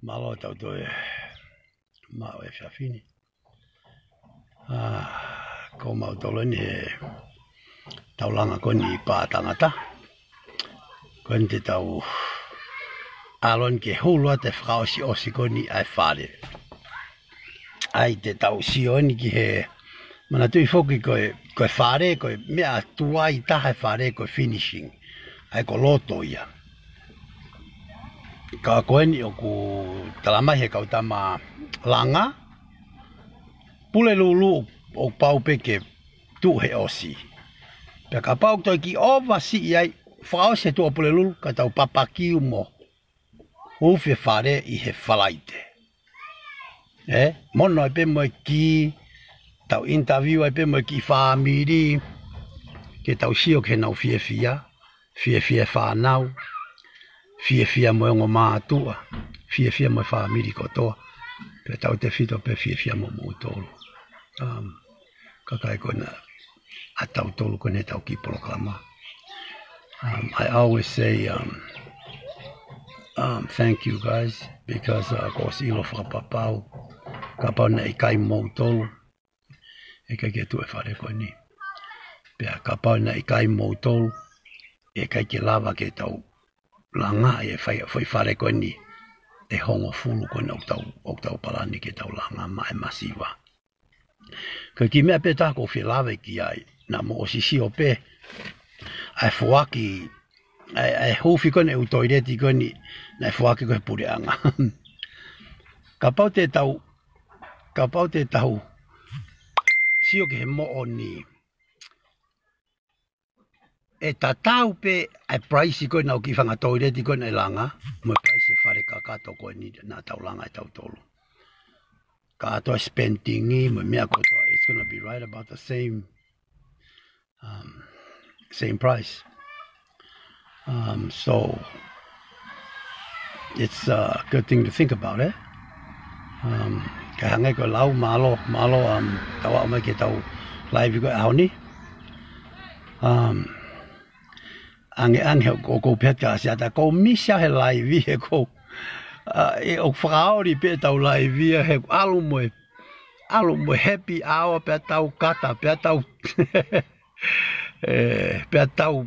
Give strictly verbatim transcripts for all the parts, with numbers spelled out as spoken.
Mālō tau toe maʻu e efiafi ni. Ā, ko mautolu eni he taulanga ko eni pātangata. Ko eni te tau ʻalu eni ke hulu atu e fakaʻosiʻosi ko eni ʻa e fale. ʻAi te tau sio eni ki he manatuʻi foki ko e, ko e fale, ko e meʻa tuai taha e fale ko e finishing. ʻAi ko loto ia. Ka ko eni ʻoku talamai he kau tama langa, Pulelulu ʻoku pau pē ke tuʻu he ʻosi. Pea kapau toe kiʻi ʻovasiʻi ai, fakaʻosi he tuʻa Pulelulu, ka tau papakiu mo huufi e fale ʻi he Falaite. ʻE, mono ai pē mo e kī, tau interview ai pē mo e kiʻi fāmili, ke tau sio ki heʻenau fiefia, fiefia e fānau, fiefia mo e ongo mātuʻa, fiefia mo e fāmili kotoa, pea tautefito pē fiefia mo moutolu. Um, kakai ko ena ʻa tautolu ko ena ʻetau kiʻi polokalama. Um, I always say, um, um, thank you guys, because, uh, kuo ʻosi ʻilo fakapapau, kapau naʻe ʻikai moutolu, ʻe ʻikai ke tuʻu e fale ko eni. Pea kapau naʻe ʻikai moutolu, ʻe ʻikai ke lava ke tau langa e fai, fai fale ko eni ʻe hongofulu ko ena ʻoku tau, ʻoku tau palani ke tau langa maʻa e masiva. Ko e kiʻi meʻa pē taha ʻoku ou fie lave ki ai, naʻa mou ʻosi sio pē ʻa e foaki, ʻa e, ʻa e huufi ko ena e ʻū toileti ko eni, naʻe foaki ko ē he puleʻanga. Kapau te tau, kapau te tau sio ki he moʻoni, ʻe tatau pē ʻa e price ko ena ʻo e kiʻi fanga toileti ko ena ʻe langa, mo e price e fale kakato ko eni naʻa tau langa ʻe tautolu. Kātoa e spending mo e meʻa kotoa, it's gonna be right about the same, um, same price. Um, so, it's a good thing to think about, eh? Um, kae hangē ko e lau, mālō, mālō, um, tau aʻu mai ke tau live ko ē he ʻaho ni. Um, ange, ange, ʻoku ou pehē atu kia Asiata, ʻoku ou misi au he live he ʻoku ou, uh, ʻe, ʻoku fakaoli pē ʻetau live ia he ʻoku ʻalu mo e, ʻalu mo e happy hour pea tau kata, pea tau ʻE, pea tau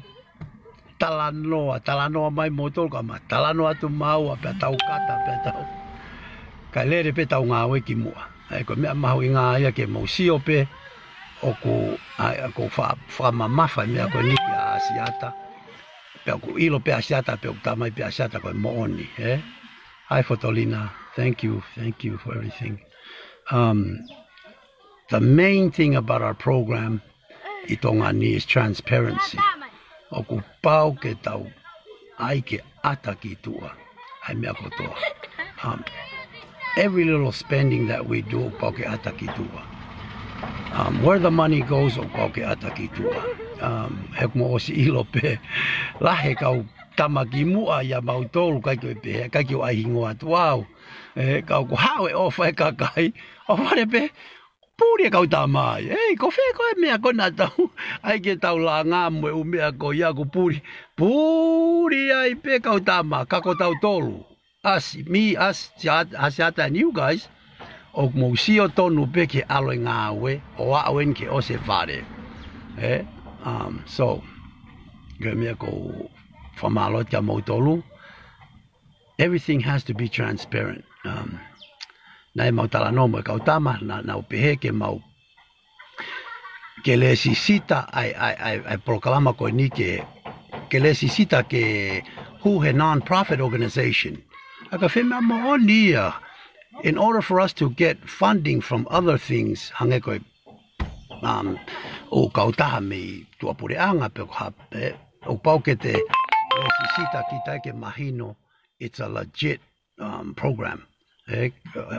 talanoa, talanoa mai moutolu ka ma talanoa atu maua, pea tau kata, pea tau. Kae lele pē ʻetau ngāue ki muʻa. ʻE, ko e meʻa mahuʻinga ia ke mou sio pē, ʻoku, ʻa, ʻoku fa-, fakamamafa e meʻa ko eni kia Asiata. Pea ʻoku ʻilo pē Asiata, pea ʻoku talamai pē Asiata ko e moʻoni, ē? Hi, Fotolina. Thank you, thank you for everything. Um, the main thing about our program ʻi Tonga ni is transparency. ʻOku pau ke tau ʻai ke ʻata ki tuʻa ʻa e meʻa kotoa. Um, every little spending that we do, ʻoku pau ke ʻata ki tuʻa. Um, where the money goes, ʻoku pau ke ʻata ki tuʻa. Um, he ʻoku mou ʻosi ʻilo pē, lahi e kau tama ki muʻa ia mautolu, ʻikai ke u pehē, ʻikai ke u ʻai hingoa atu au. ʻE, ka ʻoku haʻu e ʻofa e kakai, ʻofa pē, puli e kau tama ai. Ei, ko fē ko e meʻa ko ena ʻoku tau ʻai ke tau langa mo e ʻū meʻa ko ia ʻoku puli. Puli ai pē kau tama, ka ko tautolu. Us, me, us, Asiata, Asiata and you guys. ʻOku mou sio tonu pē ki he ʻalu e ngāue, ʻo aʻu eni ke ʻosi e fale. Ē? Um, so, ko e meʻa ʻoku ou fakamālō atu kia moutolu. Everything has to be transparent. Um, naʻe mau talanoa mo e kau tama, naʻa, naʻa nau pehē ke mau, ke lēsisita ʻa e, ʻa e, ʻa e, ʻa e polokalama ko eni ke, ke lēsisita ke hū he non-profit organization. ʻA ka fē meʻa moʻoni ia, in order for us to get funding from other things, hangē ko e, um, ʻū kautaha mei tuʻapuleʻanga pe ko ha, ē, ʻoku pau ke te lēsisita kita ke mahino it's a legit, um, program. ʻE,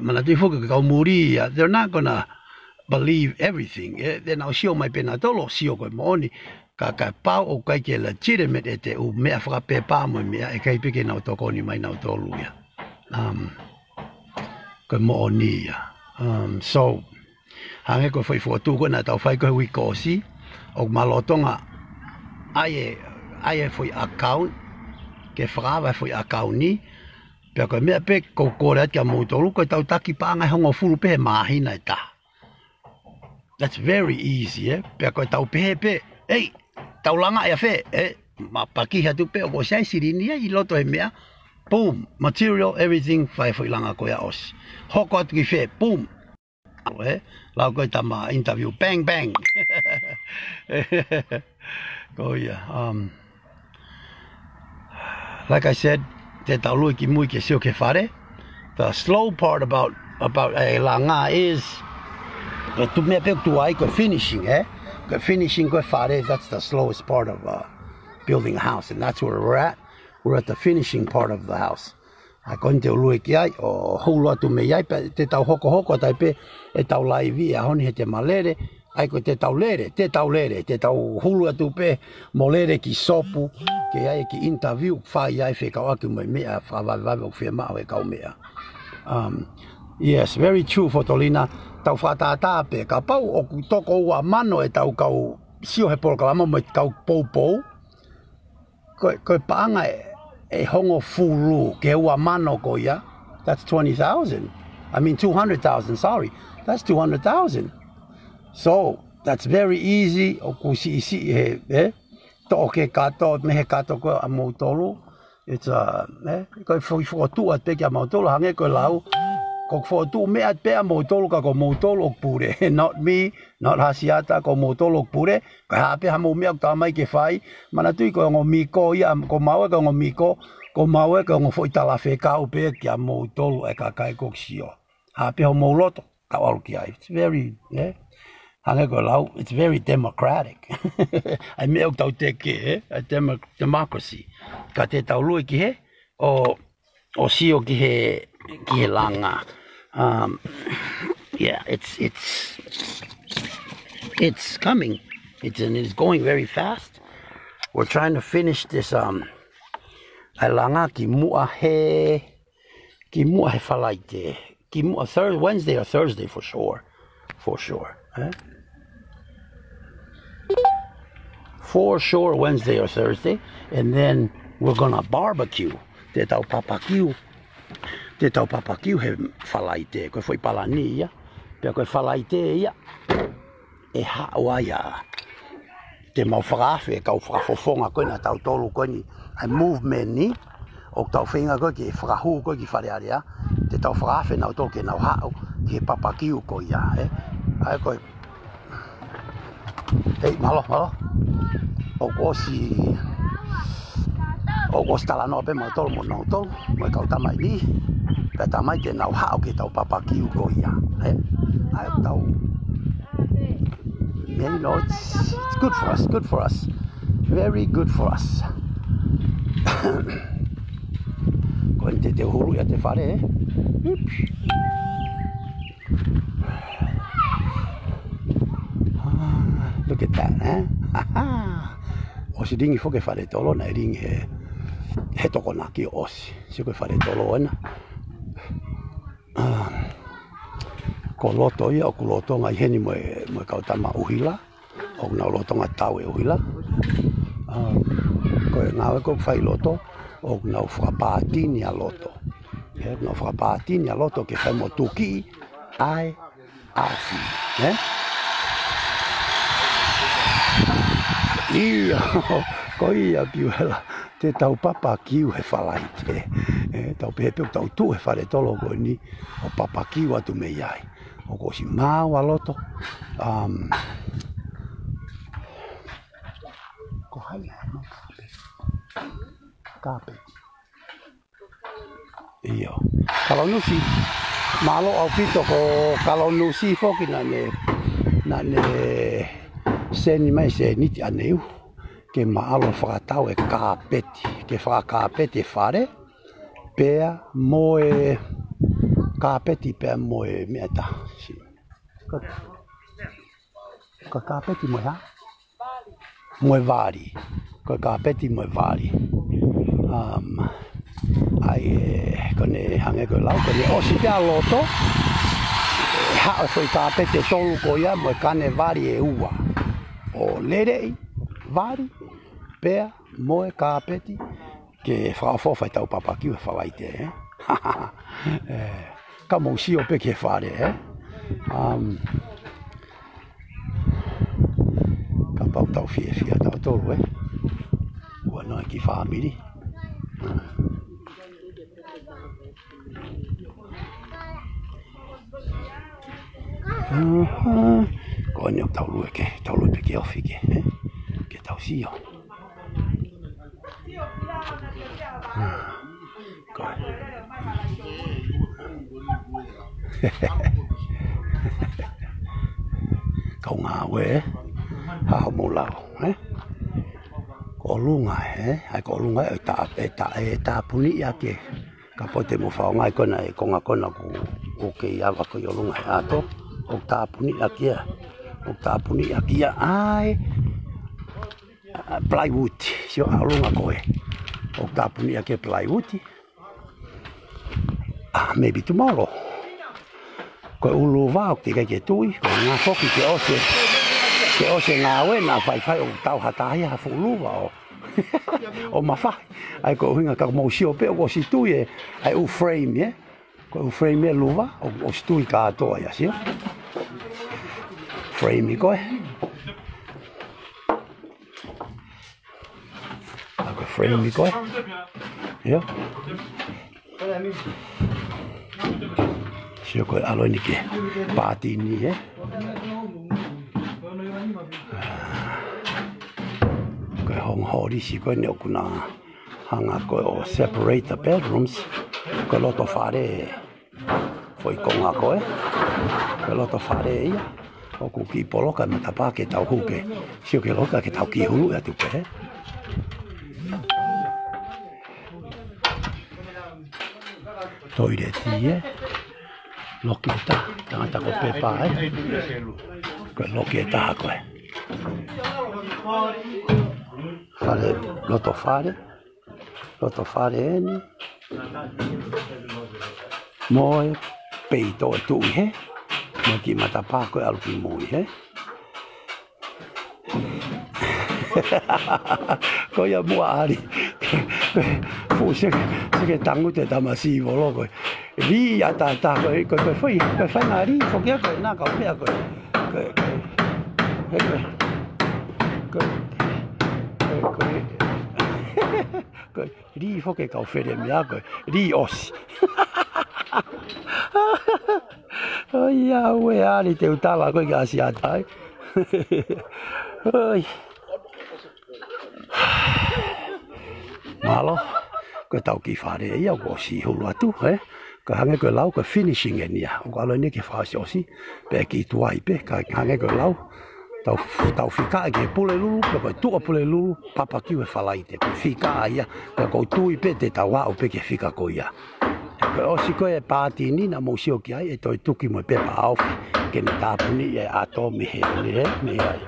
manatuʻi foki ko e kau muli ia, they're not gonna believe everything. ʻE, they're not sio mai pē nautolu, sio ko e moʻoni. Ka, kapau ʻoku ʻikai ke legitimate ʻete ʻū meʻa fakapepa mo e meʻa, ʻe ʻikai pē ke nau tokoni mai nautolu ia. Um, ko e moʻoni ia. Um, so, hangē ko e foʻi fokotuʻu ko ē naʻa tau fai ko ē he uike kuo ʻosi, ʻoku ma lolotonga ʻai e, ʻai e foʻi account, ke fakaava e foʻi account ni, Pea ko e meʻa pē ʻoku ou kole atu kia moutolu, ko ʻetau taki paʻanga ʻe hongofulu pē he māhina ʻe taha. That's very easy, eh? Pea ko ʻetau pehē pē, ei, tau langa ia fē, eh? Ma paki atu pē ʻoku ʻosi ai silini ia ʻi loto he meʻa. Boom, material, everything, fai foʻi langa ko ia ʻosi. Hoko atu ki fē, boom. Eh? Lau ko e tama interview, bang, bang. Ko ia, um, like I said, te tau lue ki mui ke sio ki he fale. The slow part about, about a langa is, ko e tuʻu meʻa pē ʻoku tuʻu ai ko e finishing, eh? Ko e finishing ko e fale, that's the slowest part of, uh, building a house, and that's where we're at. We're at the finishing part of the house. ʻA ko eni te u lue ki ai, ʻo hulu atu mei ai, pea te tau hokohoko atu ai pē ʻetau laivi ʻi he ʻaho ni he te ma lele, ʻa ia ko e te tau lele, te tau lele, te tau hulu atu pē mo lele ki sopu, ke ʻai e kiʻi interview, fai ai fekauʻaki mo e meʻa fakavavevave ʻoku fiemaʻu ʻe he kau meʻa. Um, yes, very true, Fotolina, tau fakatātā pē, kapau ʻoku toko ua mano ʻetau kau sio he polokalama mo e kau poupou, ko, ko e paʻanga ʻe, ʻe hongofulu ki he ua mano ko ia, that's twenty thousand. I mean, two hundred thousand, sorry. That's two hundred thousand. So, that's very easy. ʻOku siʻisiʻi he, eh? Toʻo ke kato, mei he kato ko ē ʻa moutolu. It's a, eh? Ko e foʻi fokotuʻu atu pē kia moutolu, hangē ko e lau. Ko e fokotuʻu meʻa atu pē ʻa moutolu ka ko moutolu ʻoku pule. Not me, not Hasiata, ko moutolu ʻoku pule. Ko e hā pē haʻamou meʻa ʻoku talamai ke fai. Manatuʻi ko e ongo miko ia, ko maua ko e ongo miko, ko maua ko e ongo foʻi talafekau pē kia moutolu e kakai ʻoku sio. Hā pē hoʻomou loto, kau ʻalu ki ai. It's very, eh? Hangē ko e lau, it's very democratic. ʻA e meʻa ʻoku tau teke, eh? A demo-, democracy. Ka te tau lue ki he, ʻo ʻo sio ki he, ki he langa. Um, yeah, it's, it's, it's coming. It's, and it's going very fast. We're trying to finish this, um, ʻa e langa ki muʻa he, ki muʻa he Falaite. Ki muʻa Thurs-, Wednesday or Thursday for sure. For sure. Eh? For sure Wednesday or Thursday, and then we're gonna barbecue. Te tau papakiu, te tau papakiu he Falaite, ko e foʻi palani ia, pea ko e Falaite ia, ʻe haʻu ai ʻa, te mau fakaafe, kau fakafofonga ko eni ʻa tautolu ko eni, ʻa e movement ni, ʻoku tau feinga ko ē ke fakahū ko ē ki Fale Alea, te tau fakaafe nautolu ke nau haʻu ki he papakiu ko ia, eh? ʻA ia ko e, ei, mālō, mālō. ʻOku ʻosi, ʻoku ʻosi talanoa pē mautolu mo nautolu, mo e kau tamaʻi ni, pea talamai te nau haʻu ki he tau papakiu ko ia, eh? ʻA ia tau, yeah, you know, it's, it's good for us, good for us. Very good for us. Ko eni te teu hulu ia te fale, eh? Oops. Ah, look at that, eh? ʻOsi lingi foki e fale tolo, naʻe lingi he, he Tokonaki ʻosi. Sio ko e fale tolo ena. Ah, ko loto ia, ʻoku lolotonga ʻi heni mo e, mo e kau tama ʻuhila. ʻOku nau lolotonga tau e ʻuhila. Ah, ko e ngāue ko ē ʻoku fai loto, ʻoku nau fakapātini ʻa loto. ʻE, ʻoku nau fakapātini ʻa loto ke fai mo tuki ʻa e ʻafi, eh? ʻIo, ko ia Piuela, te tau papakiu he Falaite. Eh, tau pehē pē ʻoku tau tuʻu he fale tolo ko eni, ʻo papakiu atu mei ai. ʻOku ʻosi maau ʻa loto. Um, ko hai ʻa e mau kāpeti? Kāpeti. ʻIo. Kalonusi. Mālō ʻaupito ko Kalonusi foki naʻa ne, naʻa ne seni mai e sēniti ʻaneu ke ma ʻalu ʻo fakatau e kāpeti. Ke fakakāpeti e fale. Pea mo e kāpeti pea mo e meʻa ʻe taha. Ko, ko e kāpeti mo e hā? Mo e vali. Ko e kāpeti mo e vali. Um, ʻa ia, ko ʻene hangē ko e lau, ko ʻene ʻosi pē ʻa loto, ʻe haʻu e foʻi kāpeti ʻe tolu ko ia mo e kane vali ʻe ua. ʻO leleʻi, vali, pea mo e kāpeti, ke fakaʻofoʻofa e tau papakiu he Falaite, eh? ʻE, ka mou sio pē ki he fale, ē? Um, kapau tau fiefia tautolu, ē? Ua noa ki fāmili. Aha. Ko eni ʻoku tau lue ke, tau lue pē ke ofi ke, ē? Ke tau sio. Ko e. Kau ngāue, ē? Haʻu mou lau, ē? Ko ʻolunga, ē? ʻAi ko ʻolunga, ē, ʻe tā, ʻe tā, ʻe tāpuni ʻaki. Kapau te mou fakaongo ai ko ena e konga ko ena ʻoku, ʻoku kei ava ko ē ʻi ʻolunga he ʻato, ʻoku tāpuni ʻaki ia, ʻoku tāpuni ʻaki ia ʻa e, ʻa, plywood, sio ʻa ʻolunga ko ē, ʻoku tāpuni ʻaki e plywood. Ah, maybe tomorrow. Ko e ʻulu luva ʻoku teʻeki ai ke tui, ko e ngaahi foki ke ʻosi, ke ʻosi e ngāue naʻa faifai ʻo tau ha taha ia ha fuʻu luva ʻo ʻo mafahi. ʻAi ko e ʻuhinga ka mou sio pē ʻoku ʻosi tui e, ʻai ʻū frame, ē? Ko e ʻū frame e luva, ʻo, ʻosi tui kātoa ia, sio? Frame ʻi ko ē. ʻAi ko e frame ʻi ko ē. Ia. Sio ko e ʻalu eni ki he pātini, ē? Ko e hong holisi ko eni ʻoku na hanga ko ē ʻo separate the bedrooms. Ko e loto fale, foʻi konga ko ē. Ko e loto fale ia. ʻOku kiʻi poloka e matapā ke tau hū ke. Sio ki he loka ke tau kiʻi hulu atu pē, ē? Toileti, ē? Loki ʻe taha, tangata ko Pepa, ē? Ko e loki ʻe taha ko ē. Fale, loto fale. Loto fale eni. Mo e peito ʻe tuʻu ʻi hē. Mo e kiʻi matapā ko ē ʻalu ki mui, ē? Ko ia muʻa ʻAli. Fuʻu seke, seke tangu te tamasiʻi volo ko ē. Lī ʻataʻatā ko ē, ko e, ko e fai, ko e fai ngā lī, ko kia ko ē, nā kau pea ko ē. Ko e, ko e, he ko e, ko e, ko e, ko e, ko e. Lī foki e kau fele meʻa ko ē, lī ʻosi. ʻOi, ʻauē ʻAli te u tala ko ē ke ʻasi atu ai. ʻOi. Mālō, ko e tau kiʻi fale ia, kuo ʻosi hulu atu, ē? Ka hangē ko e lau, ko e finishing eni ia. ʻOku ʻalu eni ke fakaʻosiʻosi, pea kiʻi tuai pē, ka hangē ko e lau. Tau, tau fika ʻi he Pulelulu, pe ko e Tuʻapulelulu, papakiu he Falaite. Ko e fika ia, ka ʻoku ou tui pē te tau aʻu pē ki he fika ko ia. Ko e ʻosi ko ē e pātini naʻa mou sio ki ai, ʻe toe tuki mo e pepa ʻaofi, ke ne tāpuni e ʻato mei he, mei he, mei ai.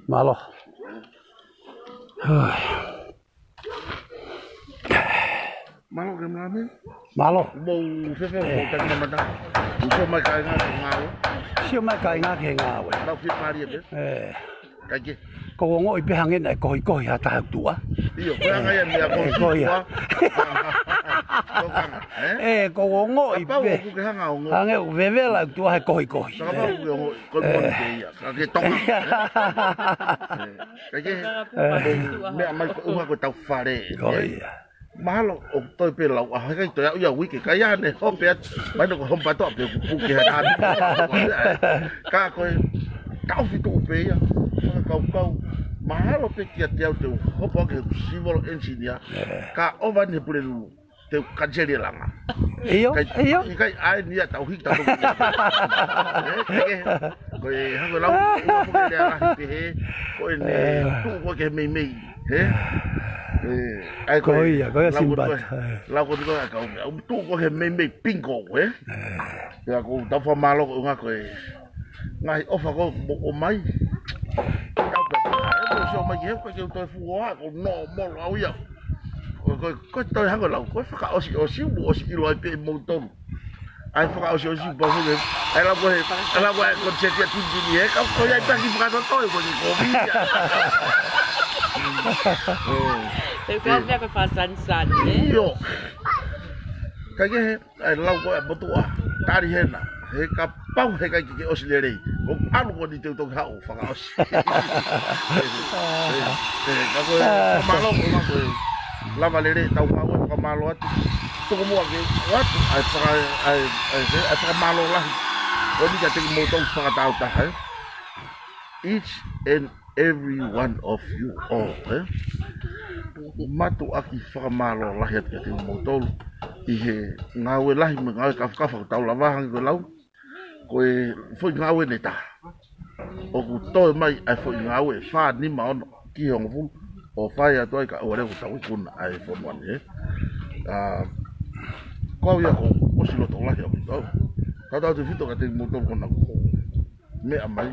Mālō. Hai. Mālō ke mami. Mālō. Mou fefe, mou taki mamata. Mou sio mai kāinga ki he ngāue. Sio mai kāinga ki he ngāue. Lau fie pālia pē. ʻE. Kai ke. Ko e ongoʻi pē hangē naʻe kohikohi ha taha tuʻa. ʻIo, ko e anga ia meʻa kohikohi tuʻa. Tokanga, ē? ʻE, ko e ongoʻi pē. Kapau ʻoku ke hanga ongoʻi. Hangē ʻoku vevela tuʻa he kohikohi. Kapau ʻoku ke ongoʻi, ko e moʻoni pē ia. Ka ke tonga, ē? ʻE. Kai ke, meʻa mai ko e ʻuha ko e tau fale, ē? Ko ia. Mahalo ʻoku toe pē lau, ʻa, heʻikai toe aʻu ia uike, ka ia ne hope atu, mai no ko hopa toa pē kupu ke ha taha. Ka ko e, taʻofi tuʻu pē ia, fakakaukau. Mahalo pē kiate au te u hopo ake civil engineer, ka ʻova ni he Pulelulu, te u kaniseli e langa. ʻIo, ʻikai, ʻio. ʻIkai ʻai ni ia tau hiki tau. Ē, ke, ko e hangē lau, ua ko e lea lahi pehē, ko ʻene tuʻu ko ē ki he meimei, ē? Ē, ʻai ko ia, ko ia lau ko Simbata, ē. Lau ko ē ʻa e kau meʻa, ʻoku tuʻu ko ē he meimei pingo, ē? Ē. Ia ko tau fakamālō ko e ʻuhinga ko e ngaahi ʻofa ko ē mou ʻomai. Tau pē, ē, mou sio mai ki he, ko e ke u toe fuoa, ko no molo au ia. Ko, ko, ko e toe hangē lau, ko e fakaʻosiʻosi, mou ʻosi ʻilo ai pē moutolu. ʻAi fakaʻosiʻosi pau hule. ʻAi lau ko ē, ʻai lau ko ē, ko e seti a tini tini, ē, ka ko ia ʻi taki fakatotoe, ko e kovi ia. Te u kau pea ko e fakasanisani, ē? ʻIo. Kaikehe, ʻa e lau ko ē ʻa e motuʻa, tali hena, he kapau he ʻikai ke ke ʻosi lelei, ko e ʻalu ko eni te u toki haʻu ʻo fakaʻosi. Ē, ē, ē, ka ko e fakamālō, ko e, ko e lava lelei ʻetau ngāue, fakamālō atu. Tuku muʻa ke ʻoatu ʻa e faka-, ʻa e, ʻa e, ʻa e fakamālō lahi ko eni kiate kimoutolu fakatāutaha, ē. Each and every one of you all, ē? Mātuʻaki fakamālō lahi atu kiate kimoutolu ʻi he ngāue lahi mo e ngāue kafakafa kuo tau lava, hangē ko e lau, ko e foʻi ngāue ʻe taha. ʻOku toe mai ʻa e foʻi ngāue ʻe fā, nima, ono ki he hongofulu ʻo fai atu ai kae ʻoua leva kuo tau ikuna ʻa e fonua ni, ē? ʻA, ko au ia ʻoku ʻosi loto lahi ʻaupito au. Tautautefito kiate kimoutolu ko ena kuo mou meʻa mai.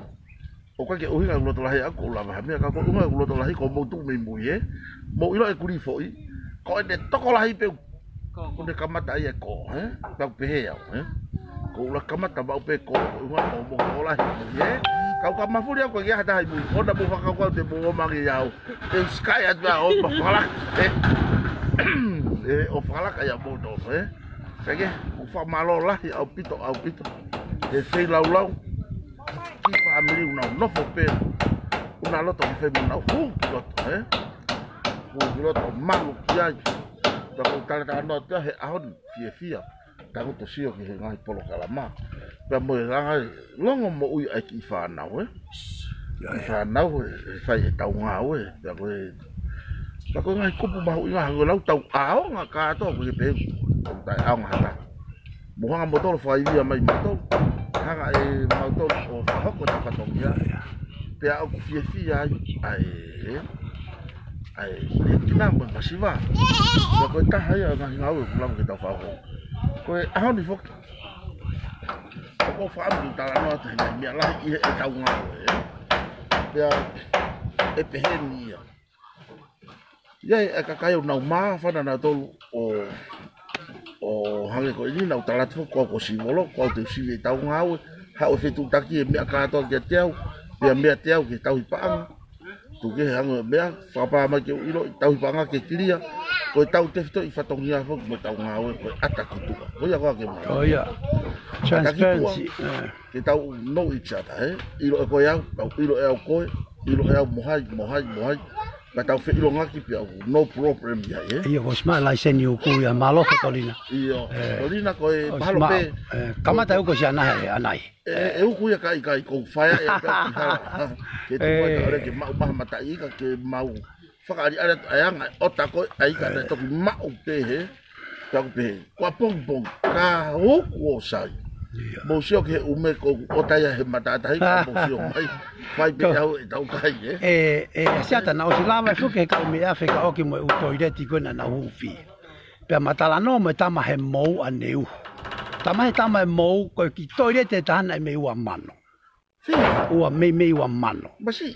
ʻOku ʻikai ke ʻuhinga ʻeku loto lahi ʻaʻaku ʻoku lava ha meʻa, ka ko e ʻuhinga ʻeku loto lahi ko hoʻomou tuʻu mei mui, ē? Mou ʻilo e kulī foʻi, ko ʻene tokolahi pē ʻoku ne kamata ai e kō, ē? Pea u pehē au, ē? Ko ʻeku kamata maʻu pē kō, ko e ʻuhinga ko hoʻomou tokolahi mei mui, ē? Ka u ka mafuli au ko e ʻikai ha taha ʻi mui, ʻoua naʻa mou fakakaukau te mou ō mai ange ʻiate au. Te u sky atu ʻo ō ʻo fakalaka, ē? Ē, ʻo fakalaka ia moutolu, ē? Kaikehe, ʻoku fakamālō lahi ʻaupito, ʻaupito he feilaulau ki he fāmili ʻoku nau nofo pē, ʻoku nau loto ki he fēmili, nau hū ki loto, ē? Hū ki loto, malu ki ai. Pea ʻoku ou talatalanoa atu he ʻaho ni, fiefia, tangutu sio ki he ngaahi polokalama. Pea mo e ngaahi longomoʻui ʻa e kiʻi fānau, ē? Kiʻi fānau, ē, ʻe fai ʻetau ngāue, ē? Pea ko e, pea ko e ngaahi kupu mahuʻinga hangē ko e lau, tau ʻaonga kātoa, ʻoku ʻikai ke pehē ʻoku taʻeʻaonga ha taha. Mou hanga moutolu ʻo fakaivia mai mautolu. Hanga ʻe mautolu ʻo fakahoko ʻetau fatongia. Pea ʻoku fiefia ai ʻa e, ʻa e, ʻa e kina mo e masiva. Pea ko e taha ia ʻo e ngaahi ngāue ʻoku lava ke tau fakahoko. Ko e ʻaho ni foki, ʻoku ou fakaʻamu ke talanoa atu he ngaahi meʻa lahi ʻi heʻetau ngāue, ē? Pea ʻe pehē ni ia. ʻI ai e kakai ʻoku nau māfana nautolu ʻo, ʻo hangē ko eni naʻa ku tala atu foki, ko au ko Sivolo, ko au te u sivi ʻetau ngāue, haʻu e fetuʻutaki e meʻa kātoa kiate au, pea meʻa ʻiate au ki he tauhi paʻanga. Tuku kehe, hangē ko e meʻa, fakapā mai ke u ʻiloʻi, tauhi paʻanga ke kilia, ko ʻetau tefitoʻi fatongia foki mo ʻetau ngāue, ko e ʻata ki tuʻa. Ko ia ko ā ke mahalo. Ko ia. ʻAta ki tuʻa. Transparency, ē. Ke tau know each other, ē? ʻIloʻi koe ʻe au, tau ʻiloʻi ʻe au koe, ʻiloʻi ʻe au mo hai, mo hai, mo hai. Ka tau feʻilongaki pē au, no problem ia, ē? ʻIo, ko e smart laiseni ʻoku ʻi ai, mālō Fetolina. ʻIo, ē, Fetolina ko e ʻo mahalo smart, pē. Ē, kamata ʻoku ʻosi ʻanai, ʻanai. Ē, ē, ʻoku ʻi ai e kakai ʻoku fai ʻe au pē ki hala. Ke tuku ai, ē, ka ʻoua ke maʻu maha mataʻi ika, ke mau fakaʻaliʻali atu ʻa e anga ʻo e ʻata ko ē ʻa e ika, ē, naʻe toki maʻu pē hē. Pea u pehē, ko e pongipongi, ka hoko ʻo sai. ʻIo. Mou sio ki he ʻume ko ē ʻoku ʻotaia he matātahi, ka mou sio mai, fai pē, ko, ʻe au ʻetau kai, ē? Ē, ē, ʻa Siata naʻe ʻosi lava e foki he kau meʻa fekauʻaki mo e ʻū toileti ko ē naʻa nau huufi. Pea ma talanoa mo e tama he mou ʻaneuhu. Tama he tama he mou, ko e kiʻi toileti ʻe taha naʻe mei ua mano. Fē? Ua mei, mei ua mano. Masiʻi.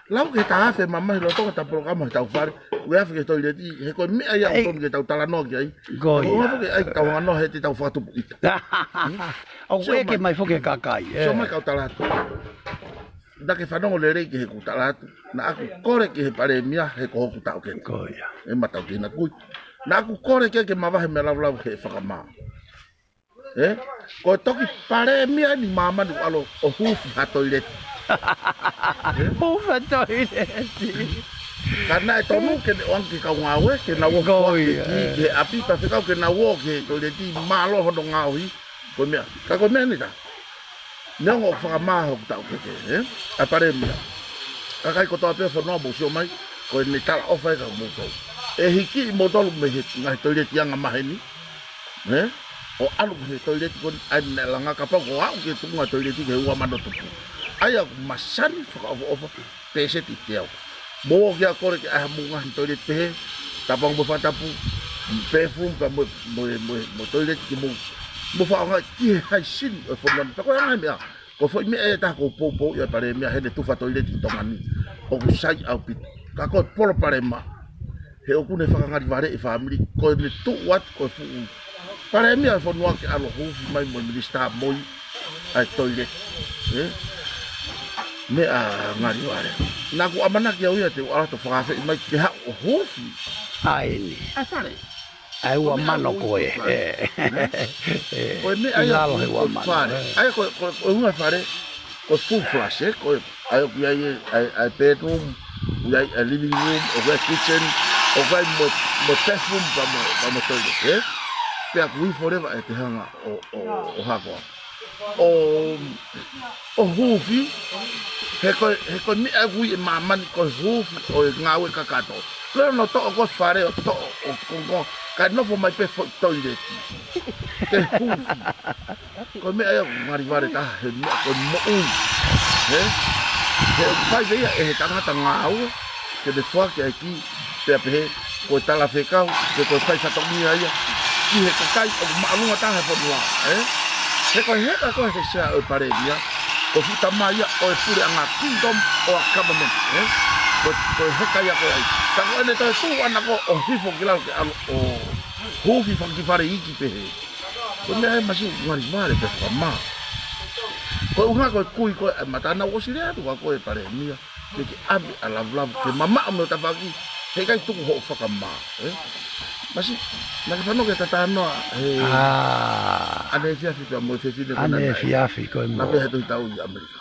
Lau ke ta afe mamahi lolotonga ʻetau polokalama he ʻetau fale, ʻoku afe ki he toileti, he ko e meʻa ia ʻoku, ei, totonu ke tau talanoa ki ai. Ko ia. Ko e ʻuhinga foki ʻa e ʻai ʻetau ngāue he te tau fakatupu ʻita. Hmm? ʻOku, sio mai, ʻeke mai foki e kakai, ē. Sio mai kau tala atu. Naʻa ke fanongo lelei ki heʻeku tala atu. Naʻa ku kole ki he palēmia he ko hoku taʻokete. Ko ia. ʻE matau ki na kui. Naʻa ku kole ke, ke mavahe mei he laulava he fakamā. Ē? Ko e toki palēmia eni ʻi māmani ʻoku ʻalu ʻo huufi ha toileti. Ē? Huufi ha toileti. Ka naʻe tonu ke ne ʻoange ki he kau ngāue, ke nau ō, ko ia, ki, ē, ki he ʻapi, pea fekau ke nau ō ki he toileti, mālō hono ngaohi, ko e meʻa. Ka ko e meʻa ni tā. Neongo ʻoku fakamā hoku taʻokete, ē? ʻA e palēmia. Kakai kotoa pē fonua mou sio mai, ko ʻene talaʻofa ē kia moutolu. ʻE hiki ʻi moutolu mei he ngaahi toileti anga maheni, ē? ʻO ʻalu ki he toileti ko eni ʻa ē naʻe langa, kapau ko au ke tuʻunga toileti ki he ua mano tupu. ʻA ia ʻoku masani fakaʻofoʻofa, pēseti teau. Mou ō ki ai ʻo kole ke ʻai ha mou ngaahi toileti pehē, tāpuaki mo e fakatapu, bathroom, pea mo, mo, mo, mo toileti ke mou, mou fakaʻaongaʻi ki he haisini ʻo e fonua ni. Pea ko e anga e meʻa, ko e foʻi meʻa ʻe taha ʻoku ou poupouʻi ʻa e palēmia heʻene tufa toileti ʻi Tonga ni. ʻOku sai ʻaupito. Ka ko e palopalema, he ʻoku ne fakangalivaleʻi e fāmili, ko ʻene tuʻu atu ko e fuʻu palēmia e fonua ke ʻalu ʻo huufi mai mo e minisitā moi ʻa e toileti. Ē? Meʻa ngalivale. Naʻa ku ʻamanaki au ia te u ʻalu atu ʻo fakaafeʻi mai ke haʻu ʻo huufi. ʻA eni. ʻA e fale. ʻa e ua mano ko ē. Ko e meʻa ia ʻoku ʻi lalo he ua mano, fale. ʻA ia ko e, ko e, ko e ʻuhinga fale, ko e full flush, ē? Ko e, ʻa ia ʻoku ʻi ai e, ʻa e, ʻa e bedroom, ʻoku ʻi ai e living room, ʻoku ʻi ai e kitchen, ʻoku ʻi ai mo, mo e bathroom, pea mo, pea mo e toilet, ē? Pea ʻoku ʻi ai forever e te hanga ʻo, ʻo, ʻo hako. ʻO, ʻo huufi, he ko e, he ko e meʻa ʻoku ui ʻe māmani ko e huufi ʻo e ngāue kakato. Leo no toʻo ko e fale ʻo toʻo ʻo kongo, kae nofo mai pē foʻi toileti. Ke huufi. Ko e meʻa ia ʻoku ngali vale taha he meʻa ko e moʻui. He? He ʻoku fai ia ʻe he tangata ngāue, ke ne foaki ʻa e kī, pea pehē, ko e talafekau, pe ko e faifatongia ia, ki he kakai ʻoku māʻolunga taha he fonua, ē? He ko e heka ko ē he sea ʻo e palēmia, ko e fuʻu tama ia ʻo e puleʻanga, kingdom ʻo e government, ē? Ko, ko e heka ia ko ē ai. Ka ko ʻene toe tuʻu ʻana ko ē ʻo hifo ki lalo ke ʻalu ʻo huufi fanga kiʻi fale iiki pehē. Ko e meʻa ia masiʻi ʻoku ngali vale pē fakamā. Ko e ʻuhinga ko e kui ko ē ʻa e mata naʻa ku ʻosi lea atu kia koe palēmia. Ke ke ʻave ʻa Lavulavu ke mamaʻo mei ho tafaʻaki, heʻikai tuku hoʻo fakamā, ē? Masiʻi, naʻa ke fanongo ki he talanoa, he ʻaneefiafi pea mo e fefine ko ē naʻe, ʻaneefiafi ko ē mo, naʻe pehē he Tohi Taʻu ʻi ʻAmelika.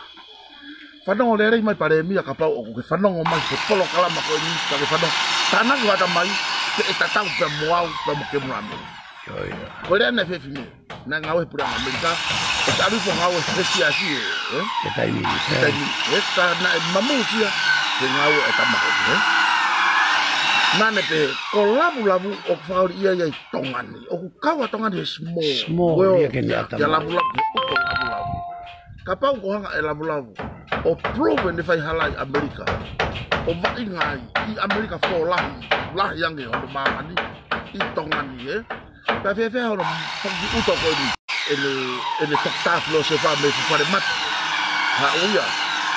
Fanongo lelei mai palēmia kapau ʻoku ke fanongo mai he polokalama ko eni, ka ke fanongo. Tānaki ho ʻatamai, ke ʻe tatau pea mo au, pea mo Kemula Ameli. Ko ia. Ko e lea naʻe fefine. Naʻe ngāue he puleʻanga ʻAmelika, ʻo talu pē ngāue he siasi ē, ē? He taimi ni, he taimi ni, ē, ka naʻe mamusia he ngāue ʻa e tama ko ē, ē? Naʻa ne pehē, ko Lavulavu ʻoku fakaoli ia ia ʻi Tonga ni. ʻOku kau ʻa Tonga ni he small world. Small ia ke ne ʻatamai. Kia Lavulavu, he ʻuto Lavulavu. Kapau ko e hanga ʻe Lavulavu ʻo prove ʻene faihala ʻi ʻAmelika, ʻo vaʻinga ai ʻi ʻAmelika foʻou lahi, lahi ange hono māmani ʻi Tonga ni, ē? Pea fēfē hono foki ʻuto ko eni, ʻene, ʻene toketā filōsefa mei Fufalemata. Haʻu ia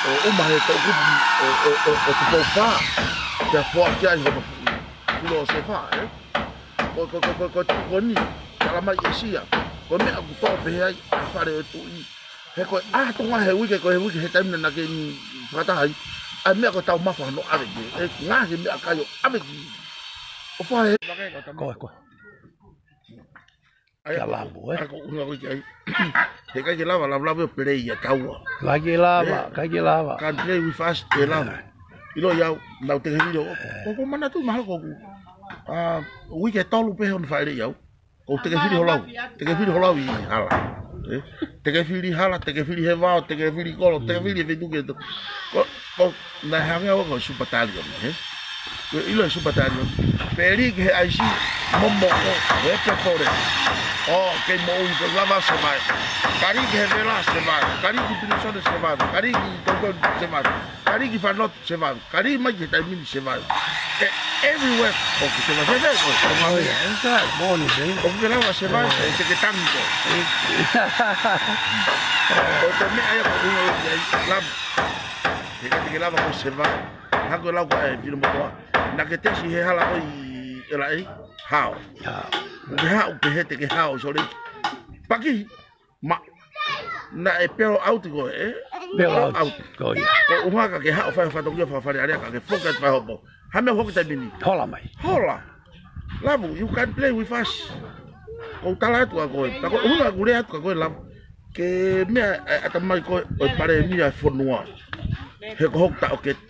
ʻo ʻuma he toʻukupu ʻo, ʻo, ʻo, ʻo Tupou Fā. Pea foaki ai hono filōsefa, ē? Ko, ko, ko, ko, ko, ko eni, tala mai ʻe Sia. Ko e meʻa ʻoku toʻo pehē ai ʻa e fale ʻo e tuʻi. He ko e ʻaho Tonga he uike, ko e uike he taimi naʻa ke fakataha ai. ʻA e meʻa ko e taumafa hono ʻave ki, ʻe ngaohi e meʻakai ʻo ʻave ki. ʻO fai he. Ko, ko. ʻA ia kia ko, Lavulavu, ē? ʻA ia ko e ʻuhinga ko ē ki ai. Heʻikai ke lava, Lavulavu ʻo play ia taua. ʻIkai ke lava, ē? ʻIkai ke lava. Can't play with us, ʻe lava. ʻIlo ia au, naʻa ku teke fili ʻo, ē, ko, ko manatu mahalo ko ʻeku, ʻa, uike ʻe tolu pē hono fāʻeleʻi au. Ko ʻeku teke fili ho lau. Teke fili ho lau ʻi hala. Ē? Teke fili hala, teke fili he vao, teke fili kolo, teke fili he feituʻu ke to. Ko, ko, naʻe hangē au ko e Super Talion, ē? Ko e ʻilo e Super Talion. Peli ki he ʻaisi, momoko, he pepole. ʻO, kei moʻui ko lava survive. Kali ki he vela survive. Kali ki Pinisone survive. Kali ki Tonutonu survive. Kali ki Fanotu survive. Kali mai ki he taimi ni survive. ʻE, everywhere. ʻOku survive. Survive, survive. ʻOku ke lava survive, ʻe te ke tangi ko. ʻO ko e meʻa ia ko e ʻuhinga ʻoku ʻi ai, lava. Heʻikai te ke lava ko e survive. Hangē ko e lau ko ē ʻa e Pilo Motoa. Naʻa ke tesi he hala ko ē ʻi L A. Hao. Hao. Ke haʻu, ke hete, ke hao, sorry. Paki. Ma, naʻe pelo ʻauti ko ē, ē? Pelo ʻauti, ko ia. Ko e ʻuhinga ka ke haʻu fai fatongia fakaFale Alea ka ke foki atu fai hopo. Hā e meʻa ʻoku hoko taimi ni? Hola mai. Hola. Lavu, you can't play with us. Ko u tala atu kia koe. Ka ko e ʻuhinga ʻoku ou lea atu kia koe, Lavu. Ke meʻa, ē, ʻatamai ko ē ʻo e palēmia ʻo e fonua. He ko hoku taʻokete.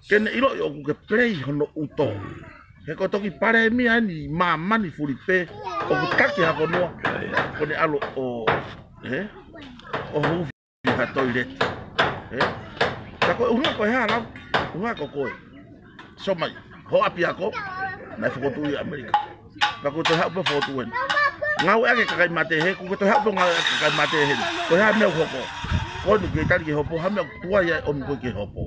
Ke ne ʻiloʻi ʻoku ke play hono ʻuto. He ko e toki palēmia eni ʻi māmani fulipē, ʻoku taki ha fonua, ko ʻene ʻalu ʻo, ē? ʻO huufi ha toileti. Ē? Ka ko e ʻuhinga ko e hā, Lavu? ʻUhinga ko koe. Sio mai, ho ʻapiako, naʻe fokotuʻu ʻi ʻAmelika. Ka ko e toe haʻu pē fokotuʻu eni. Ngāueʻaki e kakai mate hē, ko e toe haʻu pē ngāueʻaki e kakai mate hē. Ko e hā e meʻa ʻoku hoko? Ko eni ke tali ke hopo, hā e meʻa ʻoku tuai ai ʻomi koe ke hopo?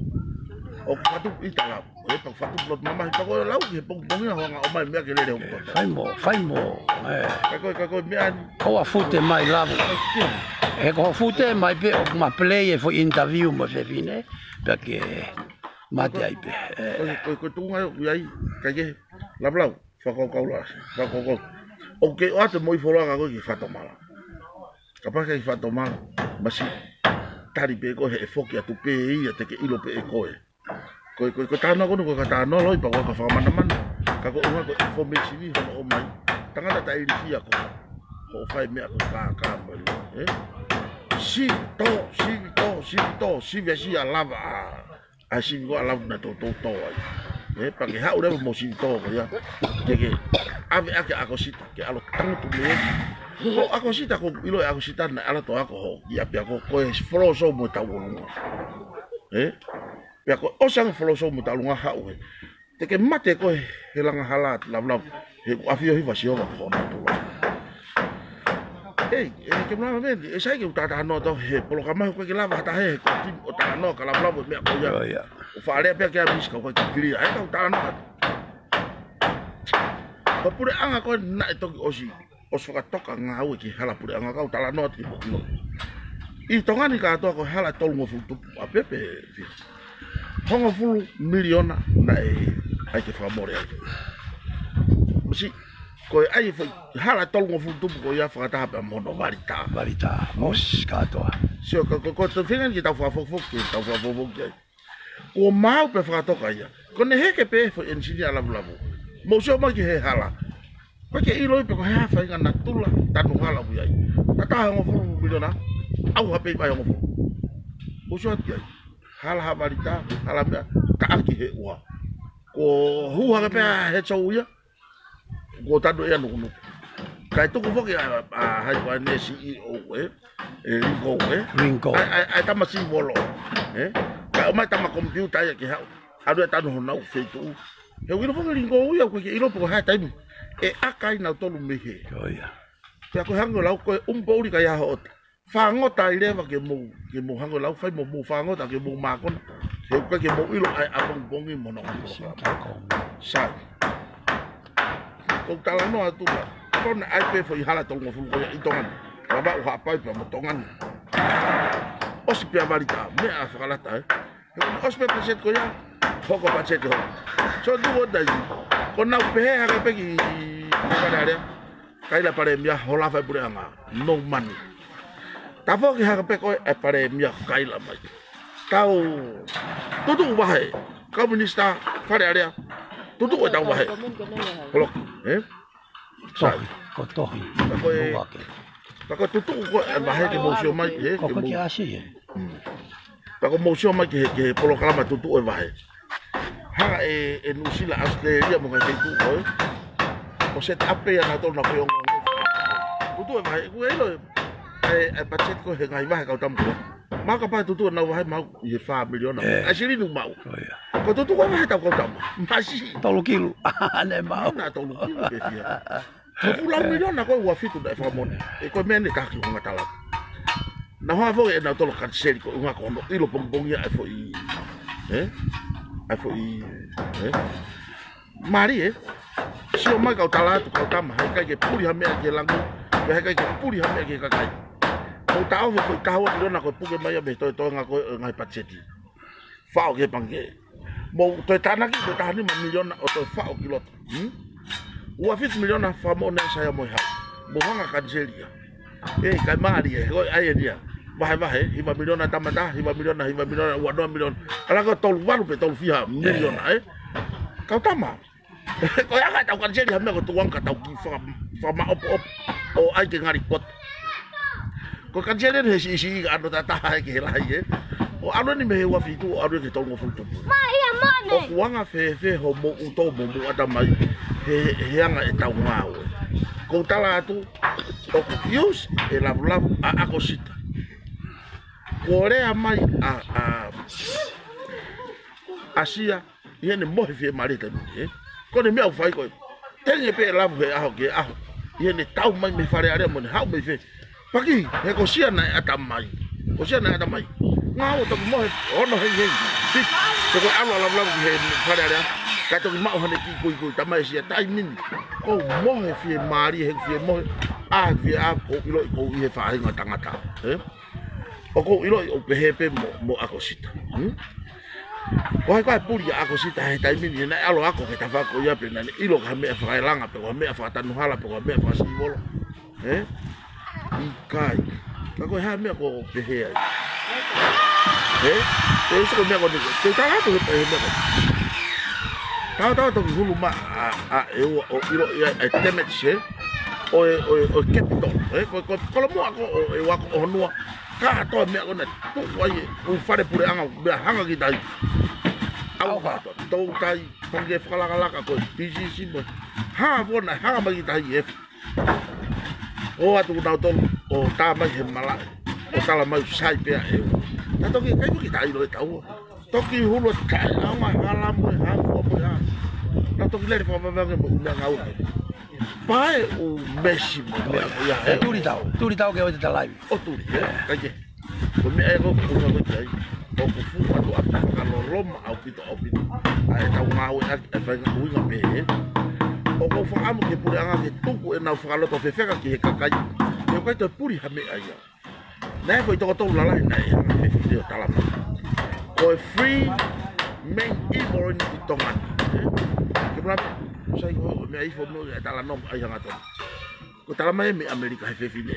ʻOku fatu ʻita, Lavu. ʻE pau fatu lotu mamahi, pea ko e lau ki he pongipongi na hoanga ʻomai meʻa ke lele hopo. Fai mo, fai mo, ē. Ka ko e, ka ko e meʻa ni. Ko hoʻo fute mai, Lavu. He ko hoʻo fute mai pē ʻoku ma play e foʻi interview mo e fefine, pea ke mate ai pē. Ē. Ko e, ko e, ko e tuʻunga ʻoku ʻi ai, ka ke, Lavulau, fakakaukau la, fakakaukau. ʻOku ke ʻoatu e moʻui fuoloa kia koe ki fakatomala. Kapau ʻikai ke fakatomala, masiʻi, tali pē koe he ʻe foki atu pē ia te ke ʻilo pē ʻe koe. Ko e, ko e, ko e talanoa ko eni, ko e talanoa loi pea ko e fakamanamana. Ka ko e ʻuhinga ko e information ʻi hono ʻomai. Tangata taʻilifia ko hoʻo fai meʻa ko e kākā mai, ē? Sivi tō, sivi tō, sivi tō, sivi ʻa sia lava ʻa, ʻa sivi ko ʻa lava na tō tō tō ai. Ē, pea ke haʻu leva mo sivi tō ko ia. Ke ke ʻave ʻaki ʻa ʻAkosita, ke ʻalu tangutu mei ai. Ko ʻAkosita, ko ʻilo ʻe ʻAkosita naʻe ʻalu atu ʻo ako hoʻo kiʻi ʻapi ako, ko e folosou mo e tauʻolunga. Ē? Pea ko e ʻosi ange folosou mo e tauʻolunga haʻu he. Te ke mate koe he langa hala atu Lavulavu. He ʻoku ʻafio hifo ʻa Sihova ko hoʻo natula. Ei, ē, ke mala meni, ʻe sai ke u talanoa atu he polokalama he ʻoku ʻikai ke lava ha taha he ko tim ʻo talanoa ka Lavulavu e meʻa ko ia. ʻIo, ʻio. ʻO faʻa lea pē ki ai Misi ka ʻoku ʻikai ke kilia. ʻE ka u talanoa atu. Ko e puleʻanga ko ē naʻe toki ʻosi, ʻosi fakatoka ngāue ki he hala puleʻanga ka u talanoa atu ki he pōkino. ʻI Tonga ni kātoa ko e hala ʻe tolungofulu tupu ʻa Pepe Fia. Hongofulu miliona naʻe ʻai ke fakamole ai. Misi, ko e ʻai e foʻi hala ʻe tolungofulu tupu ko ia fakataha pē mo hono valita. Valita, ʻosi kātoa. Sio, ko, ko, ko e tau feinga ke tau fakafokifoki, ke tau fakafokifoki ai. Kuo maau pē fakatoka ia. Ko ʻene heke pē foʻi ʻenisinia Lavulavu. Mou sio mai ki he hala. ʻOku ʻikai ke ʻiloʻi pe ko e hā e faʻahinga natula tanu hala ʻoku ʻi ai. Tataha hongofulu miliona, ʻauha pē ʻi he vahe hongofulu. Mou sio atu ki ai. Hala ha valita, hala meʻa, taʻaki he ua. Ko e hū hake pē ʻa e sou ia, kuo tanu ia nukunuku. Kae tuku foki ʻa, ʻa hai ko ʻene C E O ē, ʻe Ringo ē. Ringo. ʻA e, ʻa e, ʻa e tama sivolo ē. Kae ʻomai tama komipiuta ia ke haʻu. ʻAlu ia tanu honau feituʻu. He ʻoku ʻilo foki Ringo ia, ʻoku ʻikai ke ʻilo pe ko e hā e taimi ʻe ʻaka ai nautolu mei hē. Ko ia. Pea ko e hangē ko e lau ko e ʻumu poʻuli ʻikai ʻaho ʻota. Fāngota ai leva ke mou, ke mou hangē ko e lau fai mo mou fāngota ke mou mākona. He ʻoku ʻikai ke mou ʻilo ʻa e ʻapongipongi mo hono ngaahi polokalama. Sai. Ko u talanoa atu la. Ko ʻene ʻai pē foʻi hala ʻe tolungofulu ko ia ʻi Tonga ni. Ka Vavaʻu, Haʻapai pea mo Tonga ni. ʻOsi pē ʻa e valita, meʻa fakalata ē. He ʻosi pē patiseti ko ia, hoko patiseti hoko. So, do what I do. Ko ʻenau pehē hake pē ki Fale Alea. Kaila Palēmia, hola fai puleʻanga. No money. Tafoki hake pē ko e Palēmia kaila mai. Tau tutuʻu vahe. Kau minisitā Fale Alea. Tutuʻu ʻetau vahe. Holoki, ē? Tohi, ko e tohi. Ka ko e, ka ko e tutuʻu ko e vahe ke mou sio mai, ē, ko e ke mou, ke asi, ē. Mm. Ka ko mou sio mai ki he, ki he polokalama tutuʻu e vahe. Hanga ʻe, ʻe Nuʻusila, ʻAositelēlia mo e ngaahi feituʻu ko ē ʻo set up ia nautolu na ko e ongoongo. Tutuʻu e vahe, ʻoku ʻilo ē, ʻa e, ʻa e patiseti ko ē he ngaahi vahe kau tama ko ē. Maʻu kapau tutuʻu ʻenau vahe maʻu ʻi he fā miliona. ʻE. ʻA e silini ʻoku maʻu. Ko ia. Ko e tutuʻu e vahe ʻetau kau tama. Masi. Tolu kilu. ʻAne maʻu. Na tolu kilu pē Fia. Ko e fuʻu lau miliona ko e ua fitu naʻe fakamoʻoni. ʻE ko e meʻa eni ʻe taha ki he ngaahi tala. Naʻa nau hanga foki ʻe nautolu ʻo kaniseli ko e ʻuhinga ko hono ʻilo pongipongia ʻa e foʻi, ē? ʻA e foʻi, ē? Mālie, ē? Sio mai kau tala atu kau tama, heʻikai ke puli ha meʻa ki he langi, pea heʻikai ke puli ha meʻa ki he kakai. Ko e taʻofi e foʻi taha ua miliona ko e puke mai ia mei he toetoenga ko ē ʻo e ngaahi patiseti. Faʻo ki he pangikē. Mou toe tānaki, toe taha nima miliona ʻo toe faʻo ki loto. Hmm? Ua fitu miliona fakamoʻoni ʻa Saia mo e Hau. Mou hanga ʻo kaniseli ia. ʻE, ʻikai mālie, ko e ʻai eni ia. Vahevahe, hiva miliona tama taha, hiva miliona, hiva miliona, ua noa miliona. ʻAlu ko e tolu valu pe tolu fiha miliona, ē? Kau tama. Ko e ʻai ke tau kaniseli ha meʻa ko e tuʻunga ka tau kiʻi faka-, fakamaʻopoʻopo ʻo ʻai ke ngali poto. Ko e kaniseli eni he siʻisiʻi ka ʻano taha ē ki he lahi ē. ʻO ʻalu eni mei he ua fitu ʻo ʻalu ki he tolungofulu tupu. Mai ia mane. ʻOku anga fēfē hoʻomou ʻuto mo hoʻomou ʻatamai he, he anga ʻetau ngāue. Ko u tala atu, ʻoku use ʻe Lavulavu ʻa ʻAkosita. Kuo lea mai ʻa, ʻa, ʻa Sia, ʻi heʻene mohe fiemālie taimi ni, ē? Ko ʻene meʻa ʻoku fai ko ē. Tenge pē ʻe Lavu he ʻaho ki he ʻaho. ʻI heʻene tau mai mei Fale Alea mo ʻene haʻu mei fē. Paki, he ko Sia naʻe ʻatamai. Ko Sia naʻe ʻatamai. Ngāue toki mohe, ono hei hei. Pik, he ko e ʻalu ʻa Lavulavu ki he Fale Alea. Kae toki maʻu haʻane kiʻi kuikui, talamai ʻe Sia taimi ni. Ko e mohe fiemālie, he fie mohe. ʻA, fie ʻa, ʻoku ou ʻiloʻi ʻoku ou ʻi he faʻahinga tangata. Ē? ʻOku ou ʻiloʻi ʻoku pehē pē mo, mo ʻAkosita. Hmm? Ko hai ko e puli ʻa ʻAkosita he taimi ni, naʻe ʻalu ʻo ako ki he tafaʻaki ko ia pe naʻá ne ʻilo ki ha meʻa fakaeʻalu pe ko ha meʻa fakatanu hala pe ko ha meʻa fakasivolo. Ē? ʻIkai. Ka ko e hā e meʻa ʻoku ou pehē ai. Ē? Ko e ʻuhinga ko e meʻa ko eni. Te u tala atu he, he meʻa ko eni. Tautautefito ki he hulu mai ʻa, ʻa, ʻe ua ʻo ʻiloʻi ʻa e damage, ē? ʻo e, ʻo e, ʻo e capital, ē, ko, ko, ko e kolomuʻa ko ē ʻo e, ʻo e ako ʻo Honua, kātoa e meʻa ko ē naʻe tuku ai e ʻū fale puleʻanga, meʻa hanga ki tahi. ʻAu kātoa, toutai, pangikē fakalakalaka ko ē, P C C mo e hā fua naʻe hanga mai ki tahi e ʻo atu nautolu ʻo tā mai he malaʻe, ʻo tala mai sai pē ʻa e ʻEua. Naʻe toki ʻikai foki ke ta ʻilo ʻe taua. Toki hulu ʻo taʻeʻaonga hala mo e hā fua mo e hā. Naʻe toki lele fakavaveange mo e ʻū meʻangāue. Pea ʻi he ʻū mesi mo e meʻa ko ia ʻe. Tuli tau, tuli tau ke ʻoua te ta laivi. ʻO tuli, ē, kae kehe. Ko e meʻa ē ko ē ʻoku ou ʻuhinga ko ē ki ai, ʻoku fuʻu ʻatu ʻapi fakaloloma ʻaupito, ʻaupito ʻa ʻetau ngāueʻaki ʻa e faʻahinga ʻuhinga pehē. ʻOku ou fakaʻamu ki he puleʻanga ke tuku ʻenau fakaloto fefeka ki he kakai. He ʻoku ʻikai toe puli ha meʻa ia. Naʻe foʻi toko tolu lalahi naʻe hanga ʻe he fefine ʻo talamai ko e three main evil ʻi Tonga ni, ē? Ke mula, sai ko e meʻa ifo mo e talanoa ai hangatonu. Ko e talamai mei ʻAmelika ʻe he fefine,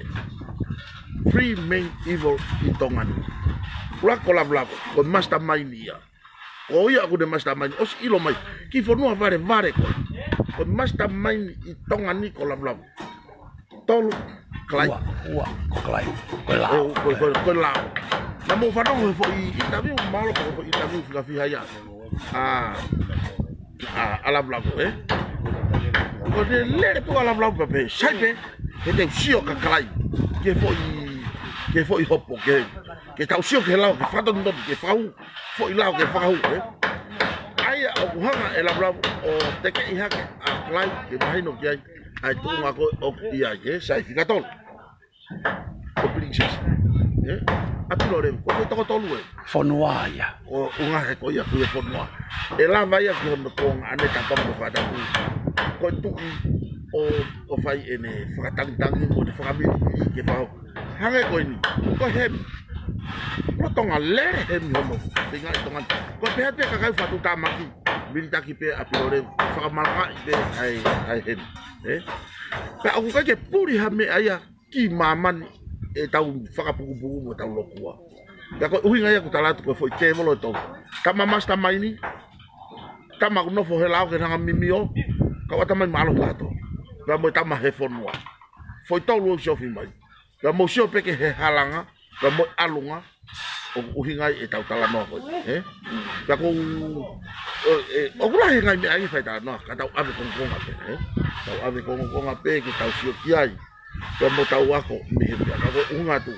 three main evil ʻi Tonga ni. ʻUluaki ko Lavulavu, ko e mastermind ia. Ko ia ʻoku ne mastermind, ʻosi ʻilo mai ki he fonua valevale ko ē. Ko e mastermind ʻi Tonga ni ko Lavulavu. Tolu, Kalai. Ua, ua, ko Kalai. Ko e lao. Ē, ko, ko, ko e lao. Naʻa mou fanongo he foʻi interview, mahalo ko e foʻi interview fika fiha ia ʻa, ʻa, ʻa Lavulavu, ē? Ko ʻene lele pē ʻa Lavulavu pea pehē, sai pē, he te u sio kia Kalai ki he foʻi, ki he foʻi hopo, ke, ke tau sio ki he lao, ke fakatonutonu, ke fakahū, foʻi lao ke fakahū, ē? ʻA ia ʻoku hanga ʻe Lavulavu ʻo tekeʻi hake ʻa Kalai ke mahino ki ai ʻa e tuʻunga ko ē ʻoku ʻi ai, ē? Sai, fika tolu. Ko Princess, ē? ʻApilolevu, ko e toko tolu ē. Fonua ia. ʻO ʻuhinga he ko ia ko e fonua. ʻE lava ia ki hono konga ʻanetapanga mo e fakatapu. Ko e tuʻi ʻo, ʻo fai ʻene fakatangitangi mo ʻene fakamilimili ke fao. Hangē ko eni, ko e hemi. Lolotonga lele hemi hono feinga ʻi Tonga ni. Ko e pehē pē kakai fakatuʻutāmaki, militaki pē ʻApilolevu, fakamalangaʻi pē ʻa e, ʻa e hemi. Ē? Pea ʻoku ʻikai ke puli ha meʻa ia ki māmani ʻetau fakapukupuku mo ʻetau lokua. Pea ko e ʻuhinga ia ʻoku tala atu ko e foʻi tēvolo ʻe tolu. Tama mastermind, tama ʻoku nofo he lao ke hanga mimio, kau ʻatamai mālohi kātoa. Pea mo e tama he fonua. Foʻi tolu ʻoku siofi mai. Pea mou sio pē ki he halanga, pea mo e ʻalunga, ʻoku ʻuhinga ai ʻetau talanoa ko ē, ē? Pea ko u, ʻo, ē, ʻoku lahi e ngaahi meʻa ʻi he fai talanoa, ka tau ʻave kongokonga pē, ē? Tau ʻave kongokonga pē ke tau sio ki ai. Pea mo tau ako mei he meʻa, ka ko e ʻuhinga atu.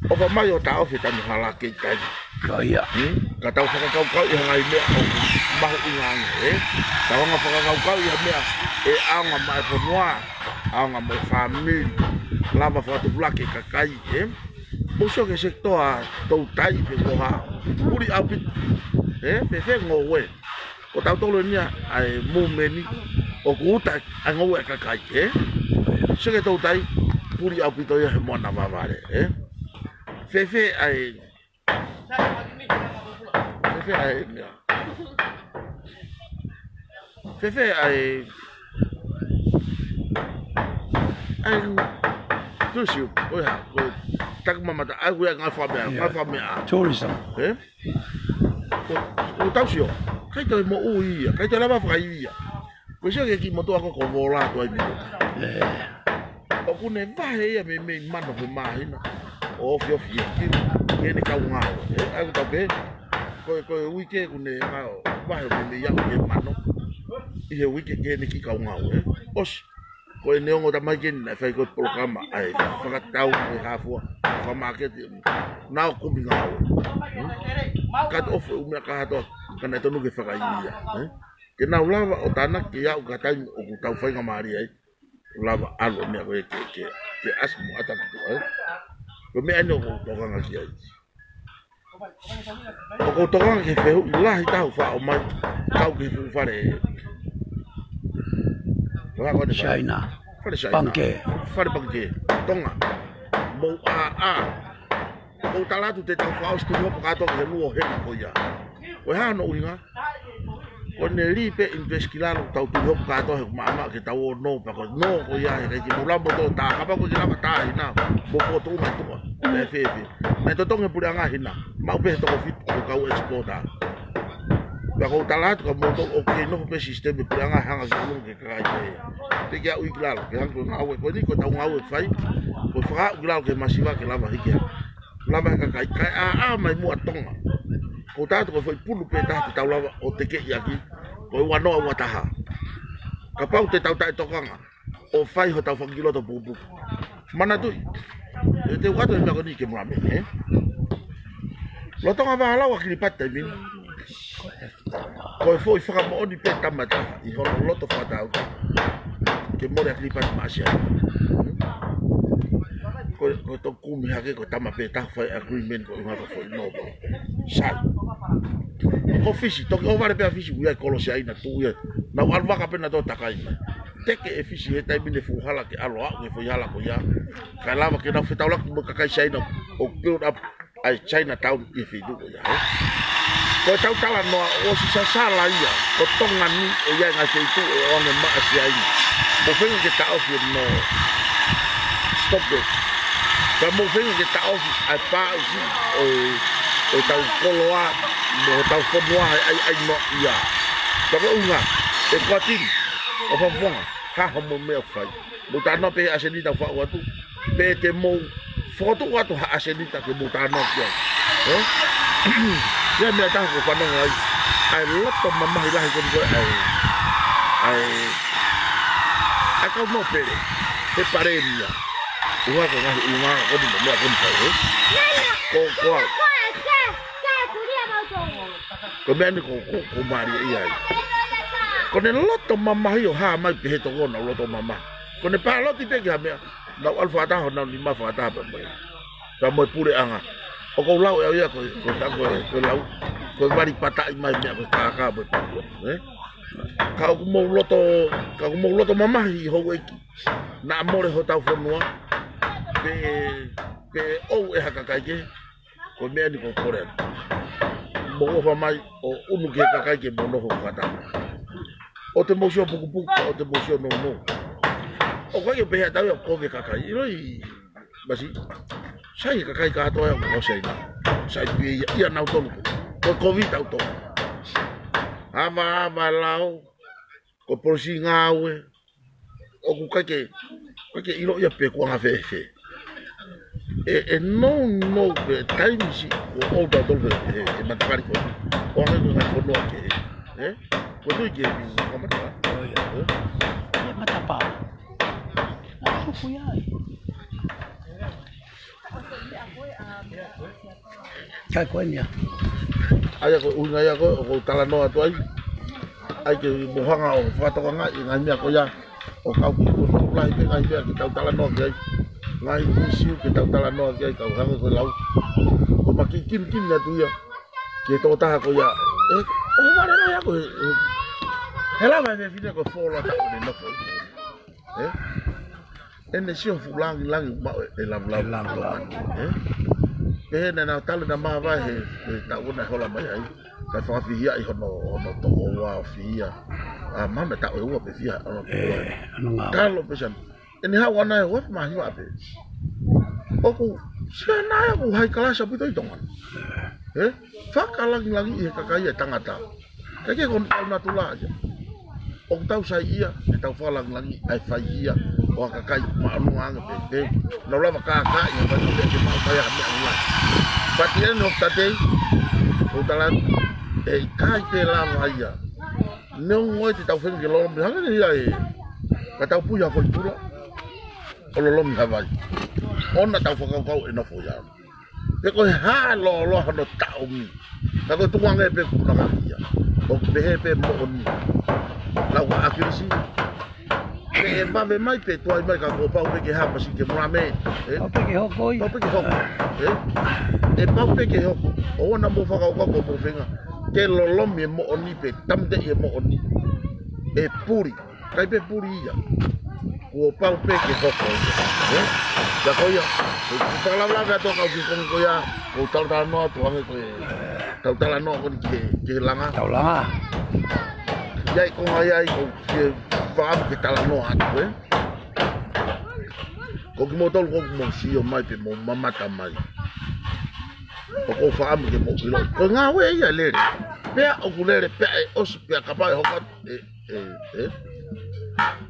ʻOfa mai ʻo taʻofi e tanu hala kei tai. Ko ia. Hmm? Ka tau fakakaukauʻi ha ngaahi meʻa ʻoku mahuʻinga ange, ē? Tau hanga fakakaukauʻi ha meʻa ʻe ʻaonga maʻa e fonua, ʻaonga mo e fāmili, lava fakatupulaki e kakai, ē? Mou sio ki he sekitoa toutai pe ko e hā. Puli ʻaupito. Ē? Fēfē ngoue. Ko tautolu eni ia ʻa e movement ʻoku uta ʻa e ngoue ʻa e kakai, ē? Sio ki he toutai, puli ʻaupito ia he moana vavale, ē? Fēfē ʻa e, fēfē ʻa e meʻa. Fēfē ʻa e, ʻa e, tourism, ʻo ia, ko e taku mamata, ʻa e ʻuhinga ngaahi fakameʻa, ngaahi fakameʻa. Tourism. Ē? Ko, ko tau sio, ʻikai toe moʻui ia, ʻikai toe lava fakaivia. Ko e sio ki he kiʻi motuʻa ko ē ko Vola Tuʻaimotu. ʻOku ne vahe ia meimei mano he māhina. ʻO ofiofi ia ki, ki heʻene kau ngāue. Ē, ʻa ia ko tau pē, ko e, ko e uike ʻoku ne ngāue, vahe meimei aʻu ki he mano. ʻI he uike ki heʻene kiʻi kau ngāue, ē. ʻOsi. Ko ʻene ongo tamaiki eni naʻe fai ko e polokalama ʻa e fakatau mo e hā fua, fakamāketi, naʻa ʻo kumi ngāue. Hmm? Ka te ofo ʻū meʻa kātoa, ka naʻe tonu ke fakaivia, ē? Ke nau lava ʻo tānaki ke aʻu ki ha taimi ʻoku tau faingamālie ai, lava ʻalu e meʻa ko ē ke, ke, ke ʻasi mo ʻata ki tuʻa, ē? Ko e meʻa eni ʻoku ou tokanga ki ai. ʻOku ou tokanga ki he fehuʻi lahi taha ʻoku faʻa ʻomai, kau ki he fuʻu fale. Ko e hā ko eni fale? China. Fale China. Pangikē. Fale pangikē. Tonga. Mou ʻā, ʻā. ʻOku ou tala atu te tau fakaʻosi Tuʻi Hopo kātoa ki he lua ʻo heni ko ia. Ko e hā hono ʻuhinga? Ko ʻene lī pē invest ki lalo tau Tuʻi Hopo kātoa he ʻoku maʻamaʻa ke tau ō nō pea ko e nō ko ia he ʻikai ke mou lava mo tō tā, kapau ʻoku ʻikai ke lava tā ʻi hena, mou fokotuʻu mai tuʻa. Pea fēfē. Naʻe totongi e puleʻanga hena. Maʻu pē he toko fitu ko e kau exporter. Pea ʻoku ou tala atu kia moutolu ʻoku kei nofo pē sisitemi puleʻanga hanga ki ʻolunga ke kakai ke. Te ke aʻu ki lalo, ke hanga ko e ngāue ko eni, ko ʻetau ngāue ʻoku fai, ko e fakaaʻu ki lalo ki he masiva ke lava hiki hake. Lava he kakai, kae ʻā mai muʻa Tonga. ʻOku ou tala atu ko e foʻi pulu pē taha te tau lava ʻo tekeʻi ʻaki, ko e ua noa ua taha. Kapau te tau taʻetokanga ʻo fai hotau fanga kiʻi loto puputu. Manatuʻi, ʻe te u ʻoatu e meʻa ko eni ke mula me, ē? Lolotonga vālau ʻa Kiripati taimi ni. Ko e foʻi fakamoʻoni pē tama ʻe taha ʻi hono loto fakataha ke mole ʻa Kiripati maʻa Siaina. Ko, ko e toki kumi hake ko e tama pē taha fai agreement ko e ʻuhinga ko e foʻi nopo. Sai. Ko Fisi, toki ʻohovale pē ʻa Fisi, ʻoku ʻi ai e kolo Siaina, tuʻu ia. Nau ʻalu vaka pē nautolu ʻo takai mai. Teke ʻe Fisi he taimi ni e fuʻu hala ke ʻalu ʻo aʻu ki he foʻi hala ko ia. Kae lava ke nau fetaulaki mo e kakai Siaina ʻo build up ʻa e Chinatown ʻi he feituʻu ko ia, ē? Ko ʻetau talanoa ʻosi sasala ia, ko Tonga ni ʻe ʻi ai e ngaahi feituʻu ʻe ʻoange maʻa Siaina. Mou feinga ke taʻofi hono stop it. Ka mou feinga ke taʻofi ʻa e pāʻusi ʻo e, ʻo ʻetau koloa, mo hotau fonua he ʻaiʻai noa ia. Ka ko e ʻuhinga, ʻe kuatini, ʻo fafonga, ha homo meʻa ʻoku fai. Mou talanoa pē he ʻasenita ʻoku faʻu atu. Pe te mou fokotuʻu atu ha ʻasenita ke mou talanoa ki ai. Ē? Ia meʻa ʻe taha ʻoku ou fanongo ai. ʻA e loto mamahi lahi ko eni ko e ʻa e, ʻa e, ʻa e kau nōpele. He palēmia. ʻUhinga ko e ngaahi ʻulungaanga ko eni mo e meʻa ko eni ko ē. Ko, ko au. Ko e meʻa ni ko, ko, ko mālie ia ai. Ko ʻene loto mamahi ʻo hā mai pē he tokoni ʻo loto mamahi. Ko ʻene pāloti pē ki ha meʻa, nau ʻalu fakataha, nau nima fakataha pē mai. Ka mo e puleʻanga. ʻOku ou lau ʻe au ia ko, ko ta ko, ko e lau, ko e vali pataʻi mai meʻa ko e kākā mo e pāloti, ē? Ka ʻoku mou loto, ka ʻoku mou loto mamahi houʻeiki. Naʻa mole hotau fonua, pe, pe ʻoua ʻe ha kakai kehe. Ko e meʻa ni ʻoku ou kole atu. Mou ʻofa mai ʻo ʻunu ki he kakai ke mou nofo fakataha. ʻOua te mou sio pukupuku, ʻoua te mou sio nounou. ʻOku ʻikai ke pehē ʻe taua ia ʻoku kovi e kakai. ʻIloi, masi. Sai e kakai kātoa ia ʻoku ʻosi ai na. Sai pē ia, ia nautolu. Ko e kovi tautolu. Ava, ava, lao. Ko e polisi ngāue. ʻOku ʻikai ke, ʻikai ke ʻilo ia pe kuo anga fēfē. ʻE, ʻe nounou pē taimi siʻi kuo ʻosi tautolu he, he, he matakali ko ē. ʻO anga ko e ngaahi fonua kehe. Ē? Ko e tui ke kamata. ʻIo, ʻio. Ē? Ia matapā. Naʻe tuku ia ai. Kai ko eni ia. ʻA ia ko e ʻuhinga ia ko ē, ʻoku ou talanoa atu ai. ʻAi ke mou hanga ʻo fakatokangaʻi e ngaahi meʻa ko ia. ʻO kau ki he fonua lahi pē ngaahi meʻa ke tau talanoa ki ai. Ngaahi ʻīsiu ke tau talanoa ki ai, kau hangē ko e lau. Ko e maki kimikimi atu ia. Ki he tokotaha ko ia. ʻE, ʻohovale lahi ia ko ē, ʻe. He lava e fefine ko e folo ʻa taʻu ʻene nofo. Ē? ʻEne sio fuʻu langilangi maʻu e, e lavulavu. E lavulavu. Ē? Pehē naʻa nau talu naʻa māvae he, he taʻu naʻe hola mai ai. Kae fakafihiaʻi hono, hono toko ua ʻo fihia. ʻA, mahalo taʻu ʻe ua pe fiha, hono toko ua. Ē, hono ngāue. Talo pē Siaina. ʻEne haʻu ʻana ʻe ua mā hiva pē. ʻOku, Siaina ia ʻoku high class ʻaupito ʻi Tonga. Ē? Fakalangilangiʻi he kakai e tangata. Kae kehe ko hono tau natula ia. ʻOku tau saiʻia, ʻe tau fakalangilangiʻi ʻa e faihia ʻo ha kakai māʻolunga ange pē, pē. Nau lava kākaaʻi ha fai meʻa ke maʻu mai ha meʻa ʻulungaanga. But at the end of the day, ʻoku ou tala atu, ʻe ʻikai ke lava ia. Neongo ʻe te tau feinga ke lolomi, hangē ia ē. Ka tau puhi ha foʻi tula, ʻo lolomi ha vai. ʻOua naʻa tau fakakaukau ʻe nofo ia. Pe ko e hā e lōloa hono taʻomi. Ka ko e tukuange pē kupu na ka kia. ʻOku pehē pē moʻoni. Lau ka ʻAkilisi. Pe ʻe vave mai pe tuai mai ka kuo pau pē ke hapa si ke mula me. Ē? Pau pē ke hoko ia. Pau pē ke hoko. Ē? ʻE pau pē ke hoko. ʻOua naʻa mou fakakaukau ko mou feinga ke lolomi e moʻoni pe tamteʻi e moʻoni. ʻE puli. ʻIkai pē puli ia. Kuo pau pē ke hoko ia. Ē? Ia ko ia. Ko e fakalavelave atu kau ki konga ko ia. Ko e tau talanoa atu ange ko e tau talanoa ko eni ke, ke langa. Tau langa. Ia ʻi konga ia ʻi ko ke fakaʻamu ke talanoa atu, ē? Ko kimoutolu ko mou sio mai pe mou mamata mai. ʻOku ou fakaʻamu ke mou ʻilo. Ko e ngāue ia lele. Pea ʻoku lele pea ʻe ʻosi pea kapau ʻe hoko atu, ē, ē, ē.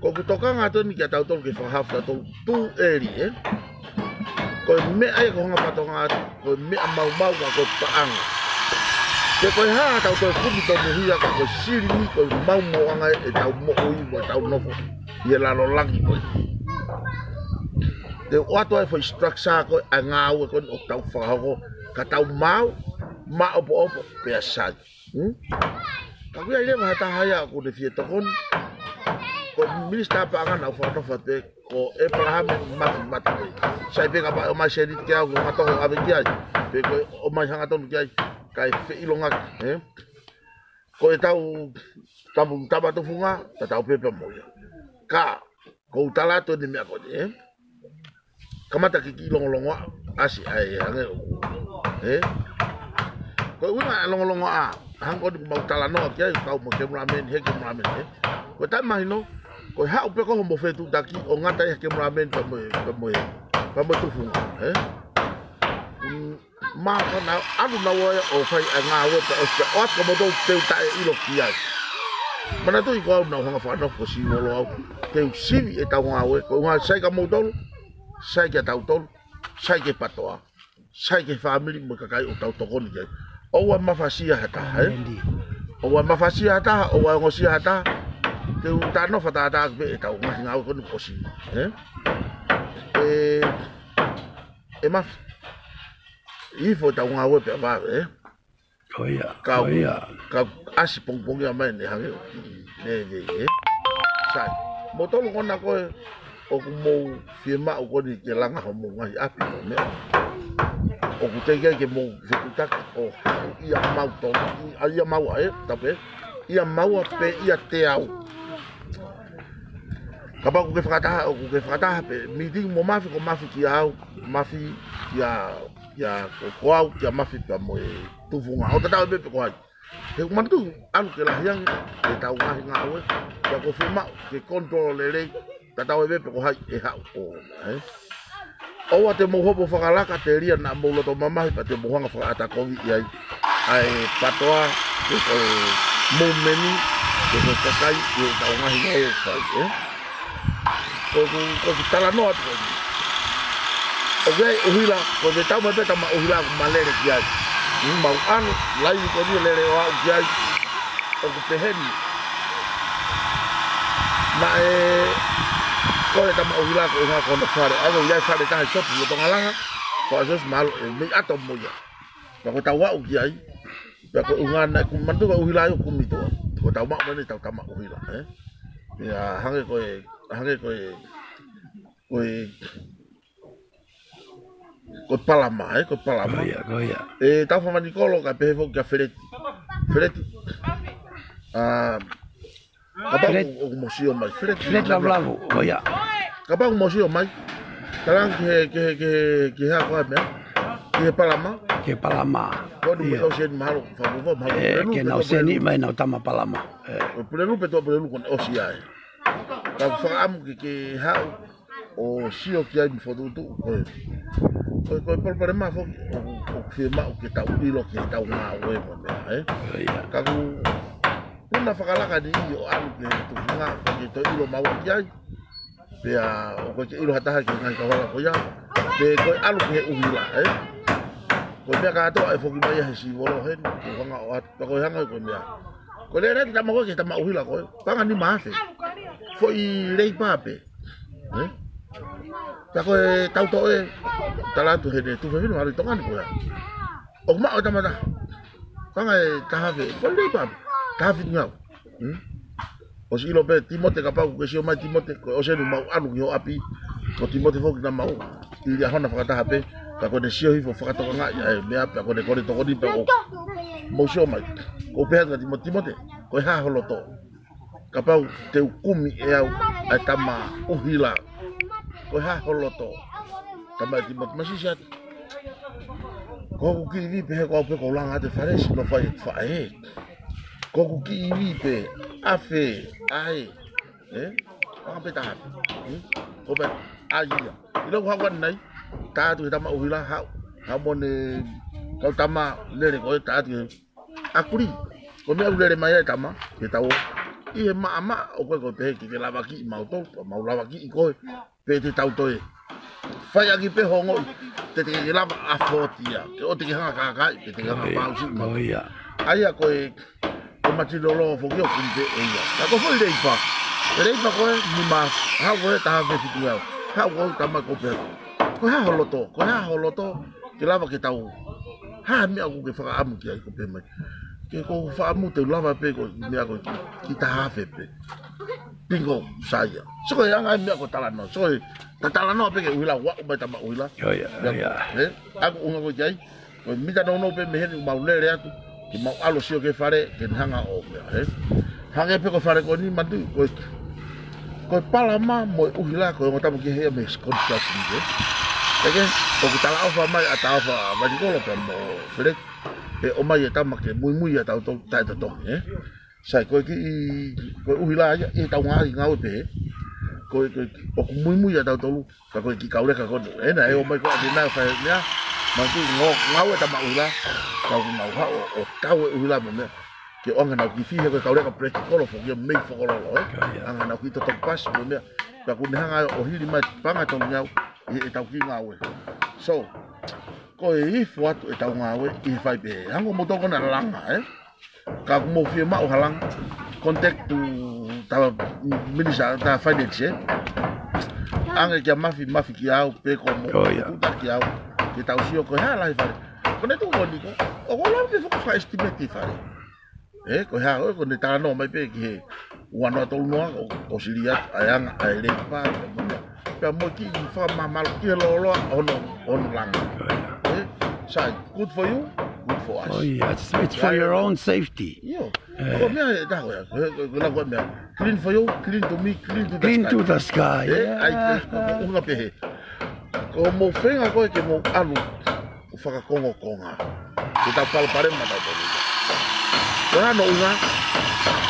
Ko ʻeku tokanga atu eni kia tautolu ke fakahaofi tautolu tū ʻeli, ē. Ko e meʻa ia ko e hanga fatongia atu, ko e meʻa maumau ka ko e paʻanga. Ke ko e hā ʻetau toe kumi tonuhia ka ko e silini ko e maumauʻanga ʻetau moʻui mo ʻetau nofo ʻi he lalo langi ko ē. Te u ʻoatu ai foʻi structure ko ē ʻa e ngāue ko eni ʻoku tau fakahoko, ka tau maau, maʻopoʻopo, pea sai. Hmm? Ka ʻoku ʻi ai leva ha taha ia ʻoku ne fie tokoni. Ko e minisitā paʻanga naʻa ku fakanofo pē, ko ʻEpalahame Mafi Matavei. Sai pē kapau ʻe ʻomai seniti kia au ke u hanga ʻo ʻave ki ai. Pe ko e ʻomai hangatonu ki ai, kae feʻilongaki, ē? Ko ʻetau, tau, tau tufunga, tatau pē pea mo ia. Ka, ko u tala atu eni meʻa ko eni, ē? Kamata ke kiʻi longolongoaʻa, ʻasi ai hangē ʻoku, ē? Ko e ʻuhinga ʻa e longolongoaʻa, hangē ko eni ʻoku mau talanoa ki ai, kau mo e cameraman, he cameraman, ē? Ko e taimi mahino, ko e haʻu pē ko hoʻomo fetuʻutaki, ʻo ngata ai he cameraman pea mo e, pea mo e, pea mo e tufunga, ē? Mm, ma ka na alu na ua ia ʻo fai ʻa e ngāue pea ʻosi pea ʻoatu ka moutolu te u taʻeʻilo ki ai. Manatuʻi ko au naʻa ku hanga fakanofo ko e sivolo au. Te u sivi ʻetau ngāue, ko e ʻuhinga sai kia moutolu, sai kia tautolu, sai ki he PATOA, sai ki he fāmili mo e kakai ʻoku tau tokoni ki ai. ʻOua ʻe mafasia ha taha, ē? Andy. ʻOua ʻe mafasia ha taha, ʻoua ʻe ongosia ha taha. Te u talanoa fakatātā pē ʻetau ngaahi ngāue ko eni ʻosi, ē? ʻE, ʻe Mafi. Hifo ʻetau ngāue pea vave, ē? Ko ia, ka ko ia. Ka ʻasi pongipongia mai ne hangē ʻoku kiʻi lelei, ē? Sai. Moutolu ko ena ko ē ʻoku mou fiemaʻu ko eni ke langa hoʻomou ngaahi ʻapi mo e meʻa. ʻOku teʻeki ai ke mou fetuʻutaki ʻo haʻu ia mau tonu, ʻa ia maua, ē? Tapu pē. Ia maua pe ia te au. Kapau ʻoku ke fakataha, ʻoku ke fakataha pē meeting mo Mafi, ko Mafi kia au, Mafi kia, kia ko, ko au, kia Mafi pea mo e tufunga. ʻO tatau ai pē pe ko hai. He ʻoku manatuʻi ʻalu ke lahi ange ʻetau ngaahi ngāue, pea ʻoku fiemaʻu ke control lelei, tatau ai pē pe ko hai ʻe haʻu ʻo, ē? ʻOua te mou hopo fakalaka telia naʻa mou loto mamahi pea te mou hanga fakaʻatakoviʻi ai ʻa e PATOA, pe ko e movementʻi, pe ko e kakai, ʻi heʻetau ngaahi ngāue ʻoku fai, ē? Ko ʻeku, ko ʻeku talanoa atu ko eni. ʻOku ʻi ai e ʻuhila, ko e tau mai pē tama ʻuhila ʻoku ma lele ki ai. Ni mau ʻalu, laivi ko eni lele ʻo aʻu ki ai. ʻOku pehē ni. Naʻe, ko e tama ʻuhila ko e ʻuhinga ko hono fale. ʻAi ʻo ʻi ai fale taha ʻi Sopu, ʻi Tonga Langa. Ko ʻAsosi Malo, ʻe mei ʻato mo ia. Pea ko ʻetau aʻu ki ai. Pea ko e ʻuhinga naʻe kumi, manatuʻi ko e ʻuhila ia ʻoku kumi tuʻa. Ko ʻetau maʻu mai eni ʻetau tama ʻuhila, ē? Ia, hangē ko e, hangē ko e, ko e, ko e palama, ē? Ko e palama. Ko ia, ko ia. ʻE, tau famanikolo ka pehē foki kia Feleti. Feleti. ʻA, kapau Feleti. ʻOku, ʻoku mo sio mai. Feleti. Feleti Lavulavu, ko ia. Kapau ʻoku mo sio mai. Talaange ki he, ki he, ki he, ki he hā ko e meʻa. Ki he palama. Ki he palama. Ko eni mo Ia. ʻOsi eni mahalo, fakafuofua mahalo. Ē, Pulelulu ke pe nau tuʻa seni Pulelulu. Mai nau tama palama. Ē. Ko Pulelulu pe tuʻa Pulelulu ko eni ʻosi ai. Ka fakaʻamu ke, ke haʻu ʻo sio ki ai mo fokotuʻutuʻu ko e. Ko e, ko e palopalema foki ʻoku, ʻoku fiemaʻu ke tau ʻilo ki heʻetau ngāue mo e meʻa, ē? Ko ia. Ka ʻoku, ʻoku na fakalaka ni ʻi ʻo ʻalu ki he tufunga, ke toe ʻilo maua ki ai. Pea ʻoku ʻikai ke ʻilo ha taha ki he ngaahi kauhala ko ia. Pe ko e ʻalu ki he ʻuhila, ē? Ko e meʻa kātoa ʻe foki mai ia he sivolo heni, ko e hanga ʻo atu, ka ko e hanga ko e meʻa. Ko e lele atu tama ko ē ki he tama ʻuhila ko ē. Paʻanga nima afe. Foʻi leipa pē. Ē? Ka ko e tau toʻo ē, tala atu heni, tuʻu fefine mahalo ʻi Tonga ni ko ia. ʻOku maʻu e tama taha. Paʻanga ʻe taha afe. Foʻi leipa pē. Taha afe ngau. Hmm? ʻOsi ʻilo pē, Timote kapau ʻoku ke sio mai Timote, ko e ʻosi eni mau ʻalu ki ho ʻapi, ko Timote foki naʻa mau ʻi ʻaho na fakataha pē, ka ko ʻene sio hifo fakatokangaʻi ʻa e meʻa pē, ko ʻene kole tokoni pē ʻo mou sio mai. Ko u pehē atu kia Timote, Timote, ko e hā ho loto. Kapau te u kumi ʻe au ʻa e tama ʻuhila. Ko e hā ho loto. Tama ʻe Timote, masisi atu. Ko hoku kiʻi ivi pē he ko au pē ko u langa atu e fale, sino fai e faʻē. Ko hoku kiʻi ivi pē, afe, ʻae, ē? Anga pē taha. Hmm? Ko pē, ʻa ia. ʻIlo ʻoku haʻu ʻanenai, tā atu he tama ʻuhila, haʻu, haʻu mo ʻene kau tama lele ko ē, tā atu he, ʻakuli. Ko e meʻa ʻoku lele mai ai e tama, ke tau ʻi he maʻamaʻa, ʻoku ʻikai ko e pehē ke ke lavakiʻi mautolu, pea mau lavakiʻi koe, pe te tau toe fai ʻaki pē hoʻo ongoʻi, te te ke lava ʻo afford ia, ke ʻoua te ke hanga ʻo kākaaʻi, pe te ke hanga ʻo pau siʻi mautolu. ʻA ia ko e, ko e material law foki ʻoku kumi pē ʻe ia. Ka ko e foʻi leipa, e leipa ko ē, nima, haʻu ko ē taha afe fitu ngeau, haʻu ko ē tama ko pē. Ko e hā ho loto, ko e hā ho loto, ke lava ke tau, hā e meʻa ʻoku ke fakaʻamu ki ai, ko e pehē mai, ke u fakaʻamu te u lava pē ko e meʻa ko ē ki, ki taha afe pē. Bingo, sai ia. So ko e anga e meʻa ko e talanoa. So ko e, ta talanoa pē ki he ʻuhila, ʻoku aʻu mai e tama ʻuhila. ʻIo, ʻio, ʻio. ʻE, ʻa ia ko e ʻuhinga ko ē ki ai, ko e mita nounou pē mei heni ʻoku mau lele atu, ke mau ʻalu ʻo sio ki he fale, ke ne hanga ʻo meʻa, ē. Hangē pē ko e fale ko eni, manatuʻi, ko e, ko e palama mo e ʻuhila, ko e ongo tama kehe ia mei he construction, ē. ʻE ke, ʻoku talaʻofa mai ʻa Taofa Vainikolo pea mo Feleti, ʻe ʻomai e tama ke muimui ʻa tautolu taʻetotongi, ē. Sai, ko e kiʻi, ko e ʻuhila ia, ʻi heʻetau ngaahi ngāue pē, ko e, ko e, ʻoku muimui ʻa tautolu, ka ko e kiʻi kauleka ko eni. ʻE, naʻe ō mai ko ē ʻa Dina ʻo fai meʻa, manatuʻi ngāue e tama ʻuhila, ka ʻoku nau haʻu ʻo, ʻo tau e ʻuhila mo e meʻa. Ke ʻoange ʻenau kiʻi fee he ko e kauleka practical foki ia mei Fokololo, ē. ʻIo, ʻio. ʻAnge ʻenau kiʻi toto pasi mo e meʻa. Pea ʻoku ne hanga ʻo hili mai e paʻanga ʻe tolu ngeau ʻi heʻetau kiʻi ngāue. So, ko e ifo atu ʻetau ngāue ʻi he fai pē. Hangē ko moutolu ko ena langa, ē. Ka ʻoku mou fiemaʻu ha langa, contact to the minister, the finance, ē. ʻAnge kia Mafi, Mafi kia au, pe ko mo, ʻIo, ʻio. Tuta kia au, ke tau sio ko e hā e lahi e fale. Ko ʻene tuʻu ko eni ko, ʻoku ou lava pē foki ʻo fakaestimate e fale. Ē, ko e hā, ʻoku ne talanoa mai pē ki he ua noa tolu noa, ʻo, ʻo sili atu ʻa e anga, ʻa e leipa, pea mo e kiʻi fakamamalu ki he lōloa hono, hono langa. ʻIo, ʻio. Ē, sai, good for you, good for us. ʻIo, it's, it's for your own safety. ʻIo. Ē. Ko e meʻa ʻe taha ko ia, ko e, ko e, ko e lau ko e meʻa. Clean for you, clean to me, clean to the sky. Clean to the sky, ē, ʻa ia, ʻoku ou ʻuhinga pehē. Ko hoʻomou feinga ko ē ke mou ʻalu ʻo fakakongokonga. Ke tau palopalema ʻa tautolu. Ko e hā hono ʻuhinga,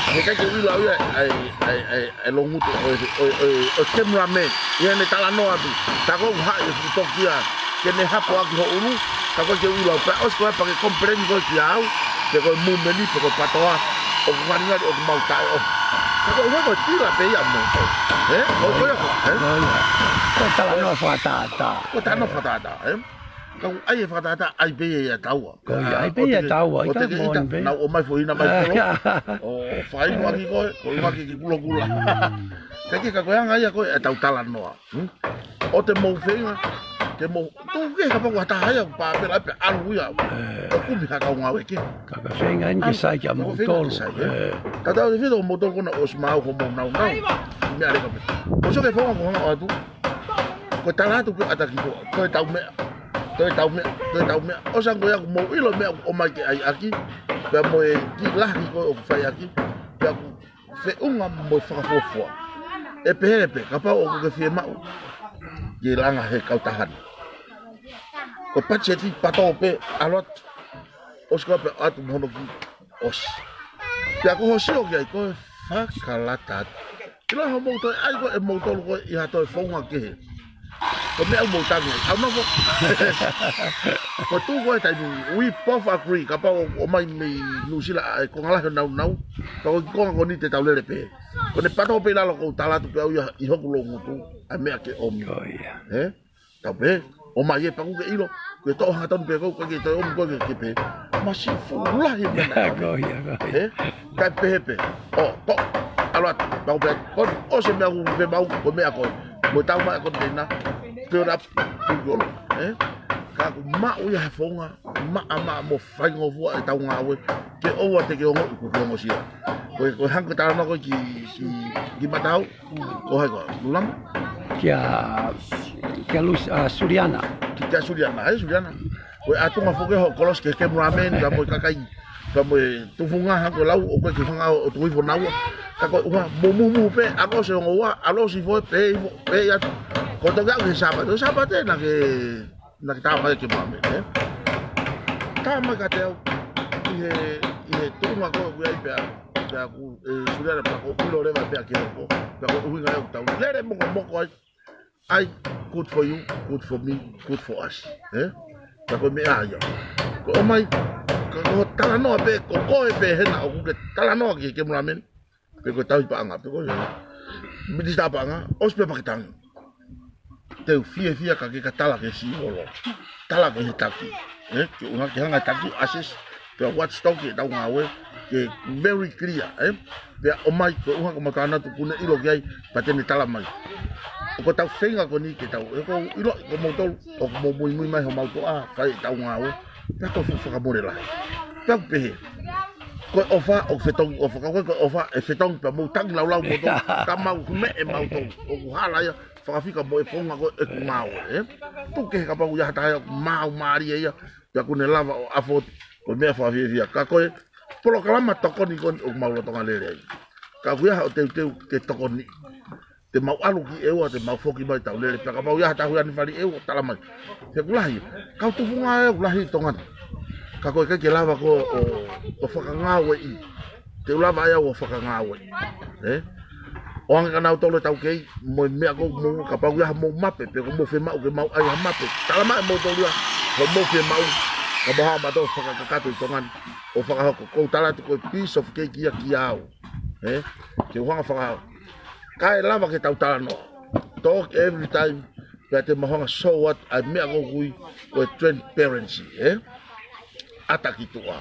he ʻikai ke u ʻilo au ia ʻa e, ʻa e, ʻa e, ʻa e loungutu ʻo e, ʻo e, ʻo e, ʻo e cameraman. ʻI heʻene talanoa atu. Tā ko ē ʻoku haʻi e fuʻu toki ia, ke ne hapo ʻaki ho ʻulu, ka ʻoku ʻikai ke u ʻilo au. Pea ʻosi ko ē pea ke complain koe kia au, pe ko e mumeni, pe ko e patoa, ʻoku ngalingali ʻoku mau taʻeʻofa. Ka ko e ʻuhinga ko e tila pē ia mo. Ē? Ko e, ko e, ē? ʻIo, ʻio. Ko e talanoa fakatātā. Ko e talanoa fakatātā, ē? Ka ʻoku ʻai e fakatātā, ʻai pē ia ʻia taua. ʻIo, ʻai pē ia ʻia taua, ʻo te ke ʻita, nau ō mai foʻi hina mai kolo. ʻO fakainu ʻaki koe, ko e ʻuhinga ke ke kulokula. Mm. Ka ke, ka ko e anga ia ko ē ʻetau talanoa. Hmm? ʻOua te mou feinga, ke mou, tuku kehe kapau ko ha taha ia ʻoku papela ai pea ʻalu ia. Ē. ʻO kumi ha kau ngāue kehe. Ka ko e feinga eni ke sai kia moutolu. Ē. Tatau tefito moutolu ko ena ʻosi maʻu hoʻomou naunau. Meʻa leka pē. ʻOsi ke feinga ko hanga atu. Ko e tala atu ke ʻata ki tuʻa. Toe tau meʻa. Toe tau meʻa. Toe tau meʻa. ʻOsi ange ko ia ʻoku mou ʻilo e meʻa ʻoku ʻomai ke ʻai ʻaki. Pea mo e kiʻi lahi ko ē ʻoku fai ʻaki. Pea ʻoku feʻunga mo e fakafuofua. ʻE pehē pē, kapau ʻoku ke fiemaʻu ke langa he kautaha ni. Ko e patiseti pato pē, ʻalu atu. ʻOsi ko ē pea ʻoatu mo hono kiʻi ʻosi. Pea ko hoʻo sio ki ai ko e fakalata atu. ʻIlo hoʻomou toe ʻai ko ē ʻe moutolu ko ē ʻi ha toe founga kehe. Ko e meʻa ʻoku mou tangi ai. ʻAu nofo. Ko e tuʻu ko ē taimi, we both agree, kapau ʻoku ʻomai mei Nuʻusila ʻa e konga lahi ʻo e naunau, ka ko e kiʻi konga ko eni te tau lele pē. Ko ʻene pato pē ʻi lalo ʻoku ou tala atu pē au ia ʻi hoku loungutu, ʻa e meʻa ke ʻomi. ʻIo, ʻio. Ē? Tau pē, ʻomai ē pea ʻoku ke ʻilo, ke toʻo hangatonu pē ʻoku ke toe ʻomi ko ē ke pehē. Masiʻi fuʻu lahi e meʻa. ʻIo, ʻio, ʻio. Ē? Kae pehē pē. ʻO, toʻo, ʻalu atu, pau pē, ko ʻosi e meʻa ʻoku ke maʻu, ko e meʻa ko ē. Mo tau mai ko ē na, fill up, piki olo, ē? Ka ʻoku maʻu ia he founga, maʻamaʻa mo faingofua ʻetau ngāue, ke ʻoua te ke ongoʻi ʻoku ke ongosia. Ko e, ko e hangē ko e talanoa ko ē ki, ki, ki Matau, ko hai ko ē, Lulama? Kia, kia Lus-, ʻa, Suliana. Ki, kia Suliana, ē, Suliana. Ko e ʻatunga foki hoʻo kolosi ki he cameraman, pea mo e kakai, pea mo e tufunga ha ko e lau, ʻoku ʻikai ke fanga ʻo tuku hifo naua. Ka ko e ʻuha, mumumu pē, ʻalu ʻosi e ongo ua, ʻalu ʻosi hifo ē, pē hifo, pē ia. Ko e toki aʻu ki he Sāpate, ko e Sāpate naʻa ke, naʻa ke tā mai e cameraman, ē? Tā mai kiate au, ʻi he, ʻi he tuʻunga ko ē ʻoku ʻi ai pea, pea ʻoku, ē, Suliana pea ʻoku ou ʻilo leva pea ke hoko, pea ko e ʻuhinga ia ʻoku tau lele mokomoko ai, ʻai, good for you, good for me, good for us. Ē? Ka ko e meʻa ia. Ko e ʻomai, ka ko e talanoa pē, ko koe pē hena ʻoku ke talanoa ki he Kemu Lāmeni. Pe ko e tauhi paʻanga, pe ko e minisitā paʻanga, ʻosi pē Pakitangi. Te u fiefia ka ke ka tala ki he sivolo. Tala ki he taki. Ē, ke ʻuhinga ke hanga e taki, assess, pea watchdog ki heʻetau ngāue, ke very clear, ē. Pea ʻomai, ke ʻuhinga ko mau tānatu kuo ne ʻilo ki ai, pea te ne tala mai. ʻOku tau feinga ko eni ke tau, ē, ʻoku ou ʻilo, ko moutolu, ʻoku mou muimui mai homau toʻa, fai ʻetau ngāue, pea ko e fuʻu fakamole lahi. Pea ʻoku pehē, ko e ʻofa, ʻoku fetongi ʻofa, ka ko e, ko e ʻofa, ʻe fetongi pea mou tangi laulau moutolu, ka mau meʻe mautolu, ʻoku hala ia, fakafika mo e founga ko e ʻeku ngāue, ē. Tuku kehe kapau ʻoku ʻi ai ha taha ia, mau mālie ia, pea kuo ne lava ʻo afford, ko e meʻa fakafiefia. Ka ko e polokalama tokoni ko eni ʻoku mau lolotonga lele ai. Ka ʻoku ʻi ai haʻo teuteu ke tokoni. Te mau ʻalu ki ʻEua, te mau foki mai tau lele. Pea kapau ʻoku ʻi ai ha taha ʻoku ʻi ai ha fale ʻEua, tala mai. He ʻoku lahi, kau tufunga ʻoku lahi ʻi Tonga ni. Ka ko e ʻikai ke lava ko ē ʻo, ʻo fakangāueʻi. Te u lava ai au ʻo fakangāueʻi. Ē? ʻO hangē ko kinautolu e taukei, mo e meʻa ko ē mou, kapau ʻoku ʻi ai haʻamou mape, pe ko hoʻomou fiemaʻu ke mau ʻai ha mape. Tala mai moutolu ia, hoʻomou fiemaʻu, ka mau hanga mautolu ʻo fakakakato ʻi Tonga ni, ʻo fakahoko. Ko u tala atu ko e piece of cake ia kiate au. Ē? Ke u hanga ʻo fakahoko. Kae lava ke tau talanoa. Talk every time, pea te mau hanga ʻo show atu ʻa e meʻa ko ē ʻoku ui ko e transparency, ē? ʻAta ki tuʻa.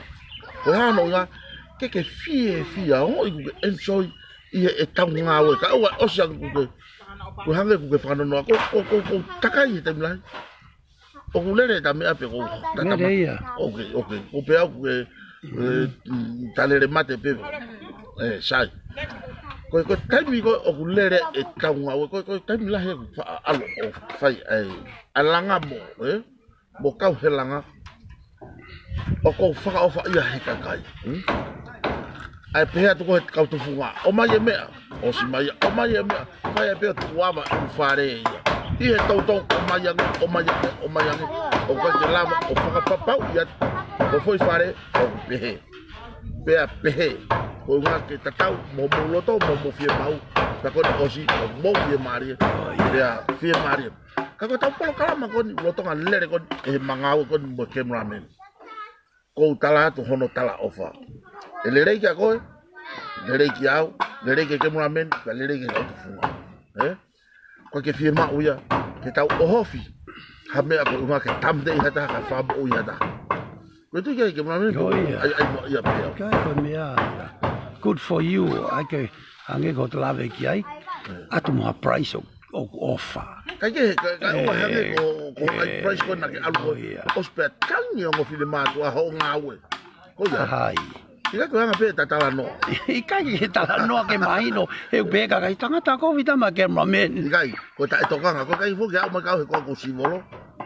Ko e hā hono ʻuhinga, ke ke fiefia, ʻoku ke enjoy ʻi heʻetau ngāue. Ka ʻoua ʻosi ange ʻoku ke, ʻoku hangē ʻoku ke fakanonoa, ko, ko, ko, ko takai he taimi lahi. ʻOku lele ʻeta meʻa pe ko tatama. Lele ia. Ok, ok. Ko pea ʻoku ke, ē, mm, ta lele mate pē. Ē, sai. Ko, ko e taimi ko ē ʻoku lele ʻetau ngāue, ko, ko e taimi lahi ʻoku faʻa ʻalu ʻo fai ai ʻa e langa mo, ē? Mo kau he langa. ʻOku ou fakaʻofaʻia he kakai. Hmm? ʻAi pehē atu ko e kau tufunga. ʻOmai e meʻa. ʻOsi mai ia. ʻOmai e meʻa. Fai ai pē ʻo tuʻu ava ʻi fale ia. ʻI he toutou ʻomai ange, ʻomai ange, ʻomai ange. ʻOku ʻikai ke lava ʻo fakapapauʻi atu. ʻO foʻi fale, ʻoku pehē. Pea pehē. Ko e ʻuhinga ke tatau, mo hoʻomou loto, mo hoʻomou fiemaʻu. Pea ko eni ʻosi, ʻoku mou fiemālie. Pea fiemālie. Ka ko ʻetau polokalama ko eni, lolotonga lele ko eni, ʻe he ngāue ko eni mo e Kemu Lāmeni. Ko u tala atu hono talaʻofa. ʻE lelei kia koe, lelei kia au, lelei kia Kemu Lāmeni, ka lelei kia kau tufunga. Ē? Ko e ke fiemaʻu ia, ke tau ʻohofi. Ha meʻa ko e ʻuhinga ke tāmateʻi ha taha, ka fakamoʻui ha taha. Ko e tui kia Kemu Lāmeni, ʻio, ia. ʻAi, ʻai mo ia pē au. Ka ko e meʻa ia. Good for you. ʻAi ke, hangē ko hoʻo lave ki ai. Ē. ʻAtu mo ha price ʻo ʻoku ʻofa. Kae kehe, ka, ka ʻoua hangē ko, ko e price ko ena ke ʻalu ko. ʻIo. ʻOsi pea tangi ongo finemātuʻa hoʻo ngāue. Ko ia. Hai. ʻIkai ko e anga pē ʻeta talanoa. ʻIkai ke talanoa ke mahino, he ʻoku pehē ʻe he kakai tangata ko vita ma Kemu Lāmeni. ʻIkai, ko e taʻetokanga, ko e ʻikai foki aʻu mai kau he ko ʻeku sivolo.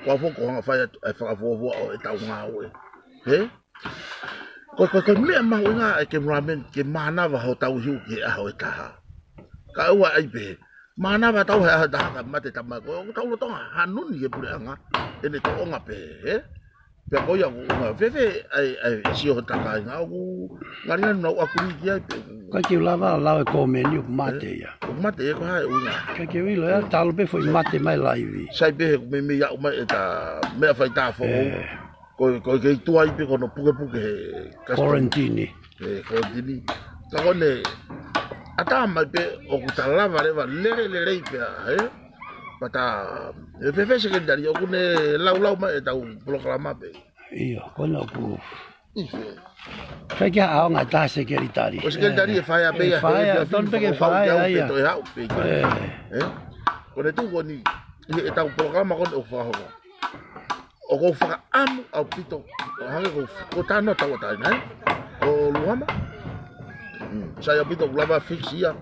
Ko au foki ʻoku hanga fai atu, ʻa e fakafuofua ʻo ʻetau ngāue. Hē? Ko, ko, ko e meʻa mahuʻinga ʻa e Kemu Lāmeni ke mānava hotau hiu ki he ʻaho ʻe taha. Ka ʻoua ʻai pehē. Mānava tau he ʻaho ʻe taha ka mate tama ko ē. ʻOku tau lolotonga hanu ni he puleʻanga. ʻEne tōʻonga pehē, hē? Pea ko ia ʻoku ʻuhinga. Fēfē ʻa e, ʻa e sio hota kāinga ʻoku ngali ngali nau ʻakuli ki ai pē. ʻIkai ke u lava lau e kōmeni ʻoku mate ia. ʻOku mate ia ko hai ʻuhinga. ʻIkai ke u ʻilo ia, talu pē foʻi mate mai laivi. Sai pē he ʻoku meimei aʻu mai ʻeta meʻa fai tā foʻou. Ē. Ko, ko e kei tuai pē ko hono pukepuke he custom. Quarantine. Ē, quarantine. Ka ko ʻene ʻatā mai pē ʻoku ta lava leva lele lelei pē, ē? Pea ta, ē, fēfē sekelitali ʻoku ne laulau mai ʻetau polokalama pē. ʻIo, ko ena ʻoku. ʻIo. ʻIkai ke ʻaonga ʻeta sekelitali. Ko e sekelitali ē, ʻe fai ʻa pē ia, ʻe fai ʻe ia, tonu pē ke fai ʻa ia. Toe haʻu pē ia. Ē. Ē? Ko ʻene tuʻu ko eni, ʻi heʻetau polokalama ko eni ʻoku fakahoko. ʻOku ou fakaʻamu ʻaupito, hangē ko, ko Tano tauʻatāina, ē? Ko Luhama. Mm, sai ʻaupito, ʻoku lava fix ia.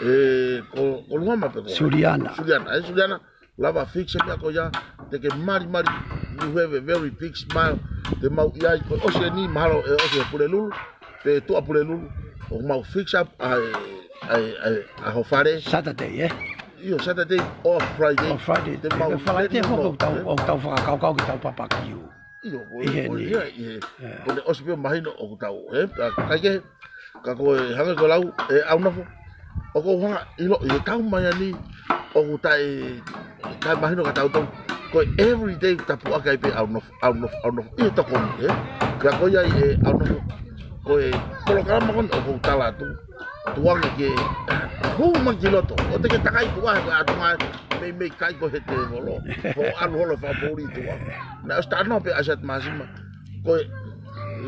Ē, ko, ko Luhama pe ko. Suliana. Suliana, ē, Suliana. Lava fix e meʻa ko ia, te ke malimali, you have a very big smile. Te mau ʻi ai, ko e ʻosi eni, mahalo ʻe ʻosi e Pulelulu, pe Tuʻapulelulu, ʻoku mau fix up ʻa e, ʻa e, ʻa e, ʻa ho fale. Saturday, ē? ʻIo, Saturday or Friday. Or Friday. Te mau Friday foki ʻoku tau, ʻoku tau fakakaukau ke tau papakiu. ʻIo, ko e, ʻi heni. Ko e, ʻi he, ē, ko ʻene ʻosi pē mahino ʻoku tau, ē? Ka, kae kehe, ka ko e hangē ko e lau, ē, ʻAunofo. ʻOku ou hanga ʻilo, ʻi he taʻu mai eni, ʻoku taʻe, taʻemahino kia tautolu. Ko e everyday ʻoku ta puʻaki ai pē ʻAunofo, ʻAunofo, ʻAunofo. ʻI he tokoni, ē? Pea ko ia ʻe ʻaonofo, ko e polokalama ko eni ʻoku ou tala atu, tukuange ke hū mai ki loto. ʻOua te ke takai tuʻa he ko e ʻatunga ē, meimei kai koe he tēvolo. Ko e ʻalu holo fakapoʻuli tuʻa. Naʻe ʻosi talanoa pē ʻa Asiata Māsima. Ko e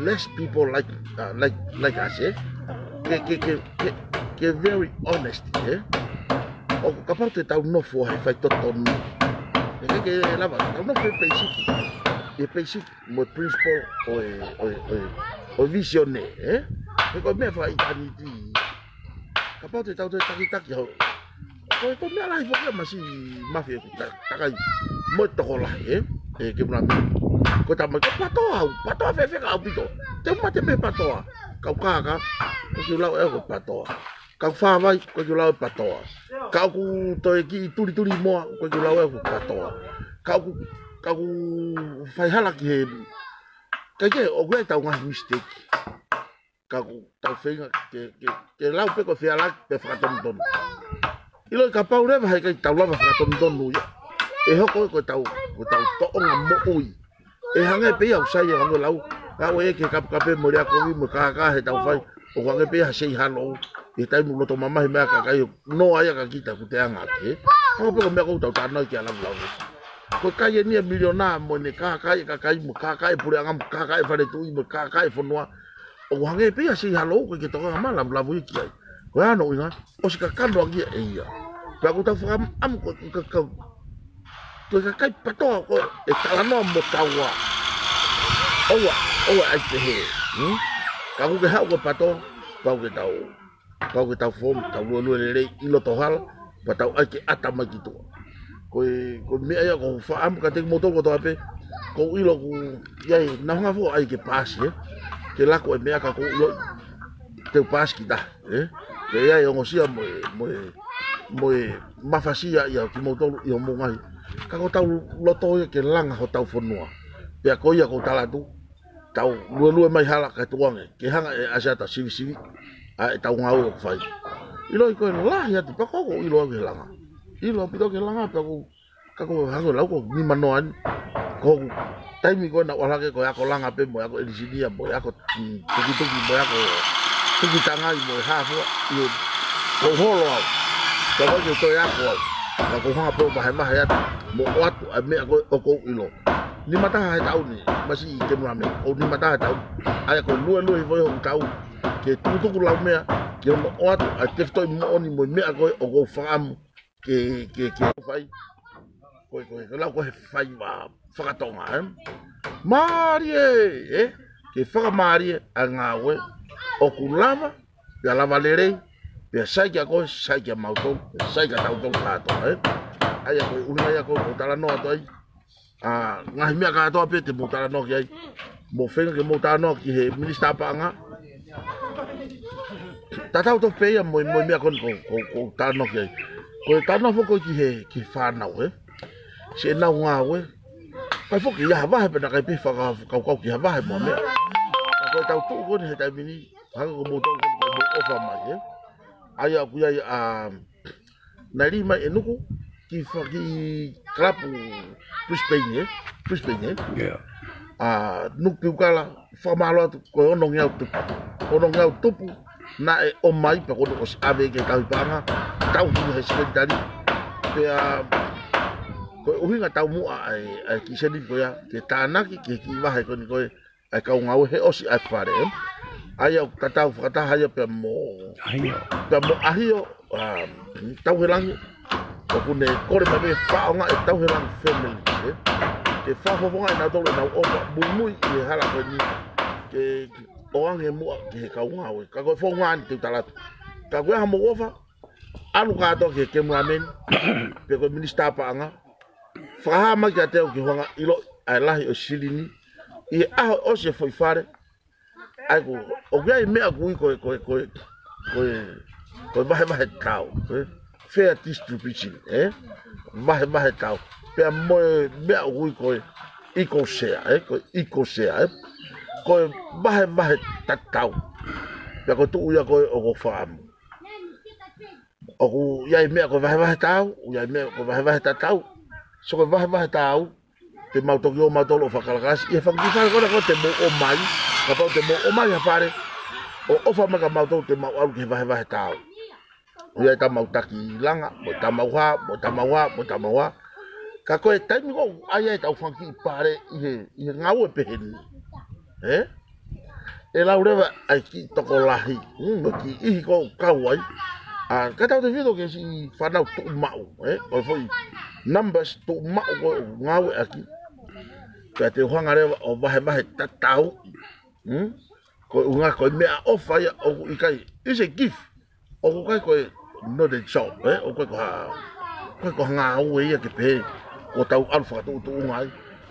less people like, uh, like, like us, eh? Ke, ke, ke, ke, ke very honest, eh? ʻO kapau te tau nofo he faitotonu. Ke, ke, ke lava, tau nofo he peisiki. He peisiki mo e principle ʻo e, ʻo e, ʻo e, ʻo e vision ē, eh? He ko e meʻa fakaʻitāniti. Kapau te tau toe takitaki hau. Ko e, ko e meʻa lahi foki ia masi mafi ʻeku ta-, takai mo e tokolahi, eh? ʻE ke mula me. Ko e tama, ko e patoa au, patoa fēfē ka ʻaupito. Te u mate mei he patoa. Kau kākā, ʻoku ou lau ʻe au ko e patoa. Kau fāvai, ʻoku ou lau ʻe au patoa. Kau ʻoku toe kiʻi tulituli moa, ʻoku ou lau ʻe au ko e patoa. Kau ʻoku, kau ʻoku faihala ki he, kai ke, ʻoku ʻi ai ʻetau ngaahi mistake. Ka ʻoku tau feinga ke, ke, ke lau pē ko e fealaki pe fakatonutonu. ʻIloi kapau leva he ʻikai tau lava fakatonutonu ia, ʻe hoko ko ʻetau, ko ʻetau tōʻonga moʻui. ʻE hangē pē ia ʻoku sai ʻa e lau, ka ʻoku ʻi ai e kapukapu mo e lea kovi mo e kākā heʻetau fai, ʻoku hangē pē ia ha say hello, ʻi he taimi ʻoku loto mamahi mai ʻa e kakai, noa ia ka kita ʻoku te anga ake. Hangē pē ko e meʻa ʻoku tau talanoa ki ai ʻa Lavulavu. Ko e kai eni ʻa e miliona mo ʻene kākaaʻi e kakai mo kākaaʻi e puleʻanga mo kākaaʻi e fale tuʻi mo kākaaʻi e fonua. ʻOku hangē pē ia say hello, ʻoku ʻikai ke tokanga mai ʻa Lavulavu ia ki ai. Ko e hā hono ʻuhinga? ʻOsi kakano ange ia ʻe ia. Pea ʻoku tau fakaʻamu ko e ka-, ka-, ko e kakai patoa ko ē ʻe talanoa mo taua. ʻOua, ʻoua ʻai pehē. Hmm? Ka ʻoku ke haʻu ko e patoa, pau ke tau. Kau ke tau fom, tau luelue lelei ʻi loto hala, pea tau ʻai ke ʻata mai ki tuʻa. Ko e, ko e meʻa ia ʻoku ou fakaʻamu kiate kimoutolu kotoa pē, ʻoku ou ʻilo ʻoku ʻi ai, nau hanga foki ʻo ʻai ke paasi, eh? Ke laku e meʻa ka ʻoku ou ʻilo, te u paasi kita, eh? Ke ʻi ai e ongosia mo e, mo e, mo e mafasia ia kimoutolu ʻi hoʻomou ngaahi. Ka ko ʻetau loto ia ke langa hotau fonua. Pea ko ia ʻoku ou tala atu, tau luelue mai hala kae tukuange ke hanga ʻe Asiata ʻo sivisiviʻi ʻa ʻetau ngāue ʻoku fai. ʻIloi ko e lahi atu pea ʻoku ou ʻilo au ki he langa. ʻIlo ʻaupito ki he langa pea ʻoku, ka ʻoku hangē ko e lau ko e nimanoa ni. Ko hoku taimi ko ē naʻá ku ʻalu hake ko e ako langa pē mo e ako ʻenisinia mo e ako, mm, tukituki mo e ako tukitangai mo e hā fua. ʻIo, ʻoku ou holo au. Ka ʻoku ʻikai ke toe ako au. Ka ʻoku ou hanga pē ʻo vahevahe atu mo ʻoatu ʻa e meʻa ko ē ʻoku ou ʻilo. Nima taha he taʻu ni, masi ke mula me, ʻoku nima taha he taʻu. ʻA ia ko e luelue hifo ia hoku tau ke tukutuku lau meʻa, ke ono ʻoatu ʻa e tefitoʻi moʻoni mo e meʻa ko ē ʻoku ou fakaʻamu ke, ke, ke fai. Ko e, ko e, ko e lau ko e faiva fakatonga, eh? Mālie, eh? Ke fakamālie ʻa e ngāue ʻoku lava, pea lava lelei, pea sai kia koe, sai kia mautolu, pea sai kia tautolu kātoa, eh? ʻA ia ko e ʻuhinga ia ʻoku ou talanoa atu ai. ʻA, ngaahi meʻa kātoa pē te mou talanoa ki ai. Mou feinga ke mou talanoa ki he minisitā paʻanga. Tatau tofu pē ia mo e, mo e meʻa ko eni ʻoku ou, ʻoku ou, ʻoku ou talanoa ki ai. Ko e talanoa foki ko ē ki he, ki he fānau, eh? Siʻenau ngāue. Kai foki ia ha vahe pē naʻe ʻikai pē fakakaukau ki ha vahe mo e meʻa. Ka ko ʻetau tuʻu ko eni he taimi ni, hangē ko moutolu ko eni ʻoku mou ʻofa mai, eh? ʻA ia ʻoku ʻi ai ʻa, naʻe lī mai ʻe Nuku ki fa-, ki kalapu Brisbane, eh? Brisbane, eh? Yeah. ʻA, Nuku Piukala, fakamālō atu, ko e onongeau tupu. Onongeau tupu, naʻe ʻomai pea kuo ʻosi ʻave ki he kau paʻanga, tau ki he sekelitali. Pea, ko e ʻuhinga taumuʻa ʻa e, ʻa e kiʻi senifi ko ia, ke tānaki, ke kiʻi vahe ko eni ko ē, ʻa e kau ngāue he ʻosi ʻa e fale, eh? ʻA ia ʻoku tatau fakataha ia pea mo, ʻAhio. Pea mo ʻAhio, ʻa, Tauhelangi. ʻOku ne kole mai pē faʻahinga ʻe Tauhelangi family, eh? Ke fakafofongaʻi nautolu ʻenau ʻofa muimui ʻi he hala ko eni. Ke ʻoange muʻa ki he kau ngāue. Ka ko e founga eni te u tala atu. Ka ʻoku ʻi ai haʻamou ʻofa, ʻalu kātoa ki he kemu ameni, pe ko e minisitā paʻanga, fakahā mai kiate au ke u hanga ʻo ʻiloʻi ʻa e lahi ʻo e silini, ʻi he ʻaho ʻosi e foʻi fale, ʻa ia ko, ʻoku ʻi ai e meʻa ʻoku ui ko e, ko e, ko e, ko e, ko e vahevahe tau, eh? Fair distribution, eh? Vahevahe tau. Pea mo e meʻa ʻoku ui ko e equal share, eh? Ko e equal share, eh? Ko e vahevahe tatau. Pea ko e tuʻu ia ko ē ʻoku ou fakaʻamu. ʻOku ʻi ai e meʻa ko e vahevahe tau, ʻoku ʻi ai e meʻa ko e vahevahe tatau. So ko e vahevahe tau, te mau toki ō mautolu ʻo fakakalakasi ʻi he fanga kiʻi fale ko ena ko ē te mou ʻomai, kapau te mou ʻomai ha fale ʻo ʻofa mai kia mautolu te mau ʻalu ki he vahevahe taau. ʻOku ʻi ai ʻetau taki langa, mo ʻetau hā, mo ʻetau hā, mo ʻetau hā. Ka ko e taimi ko ē ʻoku ʻi ai ʻetau fanga kiʻi pale ʻi he, ʻi he ngāue pehē ni, ē? ʻE lau leva ʻa e kiʻi tokolahi, mm, mo e kiʻi ʻihi ko ē ʻoku kau ai. ʻA, ka tau tefito ki he siʻi fānau tuʻumaʻu, ē? Ko e foʻi numbers tuʻumaʻu ko ē ʻoku ngāue ʻaki. Pea te u hanga leva ʻo vahevahe tatau. Mm? Ko e ʻuhinga ko e meʻaʻofa ia ʻoku ʻikai, it's a gift. ʻOku ʻikai ko e, not a job, ē? ʻOku ʻikai ko ha, ʻikai ko ha ngāue ia ke pehē kuo tau ʻalu fakatuʻutuʻunga ai.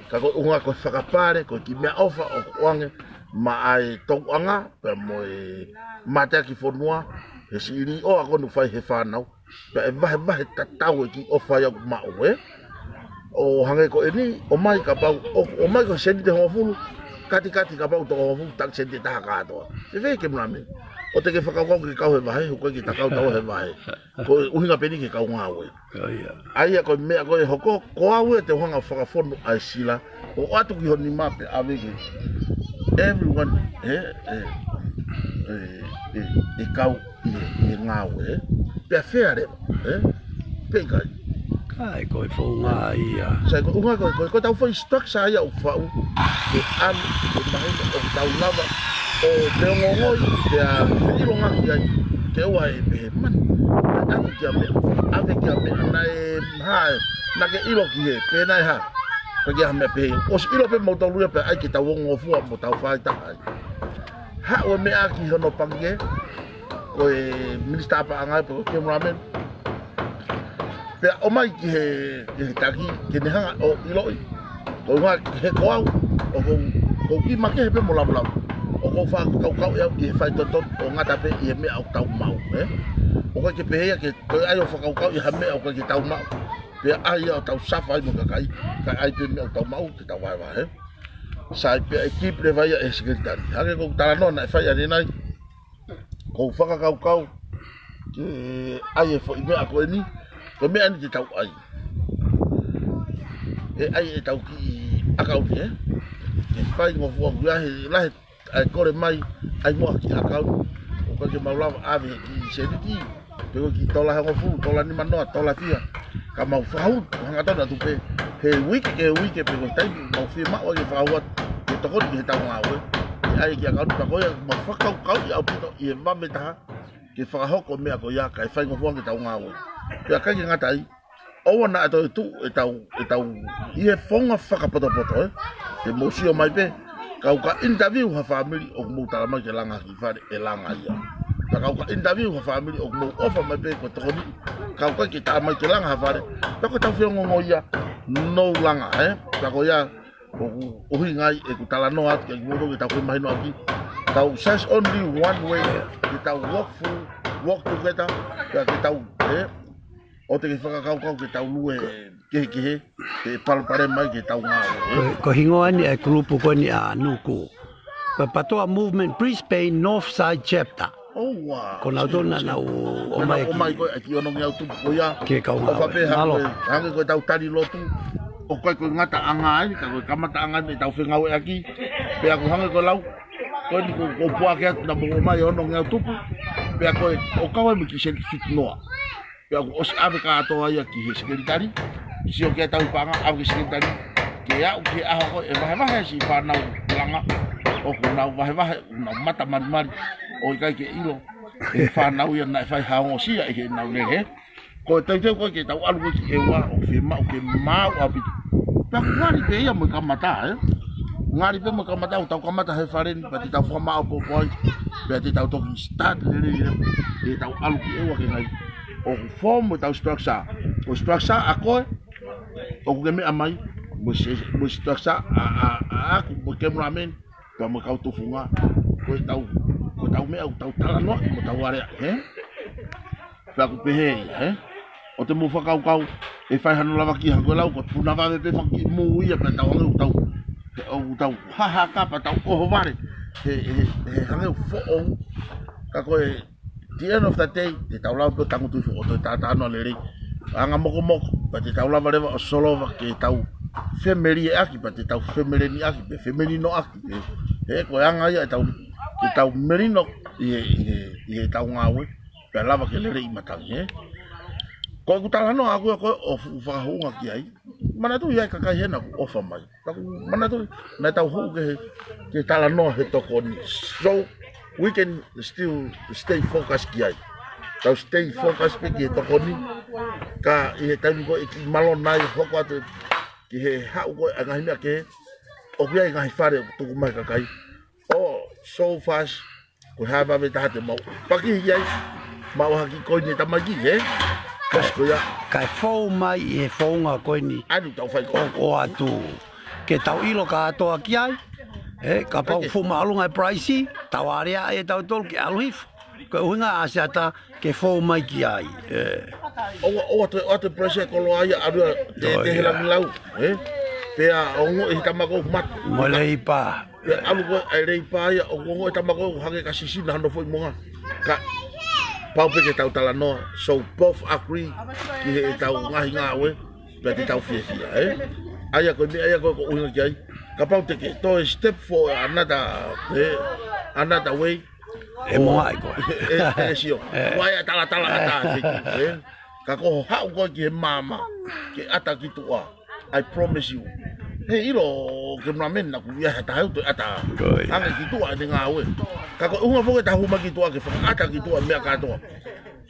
Ka ko e ʻuhinga ko e fakapale, ko e kiʻi meʻaʻofa ʻoku ʻoange maʻa e tauʻanga, pea mo e mateaki fonua, he siʻi līʻoa ko eni ʻoku fai he fānau. Pea ʻe vahevahe tatau e kiʻi ʻofa ia ʻoku maʻu, ē? ʻO hangē ko eni, ʻomai kapau, ʻo, ʻomai ko e seniti ʻe hongofulu, katikati kapau toko hongofulu, taki seniti ʻe taha kātoa. Fēfē e cameraman? ʻOua te ke fakakaukau ke kau he vahe, ʻoku ʻikai ke ta kau taua he vahe. Ko e ʻuhinga pē eni ke kau ngāue. ʻA ia. ʻA ia ko e meʻa ko ē ʻe hoko, ko au ē te u hanga ʻo fakafonu ʻa e sila, ʻo ʻoatu ki ho nima pea ʻave ki he everyone, ē, ē, ē, ē, ʻe kau ʻi he, ʻi he ngāue, ē? Pea fair leva, ē? Pea ʻikai. ʻIkai, ko e founga ia. Sai, ko e ʻuhinga ko e, ko e, ko ʻetau foʻi structure ia ʻoku faʻu ke ʻalu, ke mahino ʻoku tau lava ʻo feongoongoi, pea feʻilongaki ai, ke ʻoua ʻe pehē mani. Pea ʻalu ki ha meʻa, ʻave ki ha meʻa, naʻe hā ē, naʻa ke ʻilo ki hē, pe naʻe hā. Ka ki ha meʻa pehē, ʻosi ʻilo pē mautolu ia pea ʻai ke tau ongongofua mo tau fāitaha ai. Haʻu e meʻa ki hono pangi, ko e minisitā paʻanga pe ko e cameraman. Pea ʻomai ki he, ki he taki, ke ne hanga ʻo ʻiloʻi. Ko e ʻuhinga he ko au, ʻoku ou, ʻoku ou kiʻi makehe pē mo lavulavu. ʻOku ou fakakaukauʻi au ki he faitotonu ʻo ngata pē ʻi he meʻa ʻoku tau maʻu, ē? ʻOku ʻikai ke pehē ia ke toe ʻai ʻo fakakaukauʻi ha meʻa ʻoku ʻikai ke tau maʻu. Pea ʻai ia ʻo tau safa ai mo e kakai, kae ʻai pē meʻa ʻoku tau maʻu, ke tau vahevahe. Sai pea ʻe keep leva ia ʻe he sekelitali. Hangē ko ʻeku talanoa naʻe fai ʻanenai. ʻOku ou fakakaukau ke ʻai e foʻi meʻa ko eni, ko e meʻa ni te tau ʻai. ʻE ʻai ʻetau kiʻi ʻakauni, ē? Ke faingofua ʻoku ʻi ai he lahi ʻa e kole mai, ʻai muʻa kiʻi ʻakauni. ʻOku ʻikai ke mau lava ʻave he kiʻi seniti. Pe ko e kiʻi tola hongofulu, tola nimanoa, tola fiha. Ka mau fakahū hangatonu atu pē he uike ki he uike pe ko e taimi mau fiemaʻu ai ke fakahū atu ke tokoni ki heʻetau ngāue. Ke ʻai e kiʻi ʻakauni pea ko ia mau fakakaukauʻi ʻaupito ʻi he vave taha ke fakahoko e meʻa ko ia kae faingofua ange ʻetau ngāue. Pea ʻikai ke ngata ai, ʻoua naʻa toe tuʻu ʻetau, ʻetau ʻi he founga fakapotopoto, ē? Ke mou sio mai pē, kau ka interview ha fāmili ʻoku mou tala mai ke langa ha kiʻi fale, ʻe langa ia. Ka kau ka interview ha fāmili ʻoku mou ʻofa mai pē ko e tokoni, kau ka ke tala mai ke langa ha fale, pea ko ʻetau feongoongo ia, no langa, ē? Pea ko ia, ʻoku ʻuhinga ai ʻeku talanoa atu kia kimoutolu ke tau kei mahinoʻaki. Tau says only one way, ke tau walk through, walk together, pea ke tau, ē? ʻOua te ke fakakaukau ke tau lue kehekehe, ke palopalema mai ke tau ngāue, ē? Ko, ko e hingoa eni e kulupu ko eni ʻa Nuku. Ko e PATOA Movement Brisbane North Side Chapter. ʻOua. Ko nautolu naʻa nau ʻomai ki. Ko e kiʻi onongeau tupu ko ia. Ke kau ngāue. ʻOfa pē hangē, mālō. Hangē ko ʻetau tali lotu. ʻOku ʻikai ko e ngataʻanga eni, ka ko e kamataʻanga eni ʻetau fengāueʻaki. Pea ʻoku hangē ko e lau. Ko eni ko, ko e puake atu naʻa mou ʻomai onongeau tupu. Pea ko e, ʻoku kau ai mo e kiʻi seniti fitungofulu. Pea kuo ʻosi ʻave kātoa ia ki he sekelitali. Sio ki ai e tauhi paʻanga, ʻave ki he sekelitali. Ke aʻu ki he ʻaho ko ē ʻe vahevahe siʻi fānau langa. ʻOku nau vahevahe, ʻoku nau mata malimali. ʻO ʻikai ke ʻilo ʻe he fānau ia naʻe fai ha ongosia ʻe heʻenau lele, ē? Ko e teuteu ko ē ke tau ʻalu ko ē ki ʻEua, ʻoku fiemaʻu ke maau ʻaupito. Pea ʻoku ngali pē ia mo e kamata, ē? Ngali pē mo e kamata, ʻoku tau kamata he fale ni, pea te tau fakamaʻopoʻopo ai. Pea te tau toki start lelei lelei. Te tau ʻalu ki ʻEua ke ngai. ʻOku form mo ʻetau structure. Ko e structure ʻa koe, ʻoku ke meʻa mai, mo e, mo e structure ʻa, ʻa, ʻaʻaku, mo e cameraman, pea mo e kau tufunga. Ko ʻetau, ko ʻetau meʻa, ʻoku tau talanoa, mo tau aleaʻi, ē? Pea ʻoku pehē ia, ē? ʻOua te mou fakakaukau, ʻe fai hano lavakiʻi hangē ko e lau, ko e puna vave pē fanga kiʻi mū ia, pea tau hangē ʻoku tau, ʻoku tau hahaka, pea tau ʻohovale, he, he, he hangē ʻoku foʻou. Ka ko e, the end of the day, te tau lava pē ʻo tangutu hifo ʻo toe talanoa lelei. Anga mokomoko, pea te tau lava leva ʻo solova ke tau femelieʻaki pea te tau femeleniʻaki pe femelinoʻaki pe. He ko e anga ia ʻetau, ʻetau melino ʻi he, ʻi he, ʻi heʻetau ngāue, pea lava ke lelei matangi, ē. Ko ʻeku talanoa ʻaʻaku ia ko ē ʻoku ou fakahounga ki ai. Manatuʻi ʻa e kakai hena ʻoku ʻofa mai. Taku manatuʻi, naʻa tau hū ki he, ki he talanoa he tokoni. So, we can still stay focused ki ai. Tau stay focused pē ki he tokoni. Ka ʻi he taimi ko ē ʻe kiʻi malona ai hoko atu ki he haʻu ko ē ʻa e ngaahi meʻa kehe, ʻoku ʻi ai e ngaahi fale ʻoku tuku mai kakai. ʻO, so fast, ko e hā e vave taha te mau pakihi ai, mau haki koini e tamaiki, ē? Kasi ko ia. Kae fou mai ʻi he founga koini. Anu tau fai ko. ʻO, ʻoatu. Ke tau ʻilo kātoa ki ai. Ē, kapau ʻoku fuʻu māʻolunga e price, tau alea ʻe tautolu ke ʻalu hifo. Ko e ʻuhinga ʻa Siata ke fou mai ki ai. Ē. ʻOua, ʻoua te, ʻoua te price e koloa ia ʻalu ia te, te he langilau, ē? Pea ongoʻi he tama ko ē ʻoku mate. Mo e leipa. Pea ʻalu ko ē ʻa e leipa ia, ʻoku ongoʻi e tama ko ē ʻoku hangē ka sisina hano foʻi monga. Ka pau pē ke tau talanoa, so both agree ki heʻetau ngaahi ngāue, pea te tau fiefia, ē? ʻA ia ko e meʻa ia ko ē ʻoku ou ʻuhinga ki ai. Kapau te ke toe step for another, ē, another way, ʻe monga ai koe. ʻE, ʻe, ʻe sio. Ē. Ko e talatala ʻata, ē. Ka ko hoʻo haʻu ko ē ki he maama, ke ʻata ki tuʻa, I promise you. He ʻilo ke muna mena ku ia he taha ʻe toe ʻata. Ko ia. Hangē ki tuʻa ʻene ngāue. Ka ko e ʻuhinga foki ʻeta hū mai ki tuʻa ke fakaʻata ki tuʻa meʻa kātoa.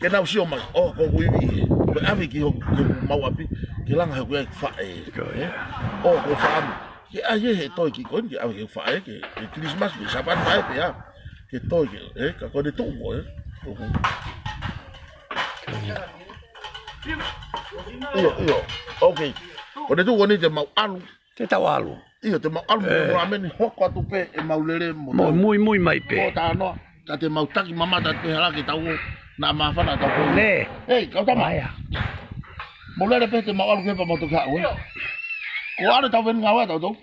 Ke nau sio mai, ʻo, ko ʻeku ivi. Ko e ʻave ki hoku, ki hoku mau ʻapi, ke langa he ʻoku ʻi ai e faʻē. Ko ia. ʻO, ko e faʻē. Ke ʻai ē he toe ki koini, ke ʻave ki he faʻē, ke, ke Christmas, ke Sāpate faʻē pē ia. Ke toe ke, ē, ka ko ʻene tuʻu ko ē. ʻIo, ʻio. Okay. Ko ʻene tuʻu ko eni te mau ʻalu. Te tau ʻalu. ʻIo, te mau ʻalu mo e ramen, hoko atu pē ʻemau lele mo mo tau muimui mai pē. Ko tanoa, ka te mau taki mamata pē hala ke tau ō, naʻa māfana tau ko. Lē. Hei, kau tama. Aia. Mo lele pē te mau ʻalu ke pea mau toki haʻu, ē. Ko ʻalu tau veni ngāue tau tau.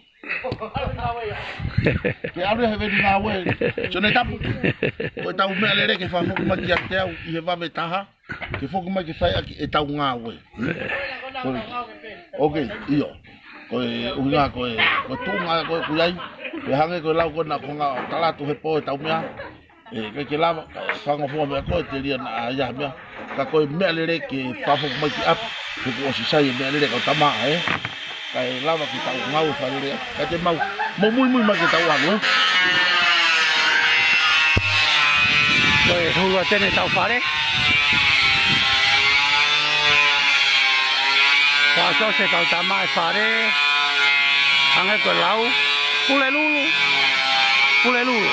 Ke ʻalu he veni ngāue. Sione Tapu. Ko ʻetau meʻalele ke fakafoki mai kiate au ʻi he vave taha. Ke foki mai ke fai ʻaki ʻetau ngāue. Okay, ʻio. Ko e ʻuhinga ko e, ko e tuʻunga ko ē ʻoku ʻi ai. Ko e hangē ko e lau ko ena ko e ngaahi tala atu he pō ʻetau meʻa. ʻE, ʻikai ke lava, kae fakaongo fua meʻa ko ē telia naʻa ʻi ai ha meʻa. Ka ko e meʻalele ke fakafoki mai ki ʻapi. He kuo ʻosi sai e meʻalele kau tama, ē. Kae lava ke tau ngāue fakalele, ka te mau, mo muimui mai ke tau ʻalu, ē. Ko e hulu atu eni ʻetau fale. Fakasosi e kau tama e fale. Hangē ko e lau. Pulelulu. Pulelulu.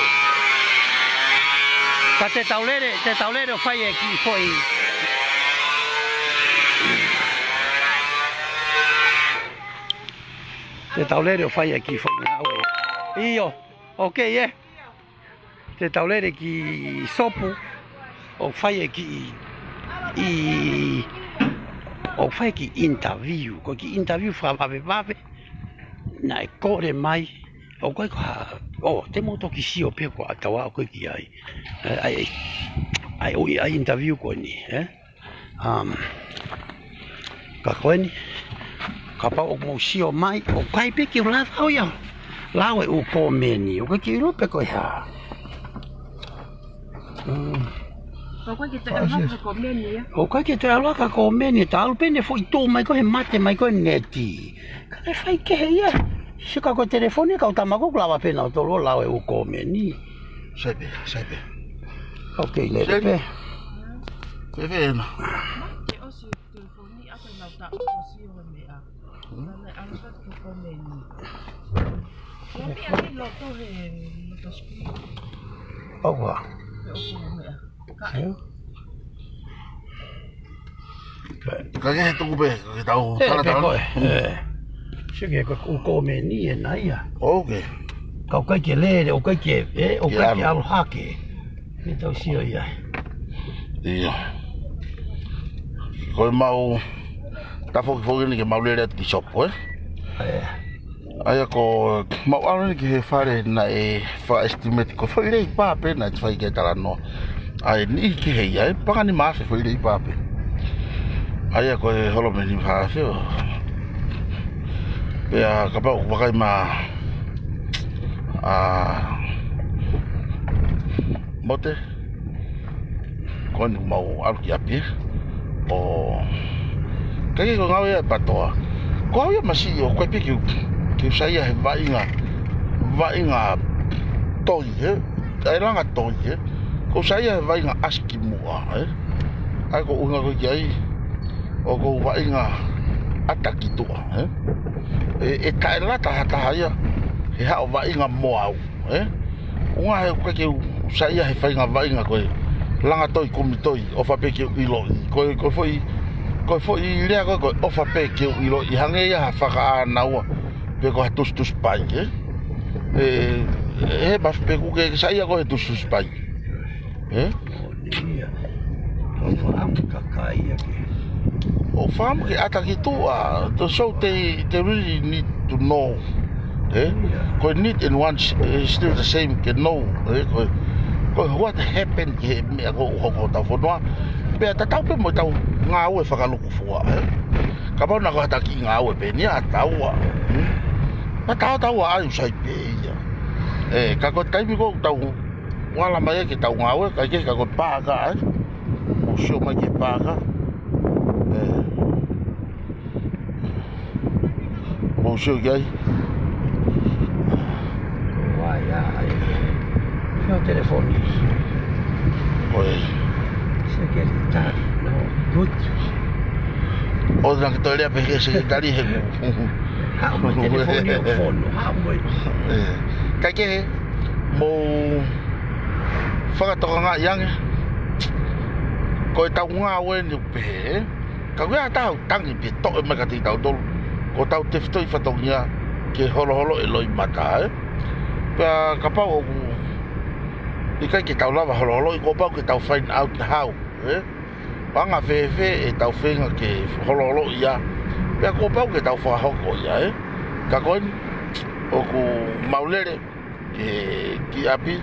Ka te tau lele, te tau lele ʻo fai e kiʻi foʻi. Te tau lele ʻo fai e kiʻi foʻi ngāue. ʻIo, okay, ē. Te tau lele ki sopu ʻo fai e kiʻi, ʻi, ʻo fai e kiʻi interview. Ko e kiʻi interview fakavavevave. Naʻe kole mai. ʻOku ʻikai ko ha, ʻo, te mou toki sio pē ko ʻetau aʻu ko ē ki ai. ʻAi, ʻai, ʻai, ʻo, ʻai interview ko eni, ē? Um, ka ko eni, kapau ʻoku mou sio mai, ʻoku ʻikai pē ke u lava au ia. Lau e ʻū kōmeni, ʻoku ʻikai ke u ʻilo pe ko e hā. Mm. ʻOku ʻikai ke toe ʻalu hake ha kōmeni ia. ʻOku ʻikai ke toe ʻalu hake ha kōmeni, ta ʻalu pē ʻene foʻi tuʻu mai ko ē he mate mai ko ē neti. Ka ke fai kehe ia. Sio ka ko e telefoni, kau tama ko ē ʻoku lava pē nautolu ʻo lau e ʻū kōmeni. Sai pē, sai pē. Okay, lele pē. Fēfē ena? Ke ʻosi telefoni, ʻa ko e nau taʻu ʻosi ʻo e meʻa. Nana, ʻalu ka ko e kōmeni. Ko e meʻa ni loto he, loto screen. ʻOku ʻa. He ʻoku meʻa. Ka e. Ka ke he tuku pē, ka ke tau ē, tala pe tala. Ko ē, ē. Sio ki he ko e ʻū kōmeni ena ia. Okay. Ka ʻoku ʻikai ke lele, ʻoku ʻikai ke, ē, ʻoku ʻikai ke ʻalu hake. Ke tau sio ia. ʻIo. Ko e mau, ta foki foki ni ke mau lele atu ki sopu, ē? ʻIo. ʻA ia ko mau ʻalu ni ki he fale naʻe fakaestimate ko e foʻi lei pā pē naʻe fai ki ai e talanoa. ʻA e niʻihi kehe ia, ē, pangani mā afe foʻi lei pā pē. ʻA ia ko e holo mei he niʻihi fā afe ʻo. Pea kapau ʻoku vakai mai ʻa Mote, ko eni mau ʻalu ki ʻapi ē. ʻO, ʻikai ke ngāue ia ʻa e PATOA. Ko au ia masiʻi ʻoku ʻikai pē ke u, ke u saiʻia he vaʻinga, vaʻinga toi, ē? ʻA e langa toi, ē? ʻOku ou saiʻia he vaʻinga ʻasi ki muʻa, ē? ʻA ia ko e ʻuhinga ko ē ki ai, ʻoku ou vaʻinga ʻata ki tuʻa, ē? ʻE, ʻe taʻelata ha taha ia he haʻo vaʻinga mo au, ē? ʻUhinga he ʻoku ʻikai ke u saiʻia he faʻahinga vaʻinga ko e langa toi, kumi toi, ʻofa pē ke u ʻiloʻi. Ko e, ko e foʻi, ko e foʻi lea ko ē, ko e ʻofa pē ke u ʻiloʻi. Hangē ia ha fakaʻānaua pe ko ha tusitusi pai, ē? ʻE, ʻe, he mafi pē ʻoku ke saiʻia koe he tusitusi pai, ē? ʻO fakaʻamu kakai ia ke, ʻo fakaʻamu ke ʻata ki tuʻa. So they, they really need to know, ē? Ko e need and want is still the same, ke know, ē? Ko e, ko e what happened ki he meʻa ko ē ʻoku hoko hotau fonua. Pea tatau pē mo ʻetau ngāue fakalūkufua, ē? Kapau naʻa ko ha taki ngāue pē eni ʻa taua, hmm? Naʻa tau, tau ʻai ʻo sai pē ia. Ē, ka ko e taimi ko ē ʻoku tau ala mai ai ke tau ngāue, ʻikai ke, ka ko e paaka, ē? Mou sio mai ki he paaka. Ē. Mou sio ki ai. Why, uh, sio telefoni. ʻOi. Sekeli ta, no, good. ʻO na ke toe lea pē ki he sekeli he. Haʻu mo e telefoni ʻo fonu, haʻu mo e. Ē. ʻIkai ke, mou fakatokangaʻi ange. Ko ʻetau ngāue ni ʻoku pehē, ē? Ka ʻoku ʻi ai ha taha ʻoku tangi pē toʻo mai kiate kitautolu, ko ʻetau tefitoʻi fatongia ke holoholoʻi e loʻimata, ē? Pea kapau ʻoku ʻikai ke tau lava holoholoʻi, kuo pau ke tau find out how, ē? Anga fēfē ʻetau feinga ke holoholoʻi ia, pea kuo pau ke tau fakahoko ia, ē? Ka ko eni, ʻoku mau lele ki, ki ʻapi,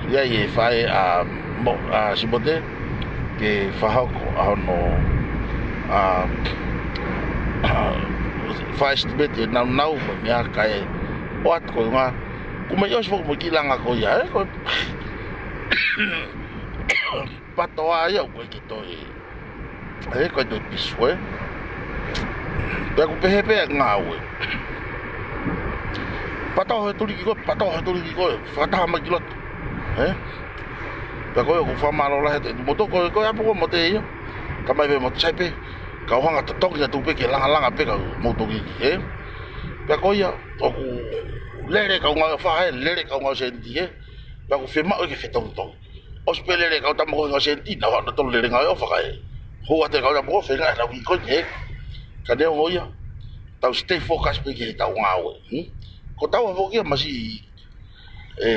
ʻi ai e faʻē ʻa Mo-, ʻa Simote, ke fakahoko ʻa hono, ʻa, fakaestimate e naunau, ko e meʻa kae ʻoatu ko e ngā, ʻoku mei ʻosi foki mo e kiʻi langa ko ia, ē, ko e PATOA ia ʻoku ʻikai ke toe, ē, ko e toe pisu, ē. Pea ʻoku pehē pē ʻa e ngāue. PATOA he tuliki ko ē, PATOA he tuliki ko ē, fakataha mai ki loto, ē. Pea ko ia ʻoku ou fakamālō lahi atu ʻi he motu ko ē, ko e ʻapi ko ē Mote ia. Ka mai pē Mote, sai pē, kau hanga ʻo totongi atu pē ke langalanga pē ka mou toki, ē. Pea ko ia, ʻoku lele kau ngāue ʻofa, ē, lele kau ngāue sēniti, ē. Pea ʻoku fiemaʻu ke fetongitongi. ʻOsi pē lele kau tama ko ē ngāue sēniti, naʻa nau tolu lele ngāue ʻofa kae hū atu e kau tama ko ē feinga ʻenau hiki ko ē, ē. Ka neongo ia, tau stay focus pē ki heʻetau ngāue, hmm? Ko taua foki ia masiʻi, ē,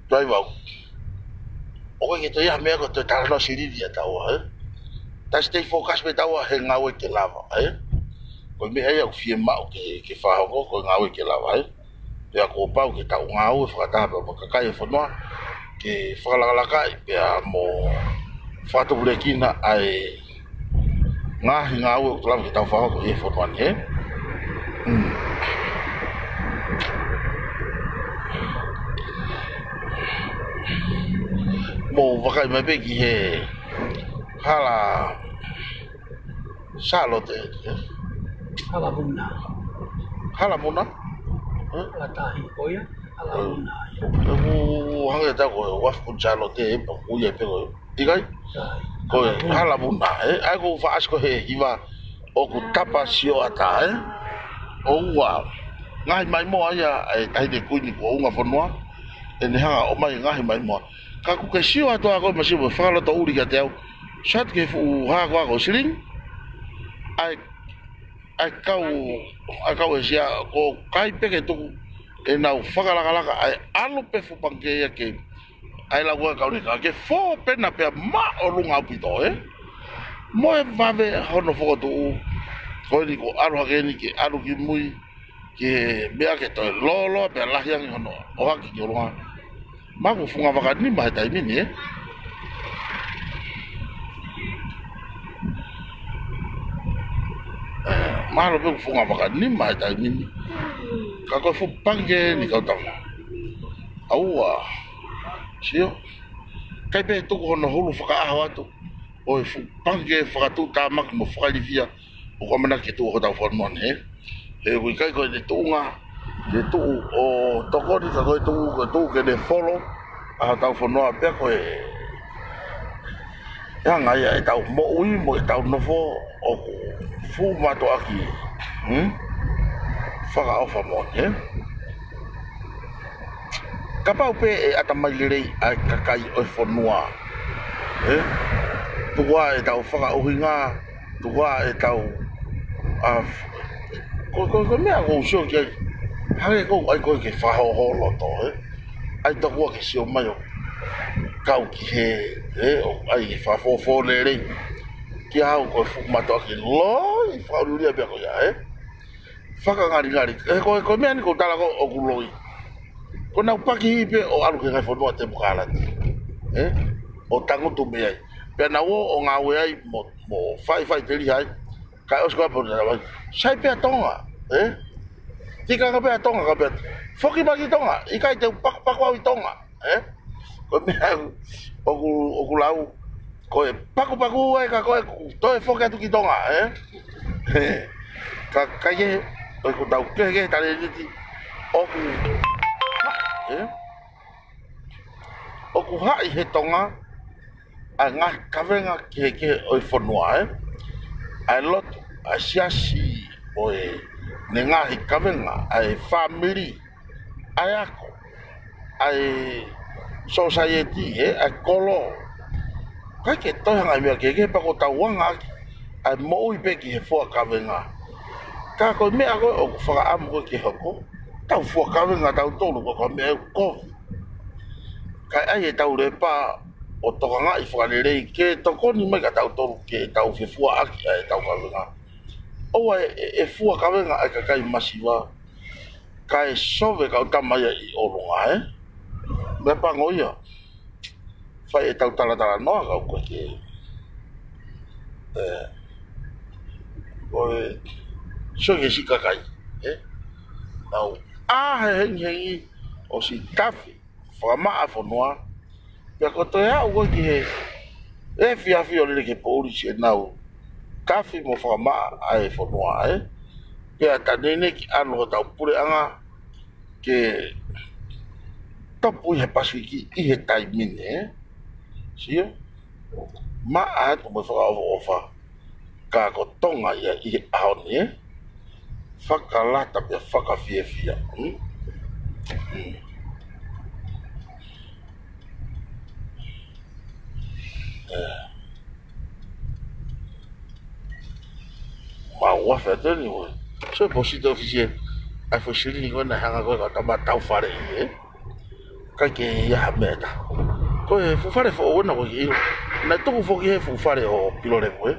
driver. ʻOku ʻikai ke toe ʻi ai ha meʻa ko e toe talanoa silini ʻa taua, ē? Tau stay focus pē taua he ngāue ke lava, ē? Ko e meʻa ia ʻoku fiemaʻu ke, ke fakahoko, ko e ngāue ke lava, ē? Pea kuo pau ke tau ngāue fakataha pea mo e kakai e fonua, ke fakalakalakaʻi pea mo fakatupulekina ʻa e ngaahi ngāue ʻoku lava ke tau fakahoko ʻi he fonua ni, ē? Mm. Mou vakai mai pē ki he hala Sālote, ē? Hala Vuna. Hala Vuna? Ē? Hala Tahi ko ia, Hala Vuna ia. ʻOku hangē ʻe taha ko e uafu ko Sālote, ē, pea ʻoku ʻi ai pē ko e, ʻikai? ʻIkai. Ko e Hala Vuna, ē? ʻA ia ʻoku ou fakaʻasi ko ē he hiva, ʻoku tapa sioʻata, ē? ʻOua. Ngaahi maimoa ia ʻa e Taʻahine Kuini ko e ʻuhinga fonua, ʻene hanga ʻo ʻomai e ngaahi maimoa. Ka ʻoku ke sio atu ā koe masiʻi mo e fakalotoʻuli kiate au. Sio atu ki he fuʻu haakoako silingi. ʻA e, ʻa e kau, ʻa e kau ʻĒsia, ʻoku ʻikai pē ke tuku ʻenau fakalakalaka, ʻa e ʻalu pē fuʻu pangikē ia ke, ʻa e lau ʻa e kau leka, ke fō pē na pea māʻolunga ʻaupito, ē? Mo e vave hono fokotuʻu, ko eni kuo ʻalu hake eni ke ʻalu ki mui, ki he meʻa ke toe lōloa pea lahi ange hono ʻohake ki ʻolunga. Maku funga vaka nima he taimi ni, ē? Mahalo pē ʻoku funga vakanima he taimi ni. Ka ko e fuʻu pangikē eni kau tama. ʻAua. Sio. ʻIkai pē tuku hono hulu fakaʻaho atu ʻo e fuʻu pangikē fakatuʻutāmaki mo fakailifia ʻoku ʻamanaki ke tuʻu hotau fonua ni, hē? He ʻoku ʻikai ko ʻene tuʻunga, ʻene tuʻu ʻo tokoni, ka ko e tuʻu, ko e tuʻu ke ne folo ʻa hotau fonua pea ko e ʻe hanga ia ʻetau moʻui mo ʻetau nofo ʻoku fuʻu mātuʻaki, hmm? Fakaʻofa moʻoni, ē? Kapau pē ʻe ʻatamai lelei ʻa e kakai ʻo e fonua, ē? Tuku ā ʻetau fakaʻuhinga, tuku ā ʻetau, a, ko, ko, ko e meʻa ʻoku ou sio ki ai, hangē ʻoku ʻai ko ē ke fakahoholo loto, ē? ʻAi tokua ke sio mai ʻo kau ki hē, ē, ʻo ʻai ke fakafōfō lelei. Kia au ko e fuʻu mātuʻaki loi fakaʻuliʻulia pea ko ia, ē? Fakangalingali. Ē, ko, ko e meʻa ni ʻoku ou tala ko ē ʻoku loi. Ko ʻenau pakihi pē ʻo ʻalu ki he ngaahi fonua temokalati, ē? ʻO tangutu mei ai. Pea nau ō ʻo ngāue ai mo, mo faʻifaʻiteliha ai. Kae ʻosi ko ē pea nau ō mai. Sai pē ʻa Tonga, ē? Tikanga pē ʻa Tonga, ka pea foki mai ki Tonga, ʻikai te u pakupaku au ʻi Tonga, ē? Ko e meʻa ʻoku, ʻoku lau, ko e pakupaku ē ka ko e toe foki atu ki Tonga, ē? Ka, ka ʻi he, ʻoku tau kehekehe talēniti, ʻoku, ē? ʻOku haʻi he Tonga ʻa e ngaahi kavenga kehekehe ʻo e fonua, ē? ʻA e lotu, ʻa e siasi, ʻo e, ne ngaahi kavenga, ʻa e fāmili, ʻa e ako, ʻa e sōsaieti, ē? ʻA e kolo. ʻIkai ke toe hanga ʻe he meʻa kehekehe pea ko ʻetau anga ʻaki ʻa e moʻui pē ki he fua kavenga. Ka ko e meʻa ko ē ʻoku fakaʻamu ko ē ke hoko, tau fua kavenga tautolu, ko e meʻa ʻoku kovi. Kae ʻai ʻetau lepa ʻo tokangaʻi fakalelei ke tokoni mai kia tautolu ke tau fefuaʻaki ʻa ʻetau kavenga. ʻOua ʻe, ʻe, ʻe fua kavenga ʻa e kakai masiva, kae sove kau tama ia ʻi ʻolunga, ē? Meʻa pango ia. Fai ʻetau talatalanoa kau ko ē ke, ē, ko e sio ki he siʻi kakai, ē? Nau ʻā he hengihengi ʻo siʻi tafi fakamaʻa fonua, pea ko e toe aʻu ko ē ki he efiafi ʻo lele ki he poʻuli siʻenau tafi mo fakamaʻa ʻa e fonua, ē? Pea tā neʻineʻi ke ʻalu hotau puleʻanga ke topu ʻi he Pasifiki ʻi he taimi ni, ē? Sio? Maʻa atu mo e fakaʻofoʻofa. Ka ko Tonga ia ʻi he ʻaho ni, ē? Fakalata pea fakafiefia. Hmm? Hmm. Ē. Mau afe atu eni ʻoe. So e posita ofisi ē. ʻAi foʻi silini ko ē naʻe hanga ko ē kau tama tau fale ʻi, ē? ʻIkai ke ʻi ai ha meʻa ʻe taha. Ko e fuʻu fale foʻou ena ʻoku ʻikai ke ʻilo. Naʻe tuku foki he fuʻu fale ʻo Pilolevu, ē?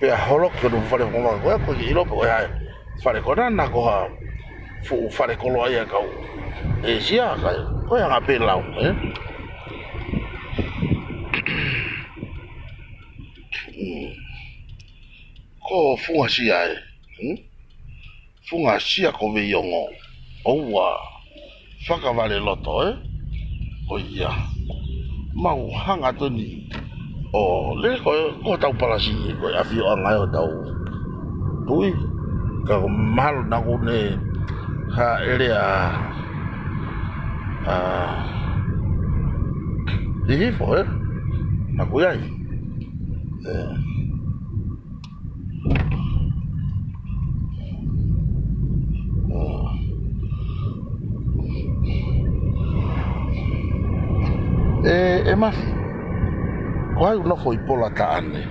Pea holo ki hono fuʻu fale fononga ko ē, ʻoku ʻikai ke ʻilo pe ko e hā e fale ko ena, naʻa ko ha fuʻu fale koloa ia ʻa e kau ʻĒsia, ka ko e anga pē lau, ē? Mm. Ko Funga Sia ē. Hmm? Funga Sia ko Veiongo. ʻOua. Fakavaleloto, ē? ʻOia. Mau hanga atu eni ʻo lele ko ē, ko hotau palasi, ko e ʻafioʻanga ē ʻo hotau tuʻi. Ka ko mahalo naʻa ku ne hāʻele ʻa, ʻa Hihifo, ē? Naʻa ku ʻi ai. Ē. Ē, ʻe Mafi, ko hai ʻoku nofo ʻi Polataʻane?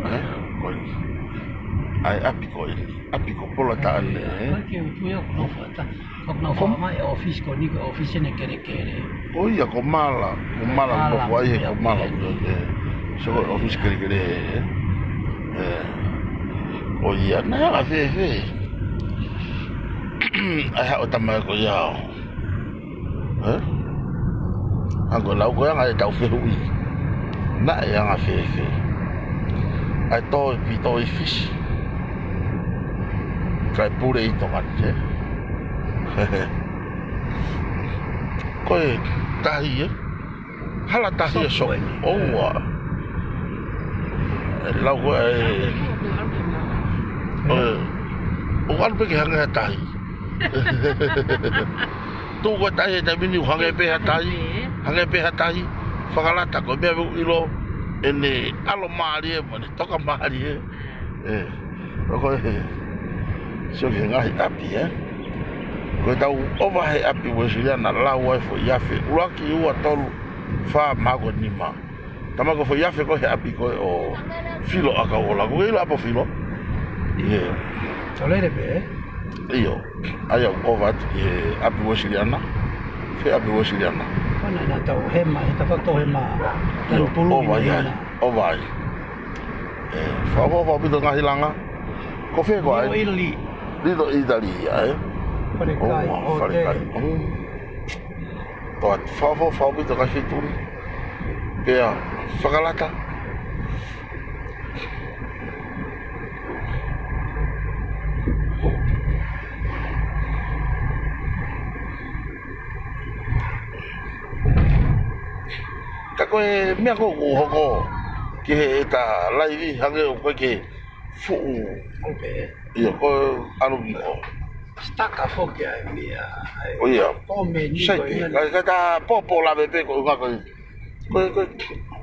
Ē, ko eni. ʻAi, ʻapi ko eni. ʻApi ko Polataʻane, ē? Ko e ke utu ia ʻoku nofo ata. Ko ʻoku nau faka mai e ʻōfisi ko eni ko e ʻōfisi ʻene kelekele. ʻOia, ko Mala, ko Mala, Mala, nofo ai he ko Mala, ē. So ko e ʻōfisi kelekele, ē. Ē. ʻOia, naʻe anga fēfē ʻa e haʻu ʻo tama ko ia ʻo, ē? Hangē ko e lau ko ē ʻa ʻetau fehuʻi. Naʻe anga fēfē. ʻA e tō ʻi Pito ʻi Fisi. Kae pule ʻi Tonga ni, ē. Ko e tahi, ē. Hala tahi ʻe Sopu, ē. ʻOua. ʻE lau ko ē, ē. ʻOku ʻalu pē ke hangē ha tahi. Tuʻu ko e tahi he taimi ni ʻoku hangē pē ha tahi. Hangē pē ha tahi. Fakalata ko e meʻa ʻoku ʻilo ʻene ʻalo mālie mo ʻene toka mālie. ʻE, ʻo ko e, sio ki he ngaahi ʻapi, ē. Ko e tau ʻova he ʻapi Uēsiliana lau ai foʻi afe, ʻuluaki, ua, tolu, fā, mahalo ko e nima. Tama ko e foʻi afe ko ē he ʻapi ko ē ʻo Filo ʻAkauʻola. Ko e ʻilo ʻapi ʻo Filo? ʻIo. Tolele pē, ē? ʻIo. ʻA ia ʻoku ʻova atu ki he ʻapi Uēsiliana. Fē ʻapi Uēsiliana? Ko ena naʻa tau hema, he tau fakatau hema. ʻIo, ʻova ai. ʻOva ai. ʻE, fakaʻofoʻofa ʻaupito ngaahi langa. Ko fē ko ē? Little Italy. Little Italy ia, ē? Falekai, ʻOua, hōtele. Falekai. Mm. Toa, fakaʻofoʻofa ʻaupito ngaahi feituʻu ni. Pea, fakalata. Ka ko e meʻa ko ē ʻoku hoko ki heʻeta laivi hangē ʻoku ʻikai ke fuʻu. ʻIo, ko e ʻalu ki ko. Staka foki ai meʻa, ai. ʻIo. Ko e meʻa ni. Sai ko e pē, meʻa ni. Ka, ka ta pōpō lave pē ko e ʻuhinga ko e. Ko e, ko e,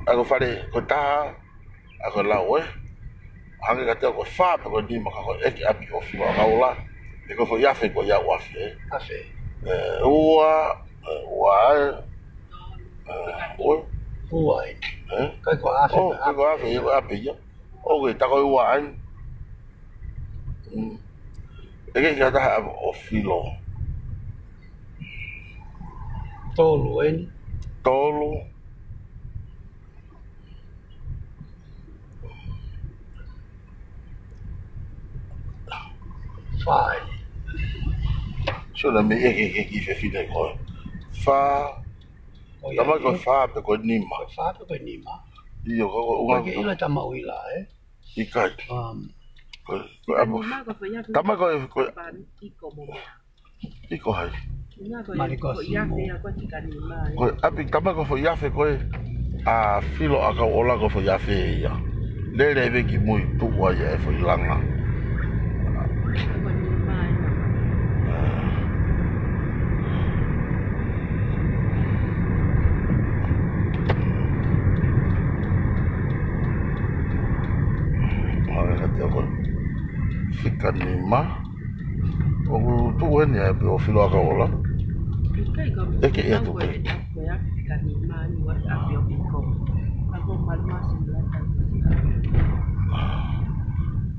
ʻa ko e fale, ko e taha, ʻa ko e lau, ē. Hangē ka te ko e fā pe ko e nima ka ko e ʻeke ʻapi ʻo Filo ʻAkauʻola. Pe ko e foʻi afe ko ia ʻoku afe, ē. Afe. ʻE, ua, ʻe, ua, ē. ʻE, ua. Ua, ē. Ē? Kai ko e afe, ʻo, kai ko e afe, ʻe ko e afe ia. ʻOku ke tako ʻi ua ai. Mm. ʻEke ki ha taha ʻo Filo. Tolu eni. Tolu. Fā eni. Sio naʻa mei ʻeke, ʻeke ki he fefine ko ē. Fā. ʻO ia, tama ko e fā pe ko e nima. Ko e fā pe ko e nima. ʻIo, ko, ko, ʻOku ʻikai ke ʻilo ʻe Tamauila, ē? ʻIkai. Um, ko, ko e ʻapi. Tama ko e, ko e. ʻIko hai? Mali ko Simu. Ko e ʻapi, tama ko e foʻi afe ko ē ʻa Filo ʻAkauʻola ko e foʻi afe ia. Lele ʻi he ki mui tuʻu ai e foʻi langa. ʻAi, ka te ako. Fika nima. ʻOku tuʻu eni ʻa e ʻapi ʻo Filo ʻAkauʻola. ʻEke ia tuʻu pē.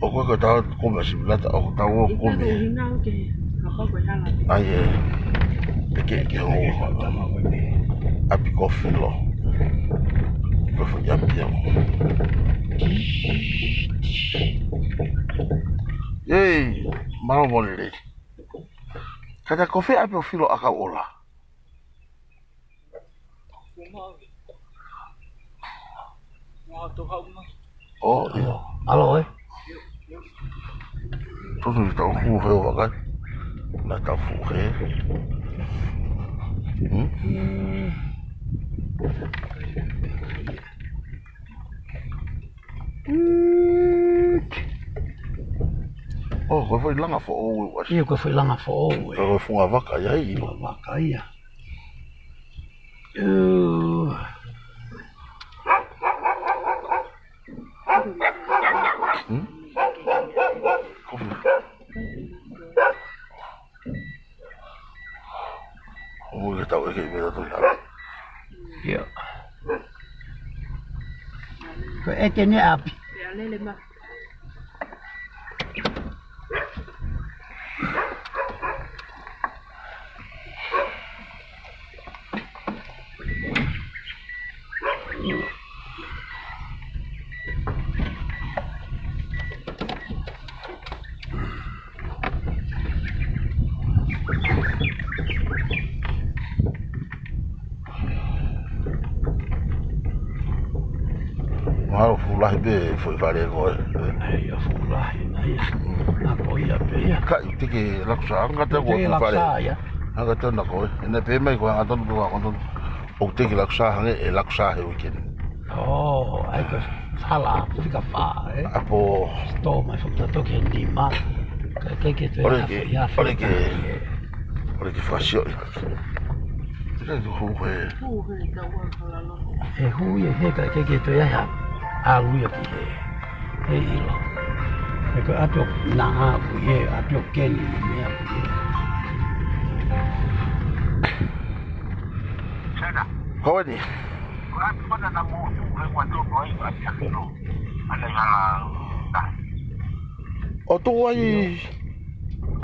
ʻOku ʻikai ko e tau kumi ʻa Similata, ʻoku tau ʻo kumi ē. ʻAi ē. ʻEke, ʻeke ho ʻapi ko Filo. Ko e foʻi ʻapi ia. Ei, mālō mo lelei. Ka ta ko fē ʻapi ʻo Filo ʻAkauʻola? ʻO, ʻio. ʻAlo, ē? Tonu i tau fuʻu hē ʻo vakai. Naʻa tau fuʻu hē. Hmm? ʻO, ko e foʻi langa foʻou ē, ʻasi. ʻIo, ko e foʻi langa foʻou ē. Ko e funga vaka ia, ʻio. Funga vaka ia. Hmm? Kofi. ʻO, ke tau ʻeke ʻi meʻa tau hala. ʻIo. Ko e ʻeke ni ʻapi. Mālō fuʻu ʻAi pē foʻi fale ko ē. ʻAi, ʻa fuʻu lahi, naʻe ʻi ai. Naʻe ko ia pē ia. Ka ʻi te ke lakusā, anga te Te ko ke foʻi fale. Lakusā ia. Anga te na ko ē. Naʻe pē mai ko anga tonu ko anga tonu. ʻOku te ke lakusā hangē ʻe lakusā he weekend. ʻŌ, ʻai ko e hala, fika fā, ē? ʻApō. Sitō mai, fakatatau ki he nima. Ka ke ke te ʻOle ke, afe, afe ʻole ke, ē. ʻOle ke fakasioʻi. Te ke tu hu he. Hu he ka ua. ʻE hui ʻe he ka ke ke toe ai ha ʻalu ia ki he. He ʻilo. He ko e ʻapi ʻo na ʻapi ē, ʻapi ʻo Keni mo e meʻa ʻapi ē. Sena. Ko eni. Ko e ʻapi mana na mo tu he ua toko ai ʻapi ʻa Keni. Ana i hala ta. ʻO tu ai.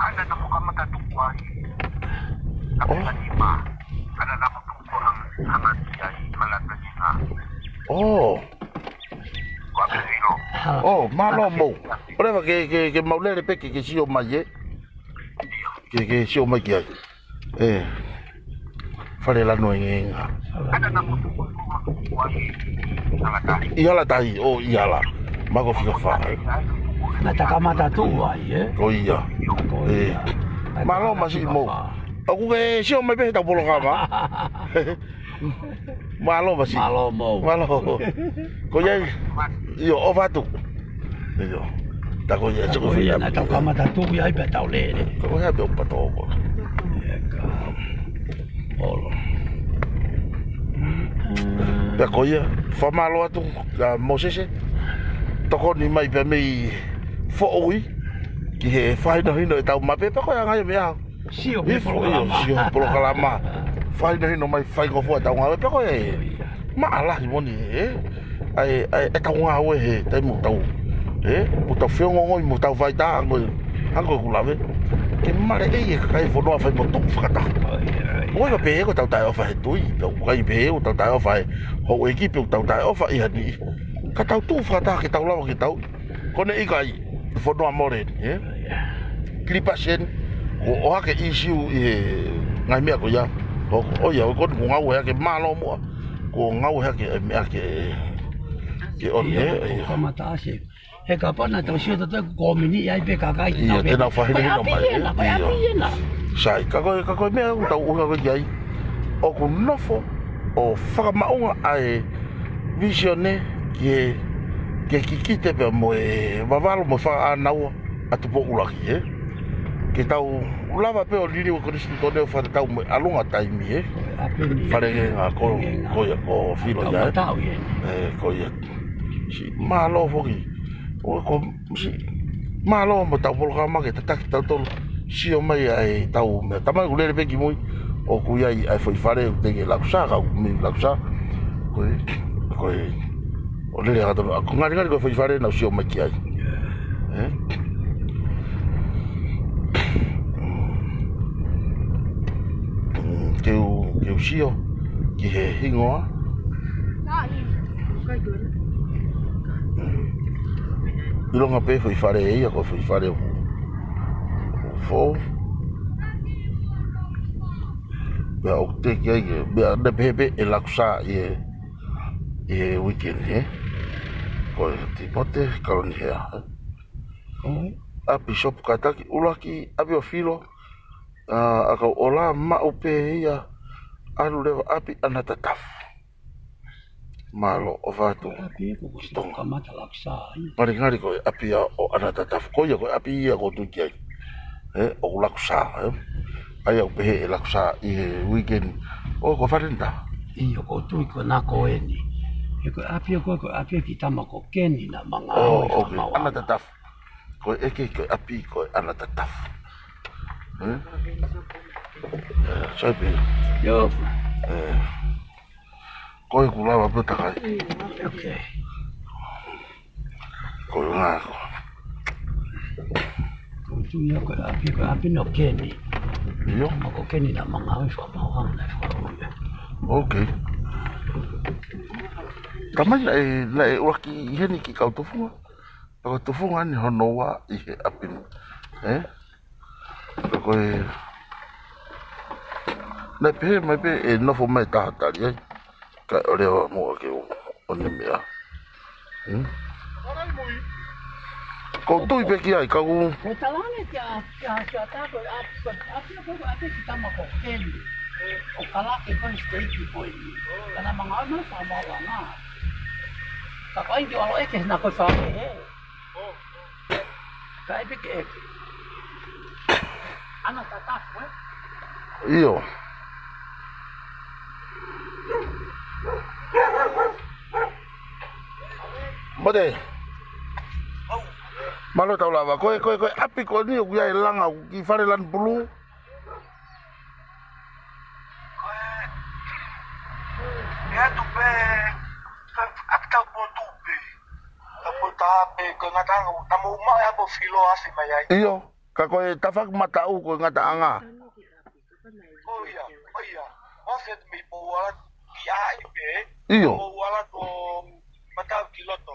Ana na mo kamata tu ai. ʻApi ʻa Keni ma. Ana na mo tu ko hang-, hanga ki ai, mana ta ki ha. ʻŌ. Ko ʻapi ʻa Keni. ʻŌ, mālō mo. ʻOleva ke, ke, ke mau lele pē ke, ke sio mai ē. Ke, ke sio mai ki ai. ʻE. Fale lanu e ngenga. ʻI hala tahi, ʻo ʻi hala. Mako fika fā. Naʻe ta kamata tu ai, ē? Ko ia. Ko ia. ʻE. Naʻe ta kamata fika fā. Mālō masiʻi mo. ʻOku ke sio mai pē he tau polokalama. Mālō masiʻi. Mālō mo. Mālō. Ko ia. ʻIo, ʻo fatu. ʻIo. Ta ko ia, ta ko ia, naʻe tau kamata tu ia ai pē tau lele. Ta ko ia pē ʻo pato ko. ʻE ka. ʻOlo. Pea ko ia, fakamālō atu, ka Mōsese. Tokoni mai pē mei foʻui. Ki he fakahinohino ʻetau mape, pea ko e anga ia meʻa. Sio pē he polokalama. Sio he polokalama. Fakahinohino mai faingofua ʻetau ngāue pea ko e. Maʻalahi moʻoni, ē? ʻAi, ʻai, ʻetau ngāue he taimi ʻoku tau. Ē? ʻOku tau feongoongoi mo tau faitā, hangē ko e, hangē ko ʻeku lave. Ke maleʻi e kakai fonua fai mo tuʻu fakataha. ʻOi, ʻai. ʻOi, ka pehē ko ʻetau taʻeʻofa he tui. Pea ʻoku ʻikai pehē ko ʻetau taʻeʻofa he houʻeiki pe ko ʻetau taʻeʻofa ʻi ha niʻihi. Ka tau tuʻu fakataha ke tau lava ke tau. Ko ʻene ʻikai. Fonua mole, ē? Kiribati eni, ko e ʻohake ʻīsiu ʻi he ngaahi meʻa ko ia. ʻO, ʻo ia, ʻo ko eni ko e ngāue hake mālō muʻa. Ko e ngāue hake e meʻa ke, ke ʻoni, ʻIo, ē, ko ʻio. Kamata ase. He kapau naʻa tau sio tautolu ko e mini ai pē kakai. ʻIo, te nau fakahinohino mai, ē? Ko e ʻapi ena, ko e ʻapi ena. Sai, ka ko e, ka ko e meʻa ʻoku tau ʻuhinga ko ē ki ai. ʻOku nofo ʻo fakamaʻunga ʻa e vīsone ki he, ki he kikite pea mo e vavalo mo e fakaʻānaua ʻa Tupou ʻUluaki, ē? Ke tau lava pē ʻo liliu e konisitūtone ʻo fakatatau mo e ʻalunga taimi, ē? Fale ngenga ko, ko ia, ko Filo ia, ē? Ē, ko ia. Siʻi mālō foki. ʻO ko, siʻi mālō mo ʻetau polokalama ke tataki tautolu. Sio mai ʻa ʻetau meʻa. Tamai ʻoku lele pē ki mui. ʻOku ʻi ai ʻa e foʻi fale ʻoku te ke lakusā, ka ʻoku mei lakusā. Ko e, ko e, ʻo lele ʻa tonu. ʻA ko ngalingali ko e foʻi fale naʻa ku sio mai ki ai. Ē? Mm, ke u, ke u sio ki he hingoa. Mm. ʻIlonga pē foʻi fale ia, ko e foʻi fale ʻoku, ʻoku foʻou. Pea ʻoku teʻeki ai ke, pea naʻe pehē pē ʻe lakusā ʻi he, ʻi he weekend, ē? Ko e Timote Kalonihea, ē? ʻApī Sopu Kātaki ʻUluaki, ʻApī ʻo Filo, ʻa, ʻa Kauʻola, maʻu pē ia, ʻalu leva ʻApī ʻAnatatafu. Mālō, ʻofa atu. ʻApī ē ko e ki Tonga. Kamata lakusā, ē. Ngalingali ko e ʻapi ia ʻo ʻAnatatafu. Ko ia ko e ʻapi ia ʻoku ou tui ki ai. Ē, ʻoku lakusā, ē. ʻA ia ʻoku pehē ʻe lakusā ʻi he weekend. ʻO, ko e fale ni ta. ʻIo, ʻoku ou tui ko ena ko eni. He ko e ʻapi ia ko e, ko e ʻapi ia ki he tama ko Keni naʻa ma ngāue ʻo, ʻo, ko e fakamaauʻanga. ʻAnatatafu. Ko e ʻeke ko e ʻapi ko e ʻAnatatafu. Ē? Ē, sai pē. ʻIo. Ē. Ko e kulava pē takai. Okay. Ko e ngā ko. Ko e tui ia ko e ʻapi, ko e ʻapi ʻo Keni. ʻIo. Ma ko Keni naʻa ma ngāue fakamaauʻanga naʻe fakamaauʻi. Okay. Tamai naʻe, naʻe ʻuluaki ʻi heni ki Kautufunga. Pea ko Tufunga ni hono ua ʻi he ʻapi ni. Ē? Ka ko e, naʻe pehē mai pē ʻe nofo mai taha tali ai. Kae ʻoua muʻa ke u ʻomi meʻa. Hmm? Ko u tui pē ki ai, ka u. Ko e talane kia, kia, kia tā ko e ʻapi, ko e ʻapi, ko e ʻapi ki tama ko Keni. ʻO kalake ko e siteiki ko eni. Ka naʻa ma ngāue mai Samoa na. Ka ko ai ki ʻalo ʻeke na ko e fale ē. Ka e peke ʻeke. Ana tatafu ē. ʻIo. Mote. Mālō tau lava. Ko e, ko e, ko e ʻapi ko eni ʻoku ʻi ai e langa ʻoku ki fale lanu pulu. Ko e, ʻe atu pē, ko e ʻapi taupotu pē. Taupotu pē, ko e ngataʻanga, na mo uma e ʻapi ʻo filo afe mai ai. ʻIo, ka ko e tafaʻaki mataʻu ko e ngataʻanga. Ko ia, ko ia. Afe mei Pouala ki ai pē. ʻIo. Pouala ko mataʻu ki loto.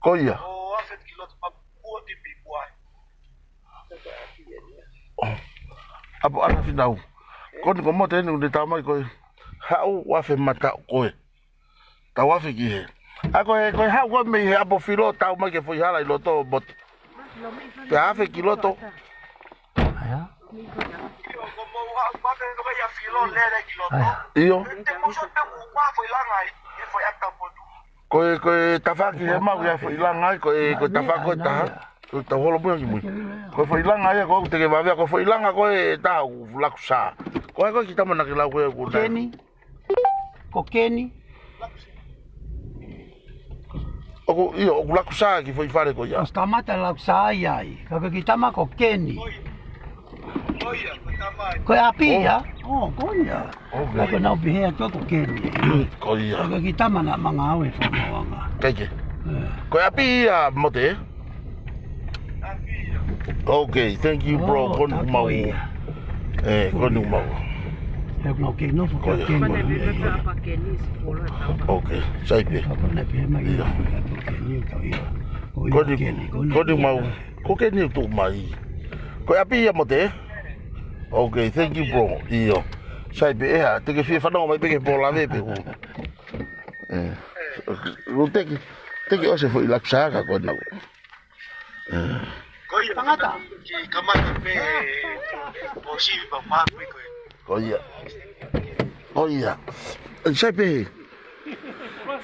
Ko ia. ʻO afe ki loto, ma kuo ti mei kuai. ʻApo ana finau. Ko eni ko Mote eni ʻoku ne tā mai ko e haʻu ʻo afe mataʻu ko ē. Tau afe ki hē. ʻA ko e, ko e haʻu ko ē mei he ʻapi ʻo filo tau mai ki he foʻi hala ʻi loto Mote. Pea afe ki loto. ʻAia. ʻIo. Ko e, ko e tafaʻaki he mau ia foʻi langa ai, ko e, ko e tafaʻaki ko e taha. Ko e tau holo mui ki mui. Ko e foʻi langa ia ko ʻoku te ke vavea, ko e foʻi langa ko e taha ʻoku laku sā. Ko e ko e ki tama naʻa ke lau ko e ʻoku nai. Keni. Ko Keni. ʻOku, ʻio, ʻoku laku sā ki foʻi fale ko ia. ʻOsi kamata laku sā ai ai. Ka ko e ki tama ko Keni. Ko e ʻapi ia? ʻŌ, ko ia. Ka ko e nau pehē atu ko Keni. Ko ia. Ka ko e ki tama naʻa ma ngāue Fakamaauʻanga. Kaike. Ko e ʻapi ia Mote? Okay, thank you, bro. Ko eni mau. ʻE, ko eni mau. He ʻoku nau kei nofo ki Keni. Okay, sai pē. Ko eni, ko eni mau. Ko Keni ʻoku tuʻu mai. Ko e ʻapi ia Mote? Okay, thank you, bro. ʻIo. Sai pē ʻe hā, te ke fie fanongo mai pē ki he pō lave pē ʻoku. ʻE. ʻOku te ke, te ke ʻosi foʻi laku sā ka ko ena. ʻE. Ko ia. Tangata. Ki kamata pē, ʻo sivi pa pa pē ko e. Ko ia. Ko ia. Sai pē.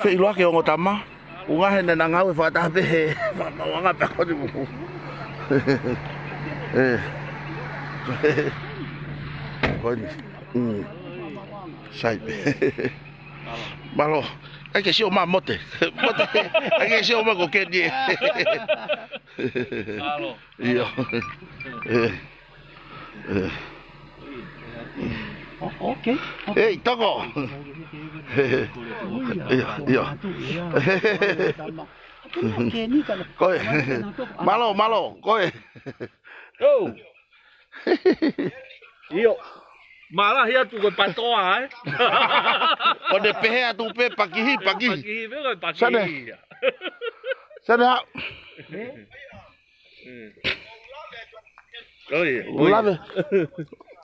Feʻiloaki ongo tama. ʻUhinga he naʻa na ngāue fakataha pē he Fakamaauʻanga pea ko eni muku. ʻE. Ko eni. Mm. Sai pē. Mālō. ʻAi ke sio mai Mote. Mote. ʻAi ke sio mai ko Keni ē. Mālō. ʻIo. ʻE. ʻE. ʻO, okay. ʻEi, toko. ʻIo, ʻio. Ko e. Mālō, mālō, ko e. ʻIo. ʻIo. Mālahi atu ko e patoa, ē? Ko ʻene pehē atu pē pakihi, pakihi. Pakihi, pē ko e pakihi. Sane. Sane ha. ʻOku lave.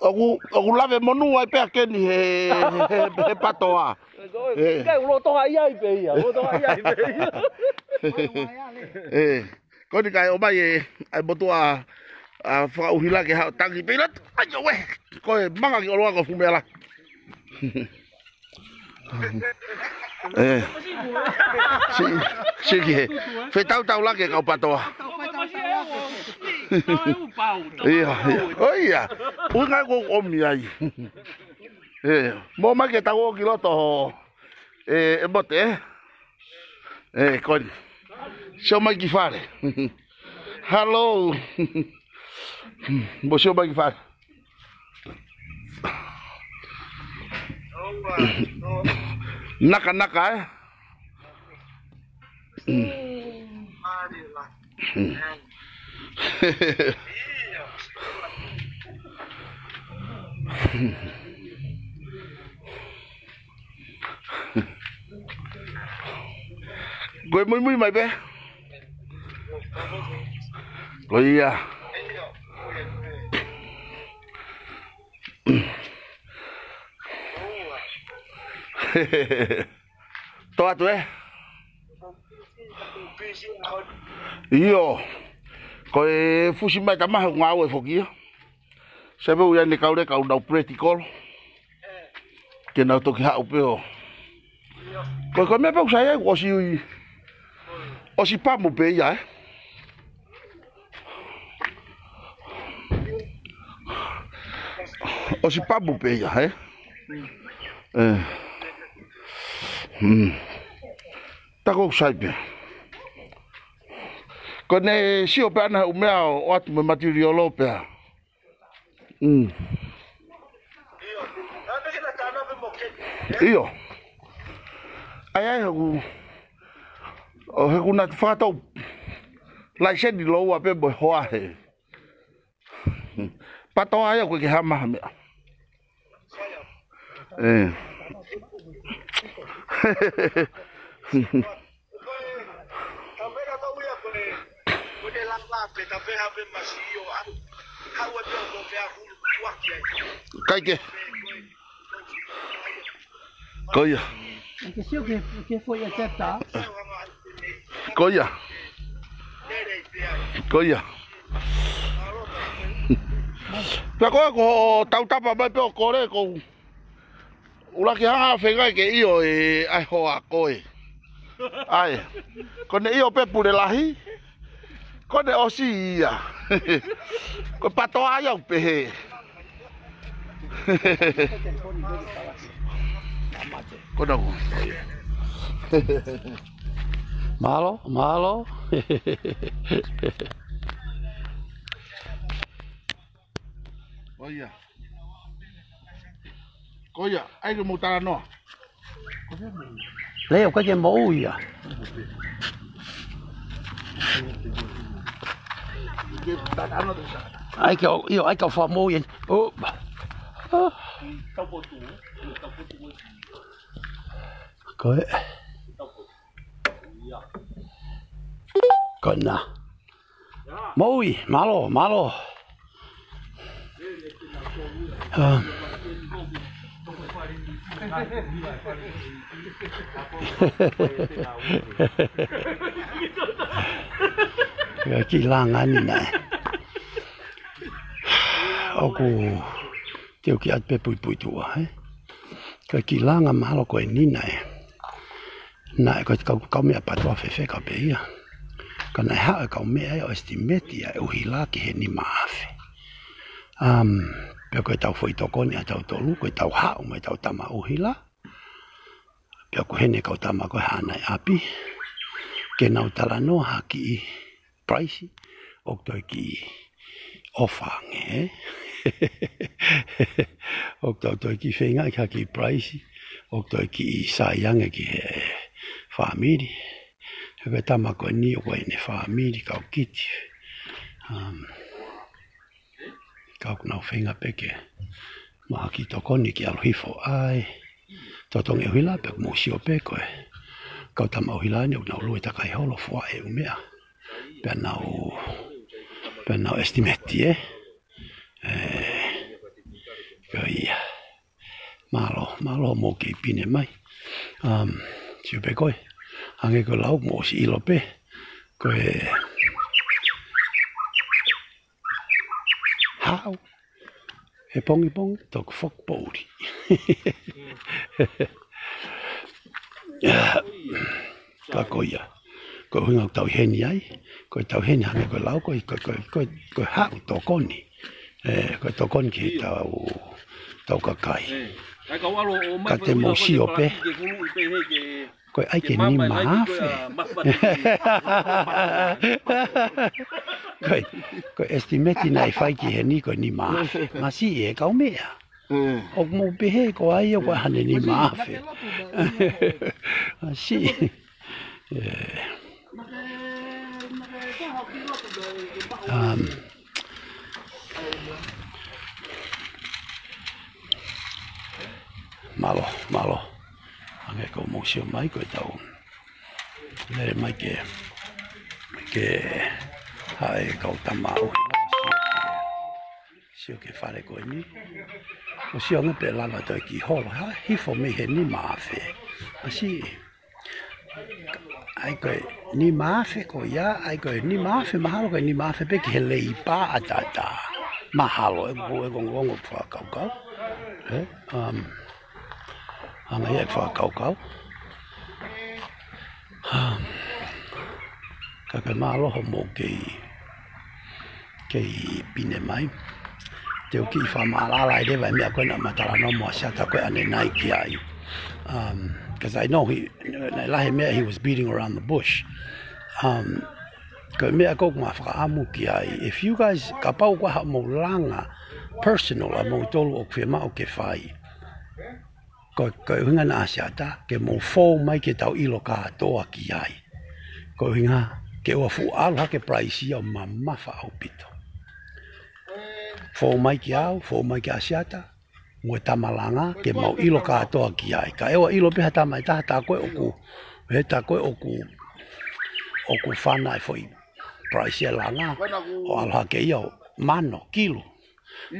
ʻOku, ʻoku lave monū ai pē ʻa Keni he, he, he, he patoa. ʻE. Kai ulo toha ia i pē ia. Ulo toha ia i pē ia. ʻE. Ko eni kae ʻomai e, ʻai motuʻa, ʻa Fakaʻuhila ke haʻu tangi pē ʻi loto. ʻAi ʻo ue. Ko e manga ki ʻolunga ko Fumela. ʻE. Si, si ki he. Fetautau lake kau patoa. ʻIo, ʻio. ʻOia. ʻUhinga ko ʻomi ai. ʻE. Mo mai ke tau ō ki loto ho. ʻE, ʻe Mote, ē? ʻE, ko eni. Sio mai ki fale. Hello. Mo sio mai ki fale. Nakanaka, ē? Ko e muimui mai pē. Ko ia. Tō atu, ē? ʻIo. Ko e fusi mai tamaha ʻoku ngāue foki ia. Sai pē ʻoku ʻi ai ʻene kau leka ʻoku nau practical. Ke nau toki haʻu pē ʻo. Ko e, ko e meʻa pē ʻoku sai ai, ʻosi ui. ʻOsi pamu pē ia, ē. ʻOsi pamu pē ia, ē. Ē. Hmm. Tā ko ʻoku sai pē. Ko ʻene sio pē ʻana he ʻū meʻa ʻo, ʻoatu mo e material pē. Mm. ʻIo. ʻAi, ʻai, ʻoku, ʻo he ʻoku na fakatau laiseni lōua pē mo e hoa he. Patoa ia ko e ke hama ha meʻa. Ē. Kai ke. Ko ia. Ke sio ke, ke foʻi e teta. Ko ia. Ko ia. Pea ko e ko tautapa mai pē ʻo kole ko ʻUluaki hanga feinga ke ʻio e ʻai hoa ko ē. ʻAi. Ko ʻene ʻio pē Pulelahi. Ko ʻene ʻosi ia. Ko e patoa ia ʻoku pehē. Ko ena ʻoku. Mālō, mālō. ʻO ia. Ko ia, ʻai ke mou talanoa. Leo, ʻikai ke moʻui ia. ʻAi ke ʻo, ʻio, ʻai ke ʻo fakamoʻui eni. ʻO. Ko e. Ko ena. Moʻui, mālō, mālō. Ah. Ka kiʻi langa ni naʻe. ʻOku te u kiʻi ʻatu pē puipuituʻa, ē? Ka kiʻi langa mahalo ko eni naʻe. Naʻe ko e kau, kaumeʻa patoa fefeka pē ia. Ka naʻe haʻu e kaumeʻa ia ʻo estimate ia e ʻuhila ki he nima afe. Um, pea ko e tau foʻi tokoni ʻa tautolu, ko e tau haʻu mo e tau tama ʻuhila. Pea ko heni e kau tama ko e hana e ʻapi. Ke nau talanoa ha kiʻi price, ʻoku toe kiʻi ʻofa ange, ē? ʻOku tau toe kiʻi feinga ki ha kiʻi price, ʻoku toe kiʻi sai ange ki he fāmili. He ko e tama ko eni ʻoku ʻi ai ʻene fāmili, kau kiti. Um, Ka ʻoku nau feinga pē ke maʻu ha kiʻi tokoni ke ʻalu hifo ai. Totongi ʻuhila pē ʻoku mou sio pē ko e kau tama ʻuhila ni ʻoku nau lue takai holo fua e ʻū meʻa. Pea nau, pea nau estimate, ē? Ē, ko ia. Mālō, mālō hoʻomou kei pine mai. Um, sio pē ko e. Hangē ko e lau mou ʻosi ʻilo pē. Ko e haʻu he pongipongi, toki foki poʻuli. Ka ko ia. Ko e ʻuhinga ʻoku tau ʻi heni ai, ko e tau ʻi heni hangē ko e lau, ko e, ko e, ko e, ko e, ko e haʻu tokoni. Ē, ko e tokoni ki he tau, tau kakai. Ka te mou sio pē. Ko e ʻai ke nima afe. Ko e, ko e estimate naʻe fai ki heni ko e nima afe. Masiʻi e kaumeʻa. ʻOku mou pehē ko ai ʻoku ʻi ai haʻane nima afe. Masiʻi. Ē. Um, mālō, mālō. Hangē ko hoʻomou sio mai ko e tau lele mai ke, ke haʻu e kau tama ʻuhila. Sio ki he fale ko eni. ʻO sio ange pē lava toe kiʻi holo. Ha, hifo mei he nima afe. Masiʻi. ʻA ia ko e nima afe ko ia, ʻa ia ko e nima afe mahalo ko e nima afe pē ki he leipā ʻataʻatā. Mahalo, ʻeku, ʻeku ongoongo fakakaukau. Ē? Um, hanga ia ʻeku fakakaukau. Um, ka ke mālō hoʻomou kei kei pine mai. Te u kiʻi fakamaʻalaʻala leva e meʻa ko ē naʻá ma talanoa mo ʻAsiata ko ē ʻanenai ki ai. Um, 'cause I know he, naʻe lahi e meʻa he was beating around the bush. Um, ko e meʻa ko ē ʻoku ma fakaʻamu ki ai. If you guys, kapau ko ha mou langa personal ʻa moutolu ʻoku fiemaʻu ke fai. Ko, ko e ʻuhinga naʻa ʻAsiata, ke mou fou mai ke tau ʻilo kātoa ki ai. Ko e ʻuhinga, ke ʻoua fuʻu ʻalu hake price ia ʻo mamafa ʻaupito. Fou mai kia au, fou mai kia ʻAsiata, mo e tama langa, ke mau ʻilo kātoa ki ai. Kae ʻoua ʻilo pē ha tama ʻe taha tā ko ē ʻoku, he tā ko ē ʻoku, ʻoku fana e foʻi price e langa, ʻo ʻalu hake ia ʻo mano, kilu.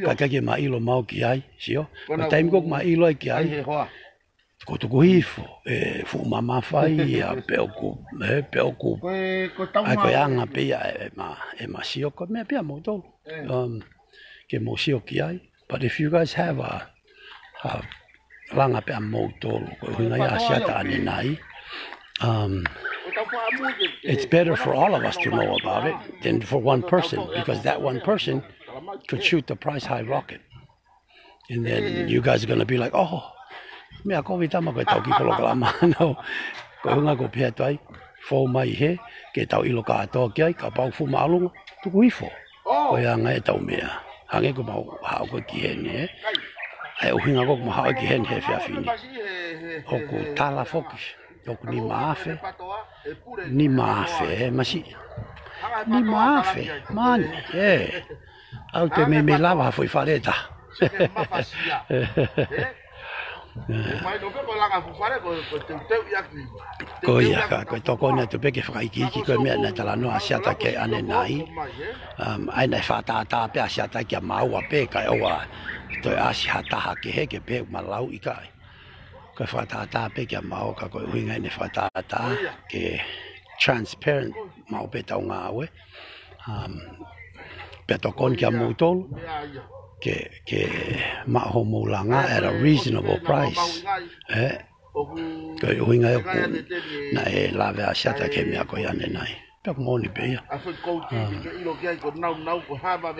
Ka ʻikai ke ma ʻilo maʻu ki ai, sio? Ko e taimi ko ē ʻoku ma ʻilo ai ki ai, ko e tuku hifo, ē, fuʻu mamafa ia, pe ʻoku, ē, pe ʻoku, ʻa ia ko e anga pē ia ʻema, ʻema sio, ko e meʻa pē ia moutolu. Um, ke mou sio ki ai. But if you guys have a, a langa pē ʻa moutolu, ko e ʻuhinga ia ʻAsiata ʻanenai. Um, it's better for all of us to know about it than for one person, because that one person could shoot the price high rocket. And then you guys are gonna be like, "Oh, meʻa kovi tama ko e tau ki polokalama." No. Ko e ʻuhinga ʻoku ou pehē atu ai, fou mai he, ke tau ʻilo kātoa ki ai, kapau fuʻu māʻolunga, tuku hifo. Ko e anga e tau meʻa. Hangē ko ʻemau haʻu ko ē ki heni, ē? ʻA e ʻuhinga ko ē ʻoku ma haʻu ki heni he efiafi ni. ʻOku tala foki, ʻoku nima afe, nima afe, ē, masiʻi. Nima afe, mani, ē. ʻOku te meimei lava ha foʻi fale ʻe taha. Ko ia, ka ko e tokoni atu pē ke fakaikiiki ko e meʻa naʻe talanoa ʻAsiata ki ai ʻanenai. Um, ʻa ia naʻe fakatātā pē ʻAsiata kia maua pē kae ʻoua toe ʻasi ha taha kehe ke pehē ʻoku ma lauʻi, ʻikai. Ko e fakatātā pē kia maua ka ko e ʻuhinga ʻene fakatātā ke transparent maʻu pē ʻetau ngāue. Um, pea tokoni kia moutolu ke, ke maʻu hoʻomou langa at a reasonable price. Ē? Ko e ʻuhinga ia ʻoku naʻe lave ʻAsiata ki he meʻa ko ia ʻanenai. Pea ʻoku moʻoni pē ia. Um,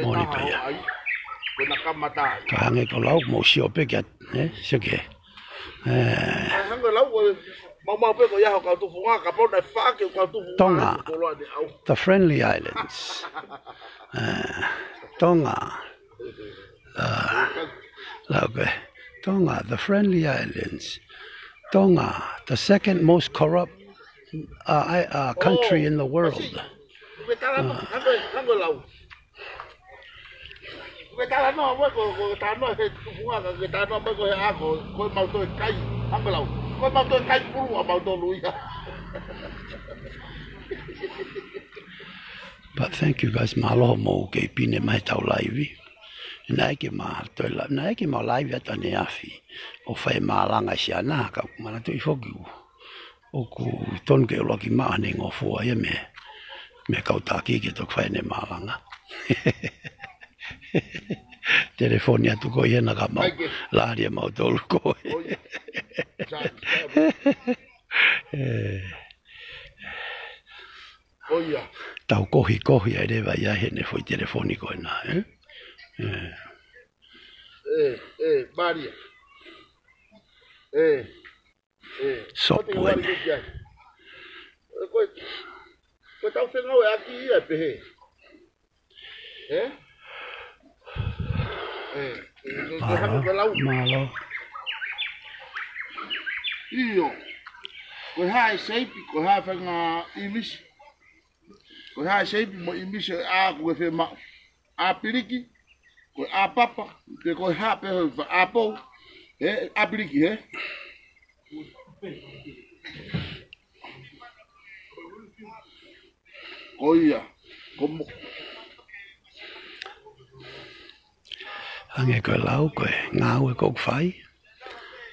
moʻoni pē ia. Ka hangē ko e lau, mou sio pē ki ai, ē? Sio ki ai. Ē. Hangē ko e lau ko ē, maumau pē ko ia ho kau tufunga, kapau naʻe faʻaki ho kau tufunga, Tonga, the Friendly Islands. Ē, Tonga. Uh, lau ko ē. Tonga, the Friendly Islands. Tonga, the second most corrupt, uh, I-, uh, country in the world. Ko e talanoa, hangē, hangē lau. Ko e talanoa, ko e, ko e talanoa he tufunga, ko e talanoa mai ko e ako, ko e mau toe kai, hangē lau. Ko e mau toe kai pulu ʻa mau tolu ia. But thank you guys, mālō hoʻomou kei pine mai ʻetau laivi. Naʻe ʻikai ke ma toe la-, naʻe ʻikai ke ma laivi atu ʻaneafi ʻo fai e malanga ʻa e siana, ka ʻoku manatuʻi foki ʻoku tonu ke ʻuluaki maʻu haʻane ngofua ia mei, mei he kau taki ke toki fai ʻene malanga. Telefoni atu ko ia naʻa ka mau lali ʻa mautolu ko ē. Ē. Ko ia. Tau kohikohi ai leva ia heʻene foʻi telefoni ko ena, ē? Ē. Ē, ē, Maria. Ē, ē. Sopu eni. Ko e, ko e tau fengāueʻaki ia pehē. Ē? Ē, ē, ē, mālō, mālō. ʻIo. Ko e hā e seipi, ko e hā e faʻahinga ʻīmisi. Ko e hā e seipi mo e ʻīmisi ʻoku ke fiemaʻu. ʻĀpiliki, ko e ʻāpapa, pe ko e hā pē ho fa-, ʻāpou. Ē, ʻāpiliki, ē? Ko ia, ko mo-, hangē ko e lau, ko e ngāue ʻoku fai.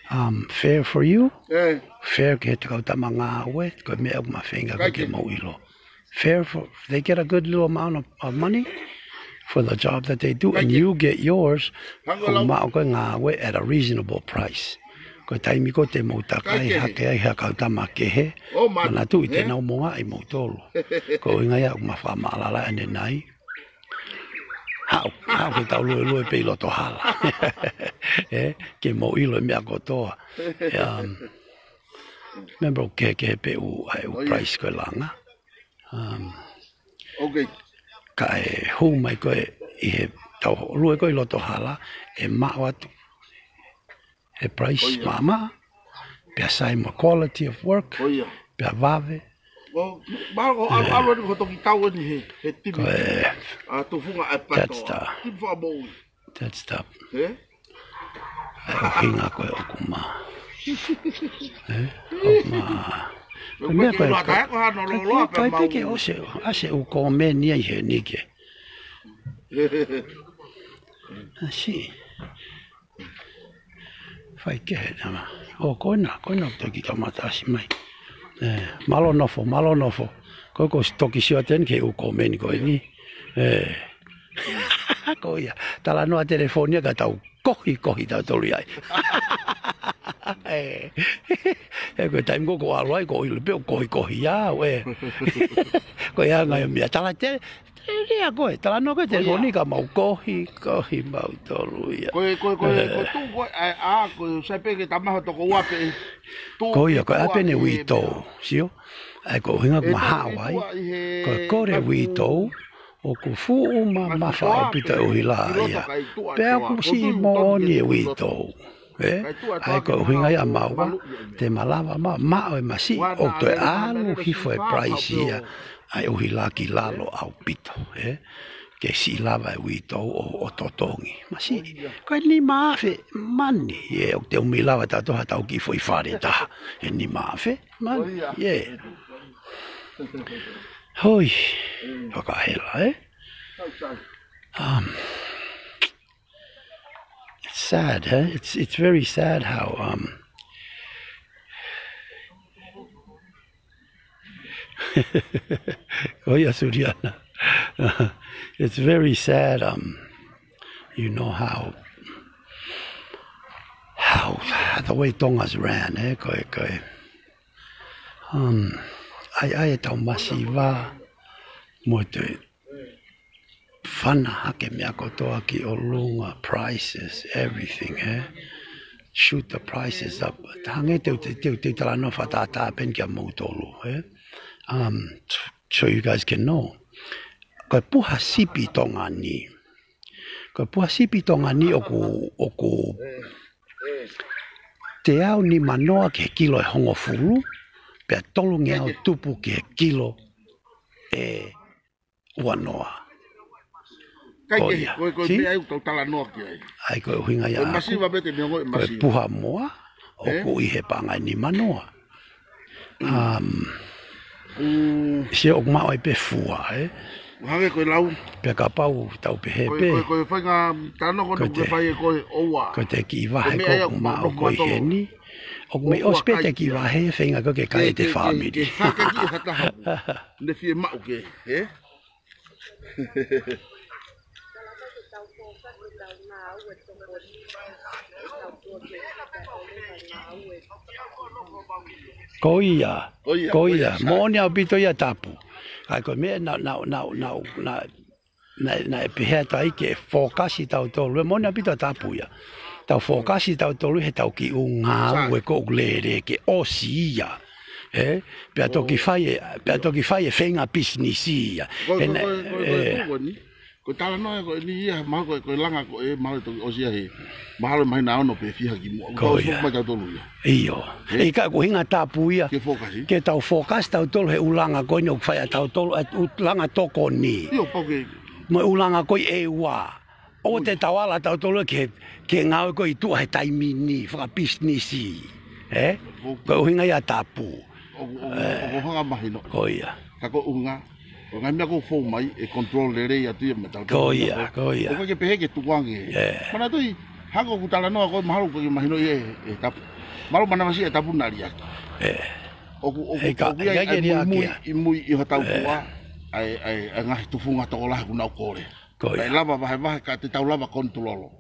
Um, fair for you, ē, fair ki he kau tama ngāue, ko e meʻa ʻoku ma feinga ke mou ʻilo. Fair for, they get a good little amount of, of money for the job that they do, and you get yours, ʻoku maʻu ko e ngāue at a reasonable price. Ko e taimi ko ē te mou takai hake ai ha kau tama kehe, manatuʻi te nau mongaʻi moutolu. Ko e ʻuhinga ia ʻoku ma fakamaʻalaʻala ʻanenai. Haʻu, haʻu ke tau luelue pē ʻi loto hala. Ē, ke mou ʻilo e meʻa kotoa. Um, remember ʻoku kehekehe pē ʻū, ʻa e ʻū price ko e langa. Um, ka e hū mai ko ē ʻi he tau lue ko ē ʻi loto hala, ʻe maʻu atu he price maʻamaʻa, pea sai mo e quality of work, pea vave. Mahalo ko e ʻalu, ʻalu atu ko e toki tau eni he, he timi. Ko e, a, tufunga e pato. That's the, that's the, ē? ʻA e ʻuhinga ko ē ʻoku ma. Ē? ʻOku ma. Ko e meʻa ko ē, ko e, ko e, ko e, ʻosi, ʻosi ʻū kōmeni ai heni ke. ʻAsi. Fai kehe nama. ʻO, ko ena, ko ena toki kamata ʻasi mai. Ē, mālō nofo, mālō nofo. Ko e ko toki sio atu eni ki he ʻū kōmeni ko eni. Ē. Ko ia, talanoa telefoni ka tau kohi, kohi tautolu ai. Ē. Ē, ko e taimi ko ē ʻoku ʻalu ai, ʻoku ʻilo pē ʻoku kohi, kohi au, ē. Ko ia ngai mia tala te, Te lea ko ē, talanoa ko ē telefoni ka mau kohi, kohi mautolu ia. Ko e, ko e, ko e, ko e tuʻu ko ē, ʻa e, ʻa, ko e sai pē ke tamaho toko ua pē. Ko ia, ko e ʻapi ʻene uitou, sio? ʻA e ko e ʻuhinga ʻoku ma haʻu ai, ko e kole uitou, ʻoku fuʻu mamafa ʻaupito e ʻuhila ia. Pea ʻoku siʻi moʻoni e uitou. Ē? ʻA e ko e ʻuhinga ia maua, te ma lava ma, maʻu e masiʻi, ʻoku toe ʻalu hifo e price ia, ʻa e ʻuhila ki lalo ʻaupito, ē? Ke siʻi lava e uitou ʻo, ʻo totongi. Masiʻi, ko e nima afe mani, ē, ʻoku te ʻumi lava tautolu ha tau kiʻi foʻi fale taha, ē nima afe mani, ē. Hoi, fakahela, ē? Um, It's sad, eh? It's, it's very sad how, um, oh, yes, Juliana. It's very sad, um, you know, how, how the way Tonga's ran, eh? Ko e, ko e, um, ʻai, ʻai e tau masiva, mo e toe fana hake meʻa kotoa ki ʻolunga, prices, everything, eh? Shoot the prices up. Hangē te u, te u, te u, te u talanoa fakatātā pē eni kia moutolu, eh? Um, t-, so you guys can know. Ko e puha sipi Tonga ni. Ko e puha sipi Tonga ni ʻoku, ʻoku teau nimanoa ki he kilo ʻe hongofulu, pea tolungeau tupu ki he kilo ʻe uanoa. Kai kehe, ko e, ko e meʻa ia ʻoku tau talanoa ki ai. ʻAi ko e ʻuhinga ia ʻaku. Ko e masiva pē te mea ko e masiva. Ko e puha moa, ʻoku ʻi he paʻanga ʻe nimanoa. Um, sio ʻoku maʻu ai pē fua, eh? Hangē ko e lau. Pea kapau tau pehē pē. Ko e, ko e faʻahinga talanoa ko ē ʻoku ke fai ʻe koe ʻoua. Ko e te kiʻi vahe ko ē ʻoku maʻu ko ē heni. ʻOku mei ʻosi pē te kiʻi vahe feinga ko ē ke kai e te fāmili. Ke hake ki ha taha. Ne fiemaʻu ke, eh? Ko ia, ko ia, moʻoni ʻaupito ia Tapu. ʻAi ko e meʻa naʻa, naʻa, naʻe pehē atu ai ke fokasi tautolu, ē moʻoni ʻaupito Tapu ia. Tau fokasi tautolu he tau kiʻi ʻū ngāue ko ē ʻoku lele ke ʻosi ia. Ē? Pea toki fai e, pea toki fai e feinga pisinisi ia. Ko e, ko e, ko e, ko e, ko e talanoa ko eni ia, mahalo ko e, ko e langa ko ē, mahalo toki ʻosi ia he, mahalo mahina ono pe fiha ki muʻa. Ko ia. Mai tautolu ia. ʻIo. ʻIkai ko e ʻuhinga Tapu ia. Ke fokasi. Ke tau fokasi tautolu he ʻū langa ko eni ʻoku fai ʻa tautolu, ʻa e ʻū langa tokoni. ʻIo, pau ke. Mo e ʻū langa ko ē ʻe ua. ʻO te tau ala tautolu ke, ke ngāue ko ē ʻi tuʻa he taimi ni, fakapisinisi. Ē? Ko e ʻuhinga ia Tapu. ʻOku, ʻoku, ʻoku hanga mahino. Ko ia. Ka ko e ʻuhinga, ko e ngaahi meʻa ʻoku fou mai, ʻe control lelei atu ia mei tautolu. Ko ia, ko ia. ʻOku ʻikai ke pehē ke tukuange. Manatuʻi, hangē ko ʻeku talanoa ko ē mahalo ʻoku ʻikai ke mahino ia ʻe, ʻe Tapu. Mālō manavasiʻi e tapu naʻa liʻaki. ʻOku, ʻoku, ʻoku ʻi ai e muimui, ʻi mui ʻi hotau tuʻa, ʻa e, ʻa e, ʻa e ngaahi tufunga tokolahi ʻoku nau kole. Ko ia. Kae lava vahevahe ka te tau lava control.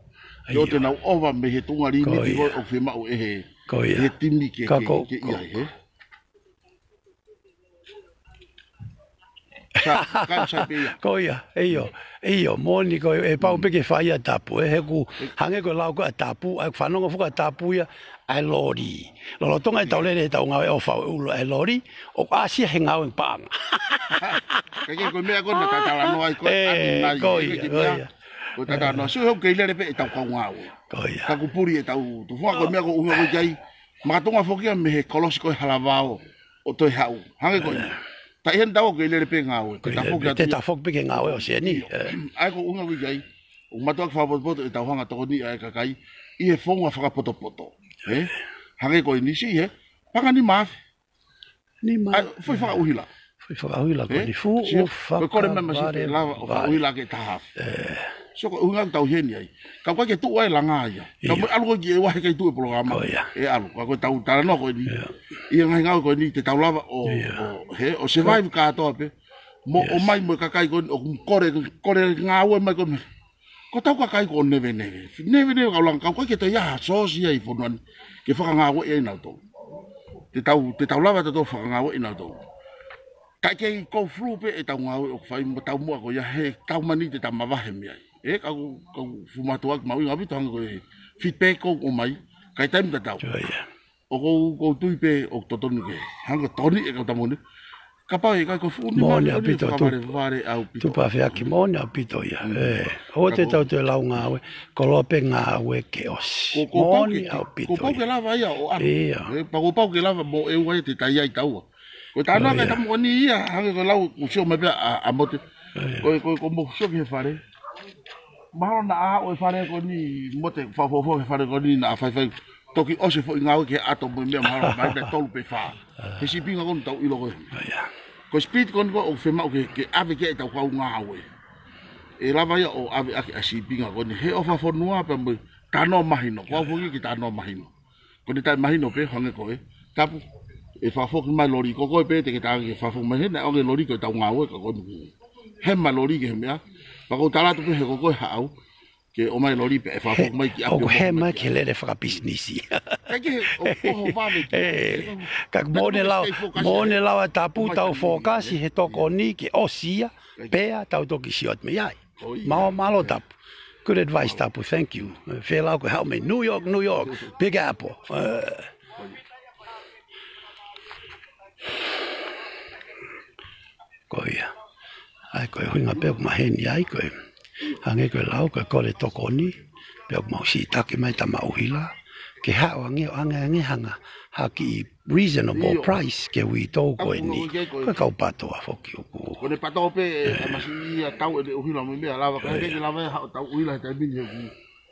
Ke ʻoua te nau ova mei he tuʻunga limiti ko ia, ʻoku fiemaʻu ʻe he, ʻe he timi ke, ke, ke ʻi ai, he. Sa, ka sai pē ia. Ko ia, ʻio, ʻio, moʻoni ko e pau pē ke fai ʻa Tapu, ē, he ʻoku hangē ko e lau ko ē ʻa Tapu, ʻa e fanongo foki ʻa Tapu ia, ʻa e loli. Lolotonga ʻetau lele ʻetau ngāue ʻo fau e ulo ʻa e loli, ʻoku ʻasi ia he ngāue paʻanga. Kae kehe ko e meʻa ko ē naʻa ta talanoa ai ko ē, ʻa e nai, ko ia, ko ia. Ko e ta talanoa, sio he ʻoku kei lele pē ʻetau kau ngāue. Ko ia. Ka kuo puli ʻetau tufunga ko e meʻa ko e ʻuhinga ko ē ki ai, makatonga foki ia mei he kolosi ko ē Halavao, ʻo toe haʻu. Hangē ko eni. Ta ʻi heni tau kei lele pē ngāue. Te ta foki pē ke ngāue ʻo seni. ʻA ia ko e ʻuhinga ko ē ki ai. ʻOku mātuʻaki fakapotopoto ʻetau hanga tokoni ʻa e kakai ʻi he founga fakapotopoto. Hangē ko eni si he. Panga ni mafi. Ni mafi. Foʻi fakaʻuhila. Foʻi fakaʻuhila ko eni fuʻu fakaʻuhila. Ko e kole mai masi pe lava ʻo fakaʻuhila ke taha. So ko e ʻuhinga ʻoku tau ʻi heni ai. Ka ʻoku ʻikai ke tuʻu ai e langa ia. Ka mo e ʻalu ko ē ki ʻEua he ʻikai tuʻu e polokalama. ʻE ʻalu. Ka ko ʻetau talanoa ko eni. ʻI he ngaahi ngāue ko eni te tau lava ʻo, ʻo, he, ʻo survive kātoa pē. Mo ʻomai mo e kakai ko eni, ʻoku kole, kole ngāue mai ko ē. Ko ʻetau kakai ko e neveneve. Neveneve kau langa kau ʻikai ke toe ʻi ai ha sosi ia ʻi fonua ni. Ke fakangāueʻi ai nautolu. Te tau, te tau lava tautolu fakangāueʻi nautolu. Kae kei go through pē ʻetau ngāue ʻoku fai mo taumuʻa ko ia he tau mani te tau mavahe mei ai. ʻE, kau, kau fuʻu mātuʻaki mahuʻinga ʻaupito hangē ko e feedback ʻoku ʻomai. Kae taimi tatau. ʻOku ou, ʻoku ou tui pē ʻoku totonu ke. Hangē ko e tokoni ʻa e kau tama ni. Kapau ʻe ʻikai ko e fuʻu nima, moʻoni ʻaupito, tupa. Vale ʻaupito. Tupa feaki moʻoni ʻaupito ia. ʻOua te tau toe lau ngāue. Koloa pē ngāue ke ʻosi. Moʻoni ʻaupito ia. Ko e pau ke lava ia ʻo ʻalu. ʻIo. Pea ko e pau ke lava mo ʻEua ia te tai ai taua. Ko e tānaki ʻa e tama ko eni ia, hangē ko e lau ʻoku sio mai pē ʻa, ʻa Mote. Ko e, ko e, ko e mou sio ki he fale. Mahalo naʻa ʻo e fale ko eni, Mote, fakafuofua ki he fale ko eni naʻa faifai. Toki ʻosi foʻi ngāue ke ʻato mo e meʻa mahalo, mai pē tolu pe fā. He sīpinga ko eni tau ʻilo ko ē. Ko e speed ko eni ko ē ʻoku fiemaʻu ke, ke ʻave ki ai ʻetau kau ngāue. ʻE lava ia ʻo ʻave ʻaki ʻa e sīpinga ko eni. He ʻofa fonua pea mo e tānoa mahino. Ko au foki ke tānoa mahino. Ko ʻene taʻemahino pē, hangē ko e. Tapu, ʻe fakafoki mai loli, ko koe pē te ke tangi ke fakafoki mai hena, ʻo nge loli ko ʻetau ngāue, ka ko eni. He mai loli ke he meʻa, pea ko u tala atu pē he ko koe haʻu, ke ʻomai loli pē ʻe fakafoki mai ki ʻapi ʻo he mai ke lele fakapisinisi. Kae kehe, ʻoku ʻoho vave ki. Ka moʻoni lau, moʻoni lau ʻa Tapu tau fokasi he tokoni ke ʻosi ia, pea tau toki sio atu mei ai. Mālō, mālō Tapu. Good advice, Tapu. Thank you. Fēlau ko e haʻu mei New York, New York. Big Apple. Ko ia. ʻA ia ko e ʻuhinga pē ʻoku maheni ai ko e. Hangē ko e lau ko e kole tokoni. Pea ʻoku mau sitaki mai tama ʻuhila. Ke haʻu ange ʻo ange ange hanga. Haki reasonable price ke uitou ko eni. Ko e kau patoa foki ʻoku. Ko ʻene patoa pē ʻe masi ia tau ʻene ʻuhila mo e meʻa lava. Ka ke lava ia haʻu tau ʻuhila he taimi ni he ʻoku.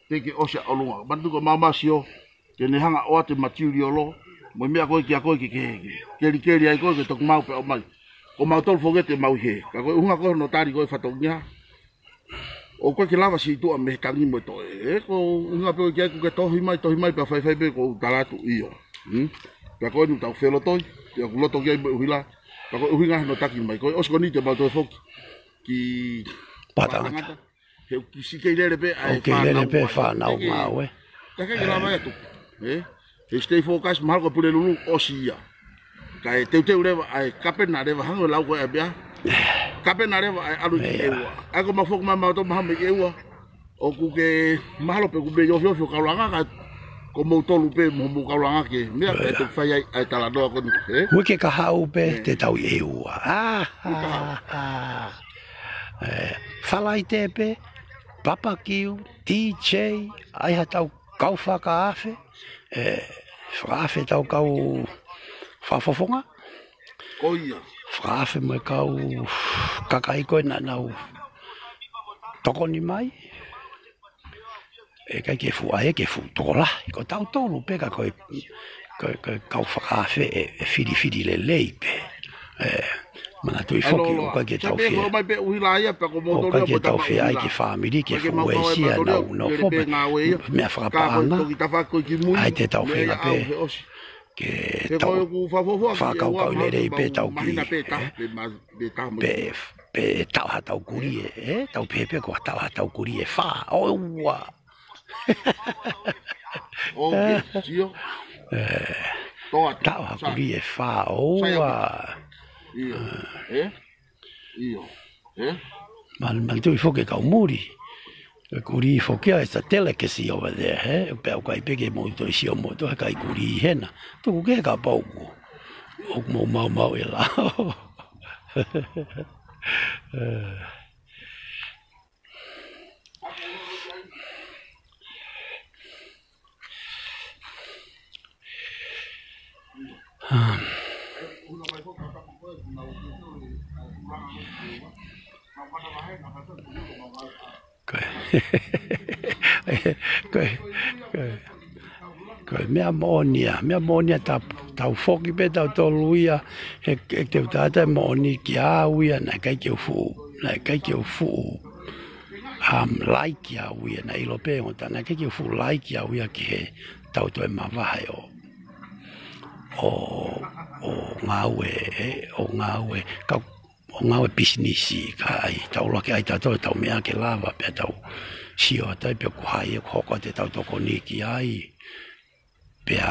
Te ke ʻosi ʻa ʻolunga. Matu ko māmā sio. Ke ne hanga ʻo ate material. Mo e meʻa ko ē kia ko ē ke, ke, ke, kelikeli ai ko ē ke toki mau pē ʻo mai. Ko mau tolu foki te mau he. Ka ko e ʻuhinga ko ē hono tali ko ē fatongia. ʻOku ʻikai ke lava sītuʻa mei he tangi mo e toʻe. ʻE, ko e ʻuhinga pē ʻoku ʻikai ke tohi mai, tohi mai, pea faifai pē ko u tala atu ʻio. Pea ko eni tau felotoi, pea ʻoku loto ki ai mo e ʻuhila. Pea ko e ʻuhinga hono taki mai, ko e ʻosi ko eni te mau toe foki. Ki Patangata. He ʻoku siʻi kei lele pē ʻa e fānau ngāue. Ka ke lava ia tuku. ʻE? He stay focus, mahalo ko Pulelulu ʻosi ia. Kae teuteu leva ʻa e kapena leva hangē lau ko ē ʻa e meʻa. Kapena leva ʻa e ʻalu ki ʻEua. ʻA ia ko mau foki mai mau tō maha mei ʻEua. ʻOku ke mahalo pē ʻoku mei ofiofi ʻo kaulanga ka ko mou tolu pē mo mou kaulanga ke. Meʻa pē te fai ai ʻa e talanoa ko eni. ʻE? Uike kahaʻu pē te tau ʻi ʻEua. Falaite pē, papakiu, D J, ʻai ha tau kau fakaafe, ʻe, fakaafe tau kau fakafofonga. Ko ia. Fakaafe mo e kau kakai ko ē naʻa nau tokoni mai. ʻE ʻikai ke fuʻu ʻai ke fuʻu tokolahi. Ko tautolu pē ka ko e, ko e, ko e kau fakaafe ʻe, ʻe filifili lelei pē. ʻE, Manatuʻi foki, ʻoku ʻikai ke tau fie, ʻoku ʻikai ke tau fie ʻai ke fāmili, ke fuʻu uesia ʻenau nofo pē. Meʻa fakapaʻanga, ʻa ia te tau feinga pē ke tau fakakaukauʻi lelei pē tau kiʻi, ē, pe, pe taʻo ha tau kulī ē, ē, tau pehē pē ko e taʻo ha tau kulī ʻe fā, ʻo ua. Taʻo ha kulī ʻe fā, ʻo ua. ʻIo. ʻIo. ʻE? Man, manatuʻi foki e kau muli. E kulī foki ia, it's a delicacy over there, ē? Pea ʻoku ʻikai pē ke mou toe sio mou toe he ʻikai kulī hena. Tuku ke kapau ʻoku, ʻoku mou maumau e lao. Ko e, ko e, ko e, ko e meʻa moʻoni ia, meʻa moʻoni ia ta, tau foki pē tautolu ia, he, he te u tata moʻoni kia au ia, naʻe ʻikai ke u fuʻu, naʻe ʻikai ke u fuʻu, um, laiki au ia, naʻe ʻilo pē ʻe au, naʻe ʻikai ke u fuʻu laiki au ia ki he tau toe mavahe ʻo, ʻo, ʻo ngāue, ē, ʻo ngāue, ka, ʻo ngāue pisinisi, ka ʻai, tau laki ai tautolu, tau meʻa ke lava, pea tau sio atu ai, pea ko hai ʻe hoko atu ʻetau tokoni ki ai. Pea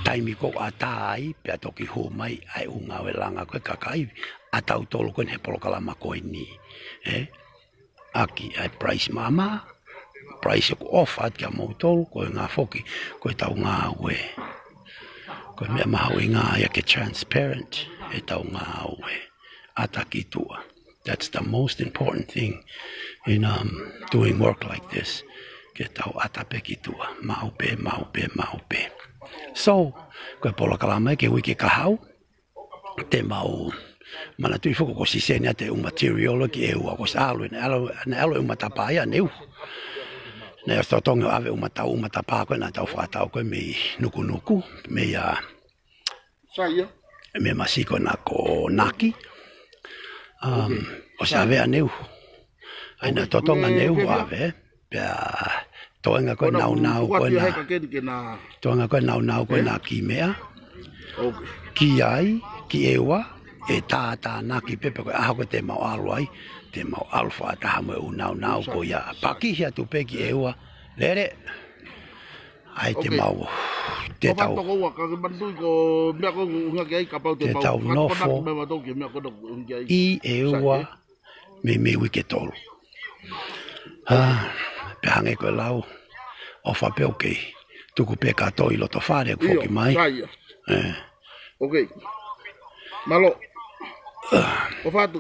taimi ko ē ʻatā ai, pea toki hū mai ʻa e ʻū ngāue langa ko ē kakai, ʻa tautolu ko eni he polokalama ko eni. Ē? ʻAki ʻa e price maʻamaʻa, price ʻoku ʻofa atu kia moutolu, ko e ngaahi foki, ko ʻetau ngāue. Ko e meʻa mahuʻinga ia ke transparent ʻetau ngāue. ʻAta ki tuʻa. That's the most important thing in, um, doing work like this. Ke tau ʻata pē ki tuʻa. Maʻu pē, maʻu pē, maʻu pē. So, ko e polokalama ia ki he uike kahaʻu, te mau manatuʻi foki ko e siseni ʻa e ʻū material ki ʻEua, ko e ʻalu, naʻe ʻalu, naʻe ʻalu e ʻū matapā ia ʻaneuhu. Naʻe ʻosi totongi ʻo ʻave e ʻū mata, ʻū matapā ko ē naʻa tau fakatau ko ē mei Nukunuku, mei a Sai ia. Mei Masiko na ko Naki. Um, ʻosi ʻave ʻaneuhu. ʻAi naʻe totongi ʻaneuhu ʻave, pea toenga ko ē naunau ko ē na, toenga ko ē naunau ko ē na ki meʻa. Ki ai, ki ʻEua, ʻe tātānaki pē, pea ko e ʻaho ko ē te mau ʻalu ai, te mau ʻalu fakataha mo e ʻū naunau ko ia. Pakihi atu pē ki ʻEua, lele. ʻAi te mau, te tau, te tau nofo ʻi ʻEua, meimei uike tolu. ʻA, pea hangē ko e lau, ʻofa pē ʻoku kei tuku pē kātoa ʻi loto fale ʻoku foki mai. Sai ia. ʻE. Ok. Mālō. ʻOfa atu.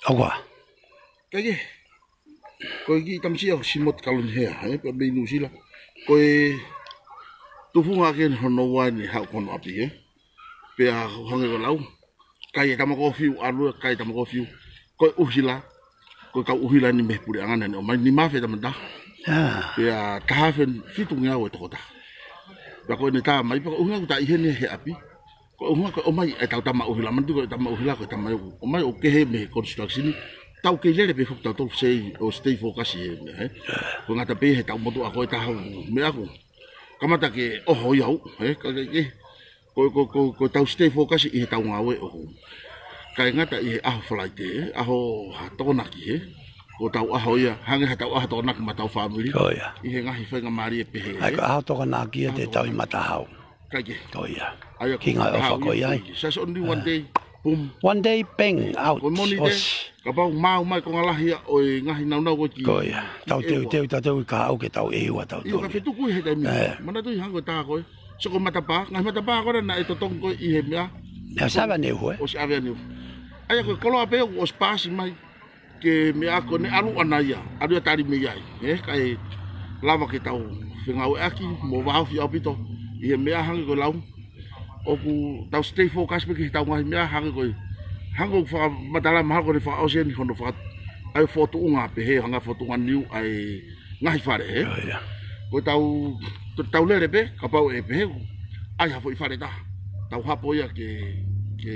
ʻOku ʻa. Kae kehe. Ko e kiʻi tamasiʻi ʻa Simoti Kalonihea, ē, pea mei Nuʻusila. Ko e tufunga ʻaki eni hono ua eni haʻu ki hono ʻapi, ē. Pea hangē ko e lau. Kai e tama ko ē ʻoku fiu, ʻalu ē, kai e tama ko ē ʻoku fiu. Ko e ʻuhila, ko e kau ʻuhila eni mei he puleʻanga naʻe ʻomai, nima afe e tama ʻe taha. Pea taha afe fitungeau e tokotaha. Pea ko ʻene tā mai, pea ko e ʻuhinga ʻoku ta ʻi heni he ʻapi. Ko e ʻuhinga ko e ʻomai e tau tama ʻuhila, manatuʻi ko e tama ʻuhila, ko e tama ʻoku ʻomai ʻo kehe mei he construction. Tau kei lele pē foki tautolu sei ʻo stay focus he meʻa, ē. Ko e ngata pē he tau motuʻa ko ē taha meʻa ʻoku kamata ke ʻoho ia ʻo, ē, ka ke, ke, ko, ko, ko, ko e tau stay focus ʻi he tau ngāue ʻoku. Kae ngata ʻi he ʻaho Falaite, ē, ʻaho ha Tokonaki, ē. Ko e tau ʻaho ia, hangē ha tau ʻaho Tokonaki maʻa tau fāmili. Ko ia. ʻI he ngaahi faingamālie pehē, ē. ʻAi ko e ʻaho Tokonaki ia te tau ʻi Matahau. Kae kehe. Ko ia. ʻAi ʻa ko e kiʻi ngāue ʻofa ko ia ē. It's just only one day. Boom. One day, bang, out. Ko e Mōnite, ʻosi. Kapau maʻu mai ko e ngaahi lahi ia ʻo e ngaahi naunau ko ē ki ʻEua. Ko ia. Tau teuteu, tau teuteu ʻi he kahaʻu ke tau ʻEua tautolu. ʻIo, ka fetuku ʻi he taimi. ʻE. Manatuʻi hangē ko e tā ko ē. So ko e matapā, ngaahi matapā ko ē naʻe totongi ko ē ʻi he meʻa. Naʻe ʻosi ʻave ʻaneuhu, ē? ʻOsi ʻave ʻaneuhu. ʻAi ʻa ko e koloa pē ʻoku ʻosi paasi mai. Ke meʻa ko ē naʻe ʻalu ʻana ia, ʻalu ia tali mei ai, ē, kae lava ke tau fengāueʻaki, mo vāofi ʻaupito, ʻi he meʻa hangē ko e lau. ʻOku tau stay focus pē ki he tau ngaahi meʻa hangē ko e, hangē ko e fakamatala mahalo ko ʻene fakaʻosi eni hono faka-, ʻai fokotuʻunga pehē, hangē fokotuʻunga niu ʻa e ngaahi fale, ē. ʻIo, ʻio. Ko e tau, tau lele pē, kapau ʻe pehē ʻoku ʻi ai ha foʻi fale taha. Tau hapo ia ke, ke,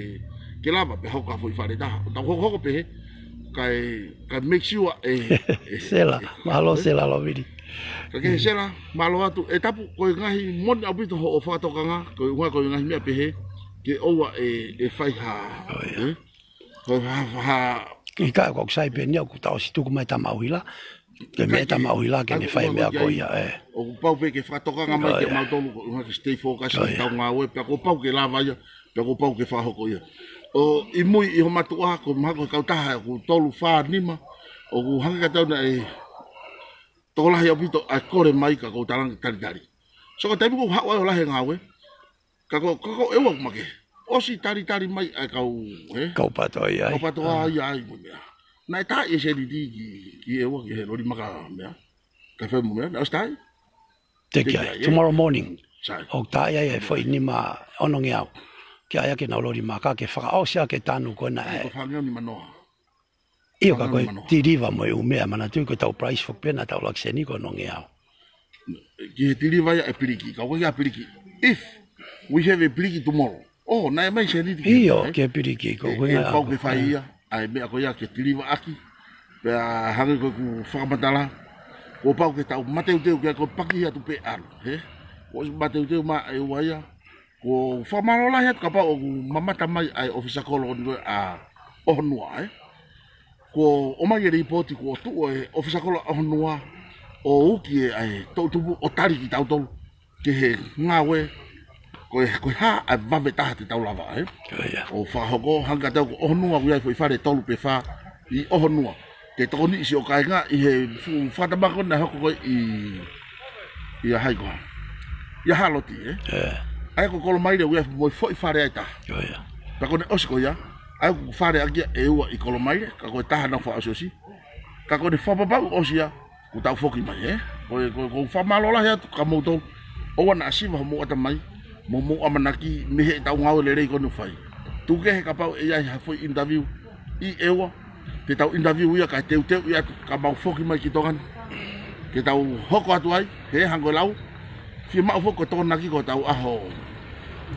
ke lava pē hoko ha foʻi fale taha. Tau hokohoko pē he, kae, kae make sure ʻe, ʻe, Sela, ʻe, mālō ʻe, Sela Lovili. Ka ke Sela, mālō atu, ʻe Tapu, ko e ngaahi moʻoni ʻaupito hoʻo fakatokanga, ko e ʻuhinga ko e ngaahi meʻa pehē, ke ʻoua ʻe, ʻe fai ha, ʻOia. ʻE? Ko ha, ha, ʻIkai, ko ʻeku sai pē eni ʻoku tau ʻosi tuku mai Tama ʻUhila. Ke meʻa ʻIkai ke, Tama ʻUhila ke ʻikai ne ke fai ʻuhinga meʻa ko ko e ia, ʻe. ʻOku pau pē ke fakatokanga mai ʻOia. kiate kimautolu ko e ʻuhinga ke stay focus ʻOia. ʻi heʻetau ngāue, pea kuo pau ke lava ia, pea kuo pau ke fakahoko ia. ʻO ʻi mui ʻi ho mātuʻa, ko e mahalo ko e kautaha ʻe ʻoku tolu, fā, nima, ʻoku hangē kiate au naʻe tokolahi ʻaupito ʻa e kole mai ka ʻoku ou talaange talitali. So ko e taimi ʻoku ou haʻu ai ʻo lahi e ngāue, ka ko, ka ko ʻEua ʻoku makehe. ʻOsi talitali mai ʻa e kau, ē? Kau PATOA ia ai. Kau PATOA ia ai mo e meʻa. Naʻe tā e seniti ki, ki ʻEua ki he loli maka meʻa. Kae fai mo e meʻa, naʻe ʻosi tā ia. Teʻeki ai, Teʻeki ai, ē? Tomorrow morning. Sai. ʻOku tā ia e foʻi nima onongeau. Ke ʻai ʻaki ʻenau loli maka ke fakaʻosi ʻaki e tanu ko ena ʻAi, ē. ko e fāngeau nimanoa. ʻIo, ka ko e Fāngeau nimanoa. tiliva mo e ʻū meʻa, manatuʻi ko ʻetau price foki pē naʻa tau ʻuluaki seni ko e onongeau. Ki he tiliva ia ʻe piliki, ka ʻoku ʻikai ha piliki. If we have a piliki tomorrow. ʻO, naʻe ʻomai seniti ki he ʻIo, meʻa, ē? ke piliki, ko ʻE, ʻoku ʻe ʻikai pau ke fai ʻa, ia, ʻa e meʻa ko ia ke tiliva ʻaki. Pea hangē ko ʻeku fakamatala, kuo pau ke tau mateuteu ki ai ko e paki atu pē ʻalu, hē? Kuo ʻosi mateuteu mai ʻEua ia, Kuo fakamālō lahi atu kapau ʻoku mamata mai ʻa e ʻōfisa kolo ko eni ko ē ʻa ʻOhonua, ē? Kuo ʻomai e lipooti kuo tuʻu e ʻōfisa kolo ʻa ʻOhonua ʻo uki e ʻa e toʻutupu ʻo tali kitautolu ki he ngāue ko e, ko e hā ʻa e vave taha te tau lava, ē? ʻIo, ʻio. ʻO fakahoko, hangē kiate au ko ʻOhonua ʻoku ʻi ai e foʻi fale tolu pe fā ʻi ʻOhonua. Ke tokoni siʻo kāinga ʻi he fuʻu fakatamaki naʻe hoko ko ē ʻi, ʻia hai koā? ʻIa Haloti, ē? ʻIo. ʻA ia ko Kolomaile ʻoku ʻi ai mo e foʻi fale ai taha. ʻIo, ʻio. Pea ko ʻene ʻosi ko ia, ʻa ia ʻoku fale ʻaki ia ʻEua ʻi Kolomaile, ka ko e taha naʻa ku fakaʻosiʻosi. Ka ko ʻene fakapapauʻi ʻosi ia, kuo tau foki mai, ē? Ko e, ko e, ʻoku ou fakamālō lahi atu kia moutolu. ʻOua naʻa siva homou ʻatamai, mo hoʻomou ʻamanaki mei heʻetau ngāue lelei ko eni ʻoku fai. Tuku kehe kapau ʻe ʻi ai ha foʻi interview ʻi ʻEua, te tau interview ia kae teuteuʻi atu ka mau foki mai ki Tonga ni. Ke tau hoko atu ai, hē, hangē ko e lau. Fiemaʻu foki ko e tokonaki ko hotau ʻaho.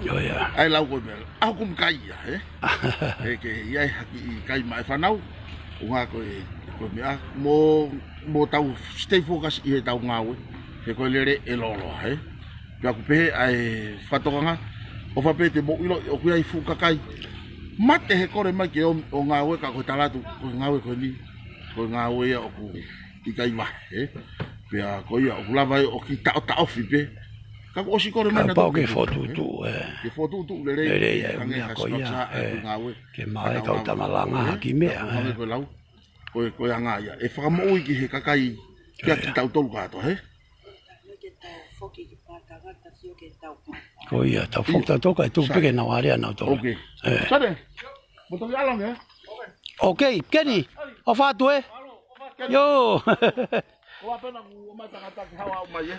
ʻIo, ʻio. ʻA e lau ko e meʻa. ʻAho kumi kai ia, hē? ʻE ke ʻi ai ha kiʻi kai maʻa e fānau. ʻUhinga ko e, ko e meʻa. Mo, mo tau stay focus ʻi heʻetau ngāue. He ko e lele ʻe lōloa, hē? Pea ʻoku pehē ʻa e fakatokanga, ʻofa pē te mou ʻiloʻi ʻoku ʻi ai e fuʻu kakai mate he kole mai ke ō, ʻo ngāue ka ko e tala atu, ko e ngāue ko eni, ko e ngāue ia ʻoku ʻikai vahe, ē? Pea ko ia ʻoku lava ē ʻo kiʻi taʻotaʻofi pē. Ka kuo ʻosi kole mai Kapau nautolu ke ke fokotuʻutuʻu, ē. Ke fokotuʻutuʻu lelei, Lelei, ē, hangē meʻa ha ko ia, structure ʻa e ē. ngāue. Ke maʻu ai Ka kau tau tama langa ē. haki meʻa, Ka ko ē. hangē ko e lau. Ko e, ko e anga ia. ʻE fakamoʻui ki he kakai, kia Ia. kitautolu kātoa, hē? Ko ia, tau foki Sai. tautolu kae tuku Sai. pē ke nau alea nautolu. Ok. ʻE. Sane, mo toki ʻalu ange, ē? Ok, Keni, ʻofa atu, ē? Keni. ʻIo. Ko ʻapena ku ʻomai tangata ke haʻu ʻo mai, ē?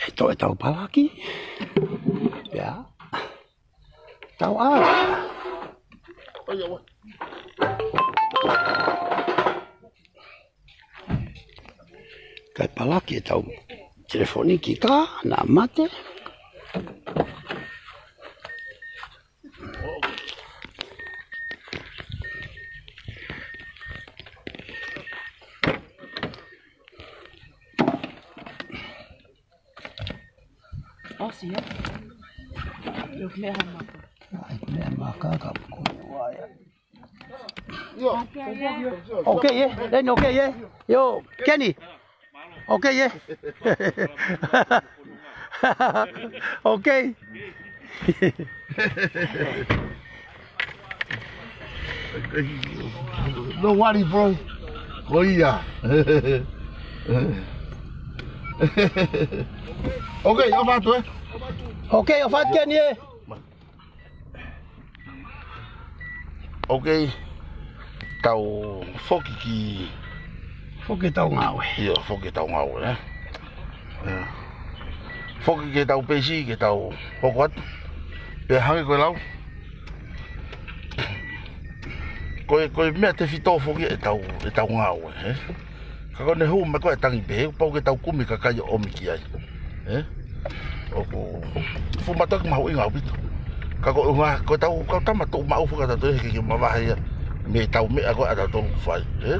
ʻE toe tau palaki. Pea tau ʻā. Kae palaki ʻetau telefoni ki ka na mate. ʻOsi, ē? ʻIo, meʻa maka. ʻAi, meʻa maka ka ko e uaea. Ok, ē? Leni, ok, ē? ʻIo, Keni. Ok, ē? Ok. No worry, bro. Ko ia. Ok, ʻofa atu, ē? Ok, ʻofa atu Keni, ē? Ok, tau foki ki Foki tau ngāue. ʻIo, foki tau ngāue, ē? ʻIo. Foki ke tau peisi, ke tau hoko atu. ʻE hangē ko e lau. Ko e, ko e meʻa tefito foki ʻetau, ʻetau ngāue, ē? Ka ko ʻene hū mai ko e tangi pē, ʻoku pau ke tau kumi kakai ʻo ʻomi ki ai. Ē? ʻOku fuʻu mātuʻaki mahuʻinga ʻaupito. Ka ko e ʻuhinga, ko ʻetau kau tama tuʻu maʻu foki ʻatautolu he ʻikai ke mavahe ia mei heʻetau meʻa ko ē ʻatautolu ʻoku fai, ē?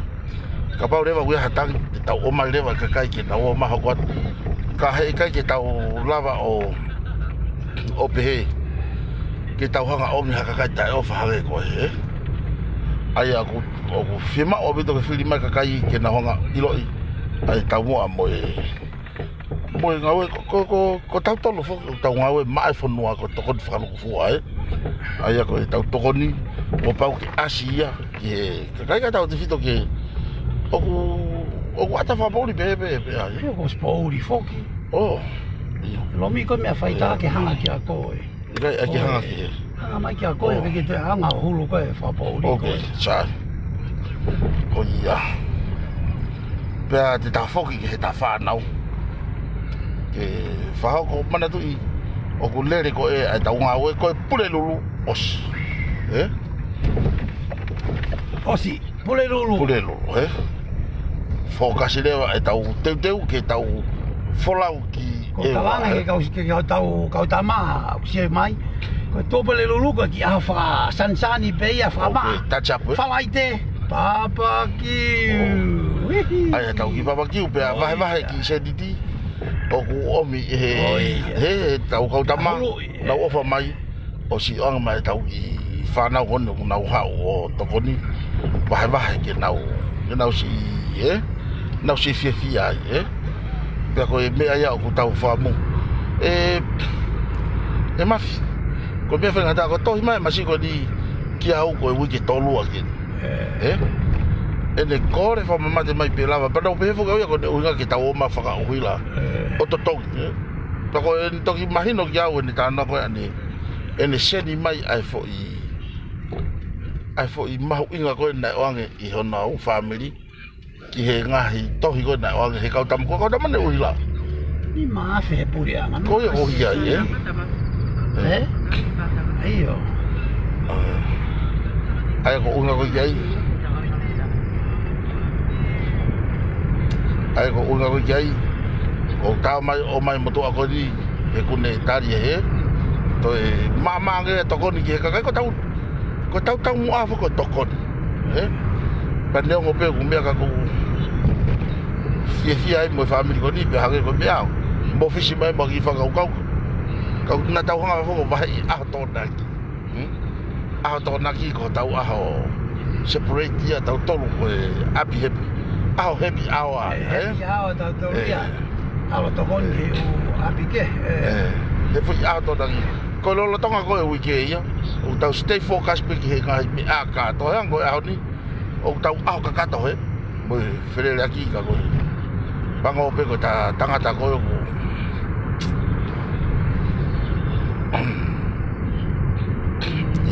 Kapau leva ʻoku ʻi ai ha tangi, te tau ʻomai leva e kakai ke nau ō mai ʻo hoko atu. Ka heʻikai ke tau lava ʻo, ʻo pehē ke tau hanga ʻo ʻomi ha kakai taʻeʻofa hangē ko ē, ē? ʻA ia ʻoku, ʻoku fiemaʻu ʻaupito ke fili mai e kakai ke nau hanga ʻo ʻiloʻi ʻa e taumuʻa mo e, mo e ngāue ko, ko, ko, ko tautolu foki, ʻoku tau ngāue maʻa e fonua ko e tokoni fakalūkufua, ē? ʻA ia ko ʻetau tokoni, kuo pau ke ʻasi ia ki he kakai, kae tautefito ki he, ʻoku, ʻoku ʻata fakapoʻuli pē, pē, pē, ʻa ia. Ia, ko e poʻuli foki. ʻŌ, ʻio. Lomi ko e meʻa faitā ke hanga ki ai ko ē. ʻIkai, ʻai ke hanga ki he. Hanga mai ki ai ko ē, ʻOo. ke te hanga ʻo hulu ko ē fakapoʻuli ko ē. ʻOku sai. Ko ia. Pea te tau foki ki heʻetau fānau. Ke fakahoko, manatuʻi, ʻoku lele ko ē ʻa ʻetau ngāue ko e Pulelulu ʻosi. Ē? ʻOsi, Pulelulu. Pulelulu, ē? Fokasi leva ʻetau teuteu ke tau folau ki Ko e ʻEua, kalanga ē? ke kau, ke kau tau, kau tama, ʻoku sio mai. Ko e Pulelulu ko e kiʻi ʻaho fakasanisani pē ia, fakamaʻa. ʻOku touch up, ē? Falaite, papakiu. ʻOo. Ihi. ʻA ia tau kiʻi papakiu, pea ʻOi. vahevahe kiʻi sēniti. ʻOku ʻomi he, ʻOi. he, he tau kau tama. Mahulu, ē. Nau ʻofa mai. ʻOsi ʻoange mai ʻetau kiʻi fānau ko eni ʻoku nau haʻu ʻo tokoni, vahevahe ke nau, ke nau siʻi, ē? Nau siʻi fiefia ai, ē? Pea ko e meʻa ia ʻoku tau fakamoʻui. ʻE, ʻe Mafi, ko e meʻa faingataʻa ko e tohi mai e masiʻi ko eni kia au ko e uike tolu ʻaki eni. Ē? ʻEne kole fakamamate mai pē lava, pea naʻá ku pehē foki au ia ko ʻene ʻuhinga ke tau ō mai fakaʻuhila. Ē. ʻO totongi, ē? Pea ko ʻene toki mahino kia au ʻene talanoa ko ē ʻanenai. ʻEne send mai ʻa e foʻi, ʻa e foʻi mahuʻinga ko ē naʻe ʻoange ʻi hono ʻū fāmili ki he ngaahi tohi ko ē naʻe ʻoange he kau tama, ko e kau tama naʻe ʻuhila. Nima afe he puleʻanga. Ko ia ʻoku ʻi ai, ē? Ē? ʻIo. ʻA ia ko e ʻuhinga ko ē ki ai. ʻA ia ko e ʻuhinga ko ē ki ai. ʻOku tau mai, ō mai motuʻa ko eni, he ʻoku ne tali ē, ē? Toe maʻamaʻa ange e tokoni ki he kakai, ko ʻetau, ko ʻetau taumuʻa foki ko e tokoni, ē? Pea neongo pē ʻoku meʻa ka ʻoku fiefia ai mo e fāmili ko eni, pea hangē ko e meʻa, mo fisi mai mo e kiʻi fakakaukau. Ka naʻa tau hanga foki ʻo vaheʻi ʻa e Tokonaki. Hmm? ʻAho Tokonaki ko hotau ʻaho separate ia ʻatautolu ko e ʻapi happy. ʻAho happy hour, Ē, ē? happy hour ʻatautolu Ē. ia. ʻAho tokoni Ē. he ʻū ʻapi kehe, ē. Ē. He foʻi ʻaho Tokonaki. Ko e lolotonga ko ē uike ia. ʻOku tau stay focus pē ki he ngaahi meʻa kātoa. Hangē ko e ʻaho ni. ʻOku tau ʻaho kakato he, mo e feleleʻaki ka ko e. Pango pē ko e ta-, tangata ko ē ʻoku.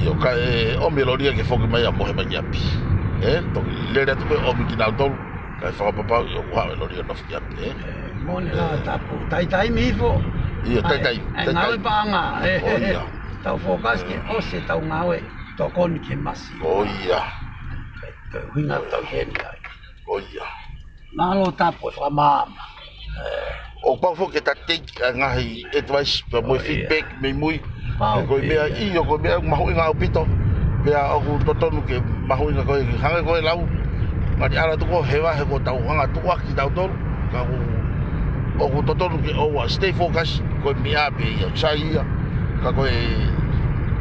ʻIo, kae ʻomi e loli ia ke foki mai ʻo mohe mai ki ʻapi. Ē, toki lele atu pē ʻomi kinautolu, kae fakapapauʻi ʻoku haʻu e loli ia ʻo nofo ki ʻapi, ē. Ē, mole la tapu. Taitaimi hifo. ʻIo, Ai, taitaimi, ai, taitaimi. ngāue paʻanga, ē. ʻO ia. Tau focus ke ʻosi ʻetau ngāue tokoni ki he masiva. ʻO ia. Kae, kae ʻuhinga tau heni ai. ʻO ia. Mālō tapu e fakamaama. Ē. ʻOku pau foki ke ta take ʻa e ngaahi advice, pea mo e ʻO ia. feedback mei mui. Pau He ko e meʻa ia. ʻIo, ko e meʻa mahuʻinga ʻaupito. Pea ʻoku totonu ke mahuʻinga ko ē, hangē ko e lau. Ngati ala tuko he vahe ko ʻetau hanga tuʻuaki tautolu. Ka ʻoku, ʻoku totonu ke ʻoua, stay focus, ko e meʻa pē ia, sai ia. Ka ko e,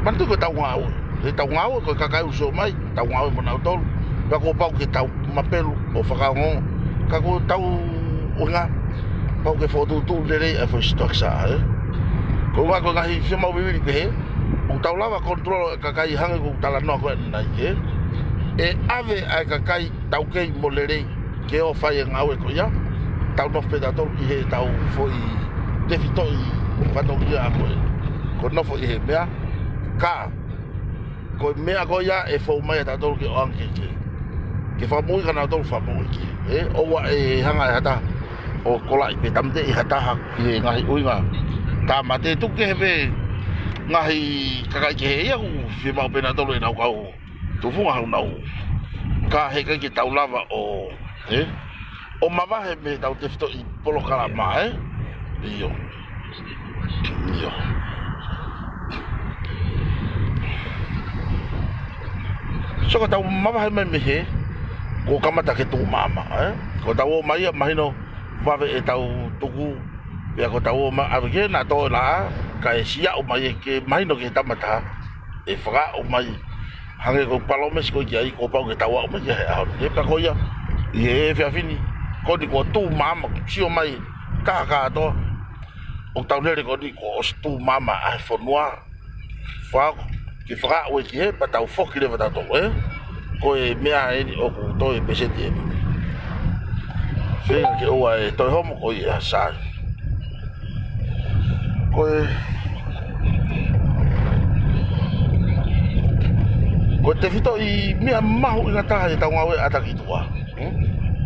manatu ko ʻetau ngāue. He ʻetau ngāue, ko e kakai ʻoku sio mai, ʻetau ngāue mo nautolu. Pea kuo pau ke tau mapelu ʻo fakaongo. Ka ko ʻetau ʻuhinga, pau ke fokotuʻutuʻu lelei ʻa e foʻi structure, ē. Ko e ʻuhinga ko e ngaahi fiemaʻu vivili pehē, ʻoku tau lava control e kakai hangē ko ʻeku talanoa ko ē ʻanenai, ē. ʻE ʻave ʻa e kakai taukei mo lelei ke ō fai e ngāue ko ia. Tau nofo pē tautolu ʻi heʻetau foʻi tefitoʻi fatongia ko ē. Ko e nofo ʻi he meʻa. Ka ko e meʻa ko ia ʻe fou mai ʻa tautolu ke ʻoange ke, ke fakamoʻui ka nautolu fakamoʻui ki. Ē, ʻoua ʻe hanga ʻe ha taha ʻo kolaʻi pe tāmateʻi ha taha ʻi he ngaahi ʻuhinga tāmate tuku kehe pē. Ngaahi kakai kehe ia ʻoku fiemaʻu pē nautolu ʻenau kau tufunga ʻoku nau. Ka heʻikai ke tau lava ʻo, ē? ʻO mavahe mei heʻetau tefitoʻi polokalama, ē? ʻIo. ʻIo. So ko ʻetau mavahe mai mei hē, kuo kamata ke tuʻu maama, ē? Ko ʻetau ō mai ia mahino vave ʻetau tuku, pea ko ʻetau ō mai ʻave ke na tō e laʻā, kae siʻi aʻu mai ē ke mahino ki he tama ʻe taha, ʻe fakaaʻu mai. Hangē ko e palōmesi ko ē ki ai, kuo pau ke tau aʻu mai ki ai he ʻaho ni. Pea ko ia, ʻi he efiafi ni, ko eni kuo tuʻu maama, sio mai, ka kātoa. ʻOku tau lele ko eni kuo ʻosi tuʻu maama ʻa e fonua. Faka-, ke fakaaʻu ē ki hē, pea tau foki leva tautolu, ē? Ko e meʻa eni ʻoku toe pēseti ē. Feinga ke ʻoua ʻe toe homo ko ia sai. Ko e, ko e tefitoʻi meʻa mahuʻinga taha ʻetau ngāue ʻatakitua. Hmm?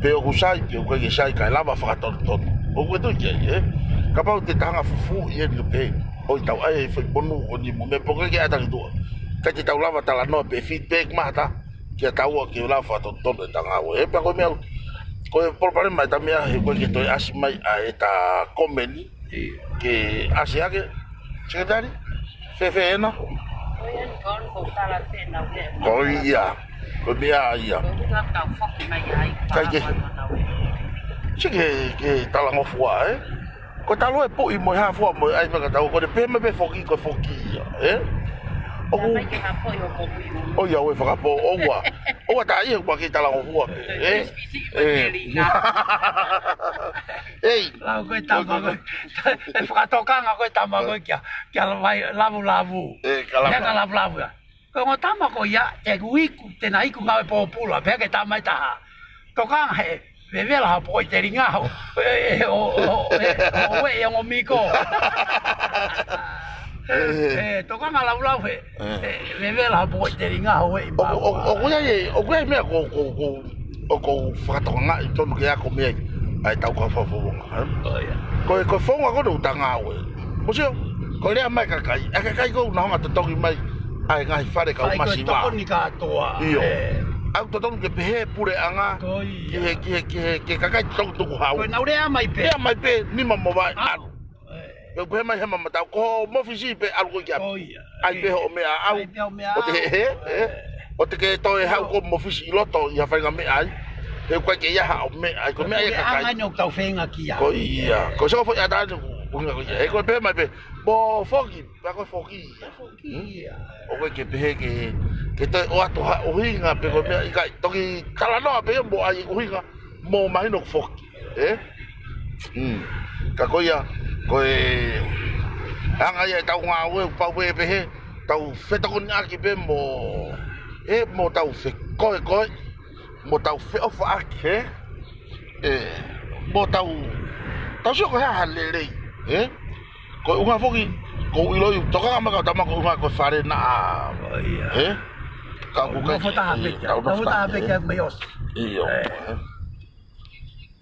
Pe ʻoku sai, pe ʻoku ʻikai ke sai, kae lava fakatonutonu. ʻOku ke tui ki ai, ē? Kapau te ta hanga ʻo fufuuʻi eni pē. ʻOi, tau ʻai e foʻi monū ko eni mo e meʻa, pe ʻoku ʻikai ke ʻatakitua. Kae te tau lava talanoa pe feedback mai ha taha kia taua ke lava fakatonutonu ʻeta ngāue. Ē, pea ko e meʻa, ko e palopalema ʻeta meʻa he ʻoku ʻikai ke toe ʻasi mai ʻa ʻeta komeni. ʻIo. Ke ʻasi hake, Sekelitali? Fēfē ena? Ko ia. Ko e meʻa ia. ʻIkai ke, ke talangofua, ē? Ko e talu e puʻi mo e hā fua mo e ʻai pē ka tau, ko ʻene pehē mai pē foki, ko e foki ia, ē? ʻOku, ʻo ia ʻoku fakapō, ʻoua. ʻOua tā ia ʻoku ma kei talangofua pē, ē? Ei. Lau ko e tama ko e, e fakatokanga ko e tama ko e kia, kia lavai, lavulavu. Ē, ka lavulavu. Ia ka lavulavu ia. Ko e ongo tama ko ia, te ku iku, te na iku ngāue pōpula, pea ke tama ʻe taha. Tokanga he, vevela ha poʻi telinga ho, e, e, o, o, e, o, e, ongo miko. E, tokanga laulau he, e, vevela ha poʻi telinga ho, e, ʻoku, ʻoku, ʻoku ʻi ai, ʻoku ʻi ai meʻa ko, ko, ko, ʻoku ou fakatokangaʻi tonu ke ako mei ai ʻa ʻetau kau fakafofonga, ē? ʻO ia. Ko e, ko e founga ko ē ʻoku ta ngāue. Mou sio, ko e lea mai kakai, ʻa e kakai ko ē ʻoku nau hanga ʻo totongi mai ʻa e ngaahi fale kau masiva. Fai ko e tokoni kātoa. ʻIo. Ē. ʻOku totonu ke pehē puleʻanga. Ko ia. Ki he, ki he, ki he, ki he kakai totongi tukuhau. Ko ʻenau lea mai pē. Lea mai pē, nima mo vaʻe ʻalu. Ē. Pea u pehē mai he mamatau, ko hoʻo mofisi pē ʻalu ko ē ki ʻapi. Ko ia. ʻAi pē hoʻo meʻa ʻau. ʻAi pē hoʻo meʻa ʻau. ʻOua te hē, hē, hē? ʻOua te ke toe haʻu ko hoʻo mofisi ʻi loto ʻi ha faʻahinga meʻa ai. He ʻoku ʻikai ke ʻi ai haʻo meʻa ai, ko e meʻa ia ʻa e kakai. Ko e ʻanga eni ʻoku tau feinga ki ai. Ko ia. Ko e sio foʻi ʻata eni ʻoku ʻuhinga ko ia. He ko e pehē mai pē, mou foki, pea ko e foki ia. Foki ia. ʻOku ʻikai ke pehē ke, ke toe ʻoatu ha ʻuhinga pe ko e meʻa ʻikai. Toki talanoa pē ia mo ʻai ʻuhinga. Mo mahino foki, ē? Mm. Ka ko ia, ko e anga ia ʻetau ngāue, pau pē pehē, tau fetokoniʻaki pē mo, ē, mo tau fekoekoe, mo tau feʻofaʻaki, ē? Ē, mo tau, tau sio ko e hā ha lelei, ē? Ko e ʻuhinga foki, ko u ʻiloʻi, tokanga mai ka tama ko e ʻuhinga ko e fale naʻa, ʻo ia. Ē? Ka ʻoku ʻikai, nofo taha pē ē, kia, tau nofo taha pē kia, ē. Mei ʻosi. ʻIo, ē. Ē.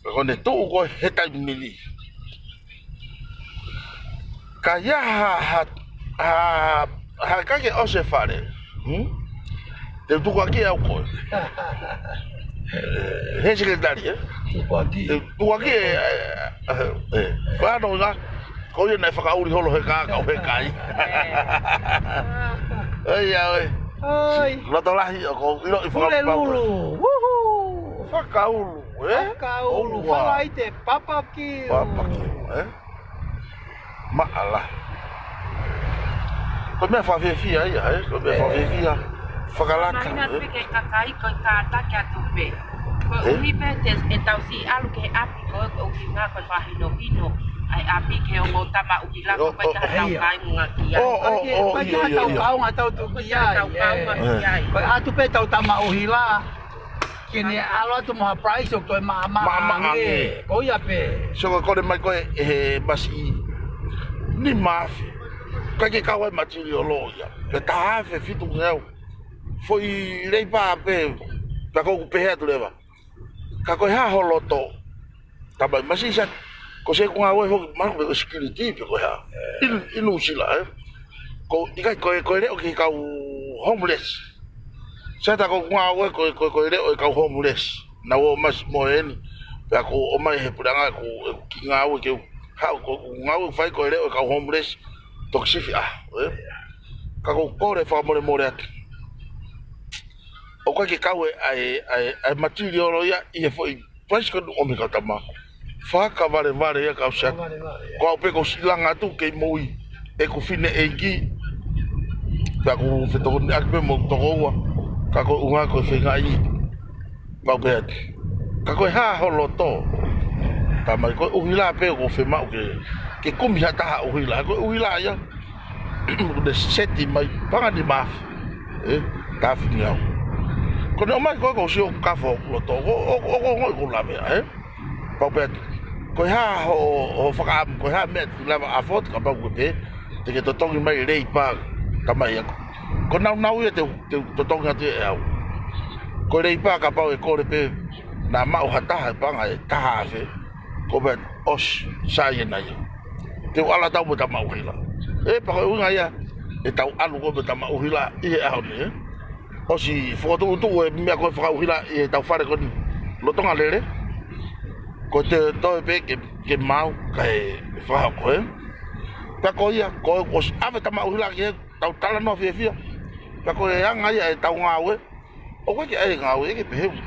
Ka ko ʻene tuʻu ko ē he taimi ni. Ka ʻi ai ha, ha, ha, ha ʻikai ke ʻosi e fale. Hmm? Te u tukuakiʻi au koe. He Sekelitali, ē? Tukuakiʻi. Te u tukuakiʻi, ē, ē, ē, ē. Ko e ʻuhinga, ko ia naʻe fakaʻuli holo he kā, kau he kai. ʻOi, ʻa, ʻoi. ʻOi. Loto lahi ʻoku ou ʻiloʻi fakapapau. Pule lulu. Woohoo. Fakaʻulu. Ē? Fakaʻulu, ʻoua. Fakaʻite, papakiu. Papakiu, ē? Maʻala. Ko e meʻa fakafiefia ia, ē? Ko e meʻa fakafiefia. Fakalata, ē? Mahino atu pē ki he kakai ko e kātaki atu pē. Ko e ʻuhi pē te, ʻetau siʻi ʻalu ki he ʻapi ko ē, ko e ʻuhinga ko e fakahinohino ʻa e ʻapi ki he ongo tama ʻuhila ko e ʻikai ke tau kāinga ki ai. ʻO, ʻo, ʻo, ʻikai ke tau kāinga tau tuku ki ai, ē. Ko e ʻatu pē ʻetau tama ʻuhila. Ke ne ʻalu atu mo ha prize ʻoku toe maʻamaʻa ange. Maʻamaʻa ange. Ko ia pē. So ko e kole mai ko ē he masiʻi nima afe. ʻIkai ke kau ai matiliolo ia. Pe taha afe fitu ngeau. Foʻi leipa pē. Pea ko ʻeku pehē atu leva. Ka ko e hā ho loto. Tamai masiʻi sa. Ko e sēku ngāue foki, mahalo ko e security pe ko e hā. ʻI, ʻi Nuʻusila, ē. Ko, ʻikai ko e, ko e leʻo ki he kau homeless. Sai, tā ko ʻeku ngāue ko e, ko e, ko e leʻo e kau homeless. Naʻa ku ō mai ʻo mohe eni. Pea ko e ō mai he puleʻanga ko e, ko e kiʻi ngāue ke u, haʻu ko e ngāue ʻoku fai ko e leʻo e kau homeless. Toki sifi ʻaho, ē? Ka ʻoku ou kole fakamolemole atu. ʻOku ʻikai ke kau e, ʻa e, ʻa e, ʻa e material ia ʻi he foʻi price ko eni ʻoku ʻomi kau tama. Fakavalevale ia kau siʻi. Fakavalevale ia. Ko au pē ʻoku ou siʻi langa atu kei moʻui ʻeku fineʻeiki. Pea ʻoku fetokoniʻaki pē mo tokoua. Ka ko e ʻuhinga ko e feingaʻi. Pau pē atu. Ka ko e hā ho loto? Tamai, ko e ʻuhila pē ʻoku ou fiemaʻu ke, ke kumi ha taha ʻuhila. Ko e ʻuhila ia. ʻOku ne seti mai, paʻanga nima afe. Ē, taha afe ni au. Ko ʻene ʻomai ko e, ʻoku ou sio kafo ʻoku loto, ʻoku, ʻoku, ʻoku, ʻoku ou lave ʻa, ē? Pau pē atu. Ko e hā ho, ho fakaʻamu, ko e hā meʻa te ke lava ʻo afford, kapau ko e pē te ke totongi mai leipa, tamai, ē? Ko e nāunau ia te, te totongi atu ʻe au. Ko e leipa kapau ʻe kole pē naʻa maʻu ha taha e paʻanga ʻe taha afe, ko e pē ʻosi, sai ʻena ia. Te u ʻalu atu au mo e tama ʻuhila. Ē, pea ko e ʻuhinga ia ʻetau ʻalu ko ē mo e tama ʻuhila ʻi he ʻaho ni, ē? ʻOsi fokotuʻutuʻu e meʻa ko e fakaʻuhila ʻi heʻetau fale ko eni. Lolotonga lele. Ko e toe pē ke, ke maʻu kae fakahoko, ē? Pea ko ia, ko e ʻosi ʻave tama ʻuhila ki heʻetau talanoa fiefia. Pea ko e anga ia ʻetau ngāue. ʻOku ʻikai ke ʻai e ngāue ke pehē ʻoku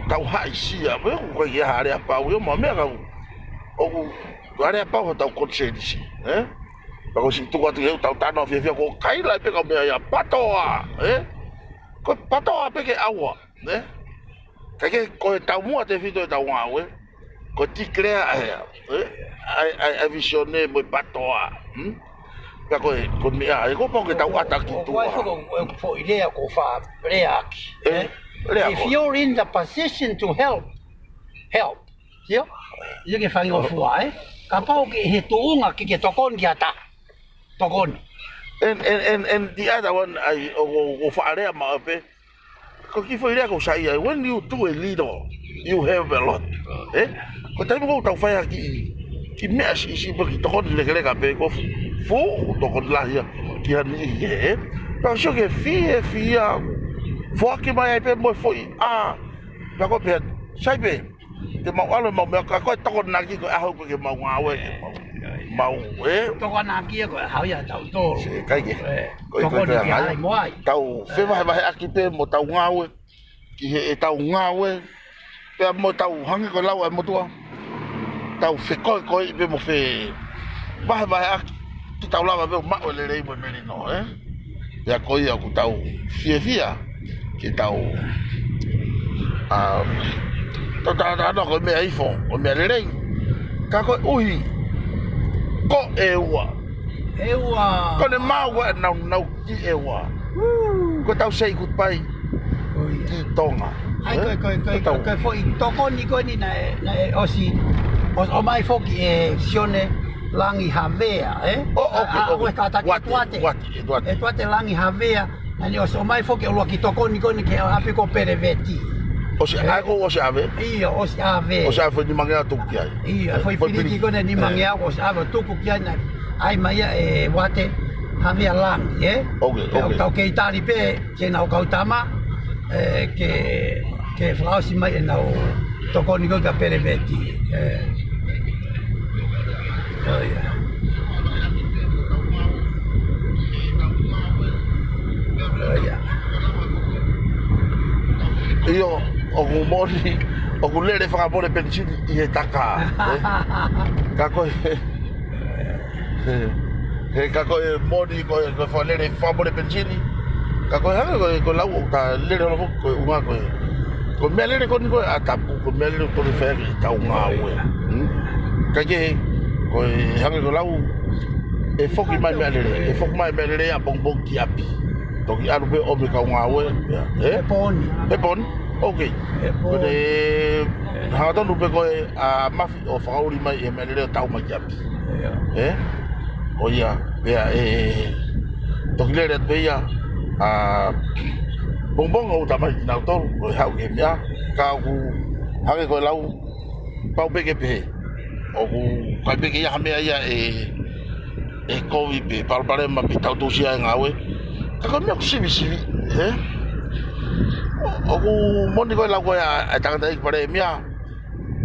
tau haʻisia, pe ʻoku ʻikai ke ʻi ai ha aleapau ia mo e meʻa, ka ʻoku, ʻoku aleapau hotau konisēnisi, ē? Pea ko e siʻi tuku atu ke u tau talanoa fiefia, ko e kaila pē kau meʻa ia, patoa, ē? Ko e patoa pē ke ʻaua, ē? Kae kehe, ko e taumuʻa tefito ʻetau ngāue, ko e declare ʻa e, ē? ʻA e, ʻa e, ʻa e vīsone mo e patoa, hmm? Pea ko e, ko e meʻa, ʻe, kuo pau ke tau ʻata ki tuʻa. ʻOku ʻi ai foki e foʻi lea ʻoku ou faʻa lea ʻaki, ē? Ē? Lea. If you're in the position to help, help. Sio? Ia ke faingofua, ē? Kapau ʻoku ke ʻi he tuʻunga ke ke tokoni ki ha taha, tokoni. And, and, and, and the other one, ʻa ia ʻoku, ʻoku ou faʻa lea maʻu pē, ko e kiʻi foʻi lea ʻoku ou saiʻia ai, when you do a little, you have a lot. Ē? Ko e taimi ʻoku tau fai ha kiʻi, kiʻi meʻa siʻisiʻi pē, kiʻi tokoni lekeleka pē, ʻoku fuʻu tokoni lahi ia ki ha niʻihi, ē? Pea sio ki he fiefia, foaki mai ai pē mo e foʻi ʻā, pea ko e pehē, sai pē, te mau ʻalu ʻo mau meʻa, ka ko e tokonaki ko e ʻaho ko ē ke mau ngāue, ke mau, mau, ē? Tokonaki ia ko e ʻaho ia ʻatautolu. Sai, ʻikai ke. Ē, ko e, ko e, tokoni ko e ki ai mo ai. Tau fevahevaheʻaki pē mo ʻetau ngāue ki heʻetau ngāue, pea mo ʻetau hangē ko e lau ʻa e motuʻa, tau fekoekoeʻi pē mo fevahevaheʻaki, ke tau lava pē ʻo maʻu e lelei mo e melino, ē? Pea ko ia ʻoku tau fiefia ke tau, um, tau talanoa ko e meʻa ifo, ko e meʻa lelei. Ka koeʻuhi ko ʻEua. ʻEua. Ko ʻene maʻu ʻa e nāunau ki ʻEua. Ko ʻetau say goodbye. ʻO ia. Ki Tonga. ʻAi, ē? Ko e, ko e, ko e, ko e, ko e foʻi tokoni ko eni naʻe, naʻe ʻosi, ʻo, ʻomai foki ʻe Sione Langi Havea, ē? ʻO, ʻo, ʻa, ʻo, ʻa, ʻo, ʻo, kātaki Tuate, Tuate. Tuate, ʻe Tuate. ʻE Tuate Langi Havea, naʻa ne ʻosi ʻomai foki ʻuluaki tokoni ko eni ki he ʻapi ko Peleveti. ʻOsi, ē? ʻAi ko ʻosi ʻave? ʻIo, ʻosi ʻave. ʻOsi ʻave foʻi nimangeau tuku ki ai. ʻIo, ʻa e foʻi piliki ko eni nimangeau, ʻosi ʻave tuku ki ai naʻe ʻai mai ia ʻe Tuate Havea Langi, ē? Ok, ok. Pea ʻoku tau kei tali pē, ke nau kau tama, ē, ke, ke fakaʻosi mai ʻenau tokoni ko ē kia Peleveti, ē. ʻIo, ʻio. ʻIo, ʻio. ʻIo, ʻoku moʻoni, ʻoku lele fakamole penisini ʻi he taka, ē. Ka ko e, he, he ka ko e moʻoni, ko e, ko e fakalele fakamole penisini. Ka ko e hangē ko e, ko e lau ʻoku ta lele holo foki, ko e ʻuhinga ko e, ko e meʻalele ko eni ko e ʻatapu, ko e meʻalele ʻoku totonu ke fai ʻaki ʻetau ngāue. Hmm? Kae kehe, ko e hangē ko e lau, ʻe foki mai meʻalele, ʻe foki mai meʻalele ʻapongipongi ki ʻapi. Toki ʻalu pē ʻo ʻomi e kau ngāue, ē? He pōni. He pōni? Ok. He pōni. Ko ʻene hangatonu pē ko e, ʻa, mafi ʻo fakaʻuli mai e meʻalele ʻo tau mai ki ʻapi. ʻIo. Ē? Ko ia, pea ʻe toki lele atu pē ia, ʻa, pongipongi ʻoku tau mai kinautolu, ko e haʻu ki he meʻa, ka ʻoku hangē ko e lau, pau pē ke pehē. ʻOku ʻikai pē ke ʻi ai ha meʻa ia ʻe ʻe kovi pē palopalema pē tau tusia e ngāue. Ka ko e meʻa ʻoku sivisiviʻi, ē? ʻOku moʻoni ko e lau ko ē ʻa e tangataʻeiki palēmia.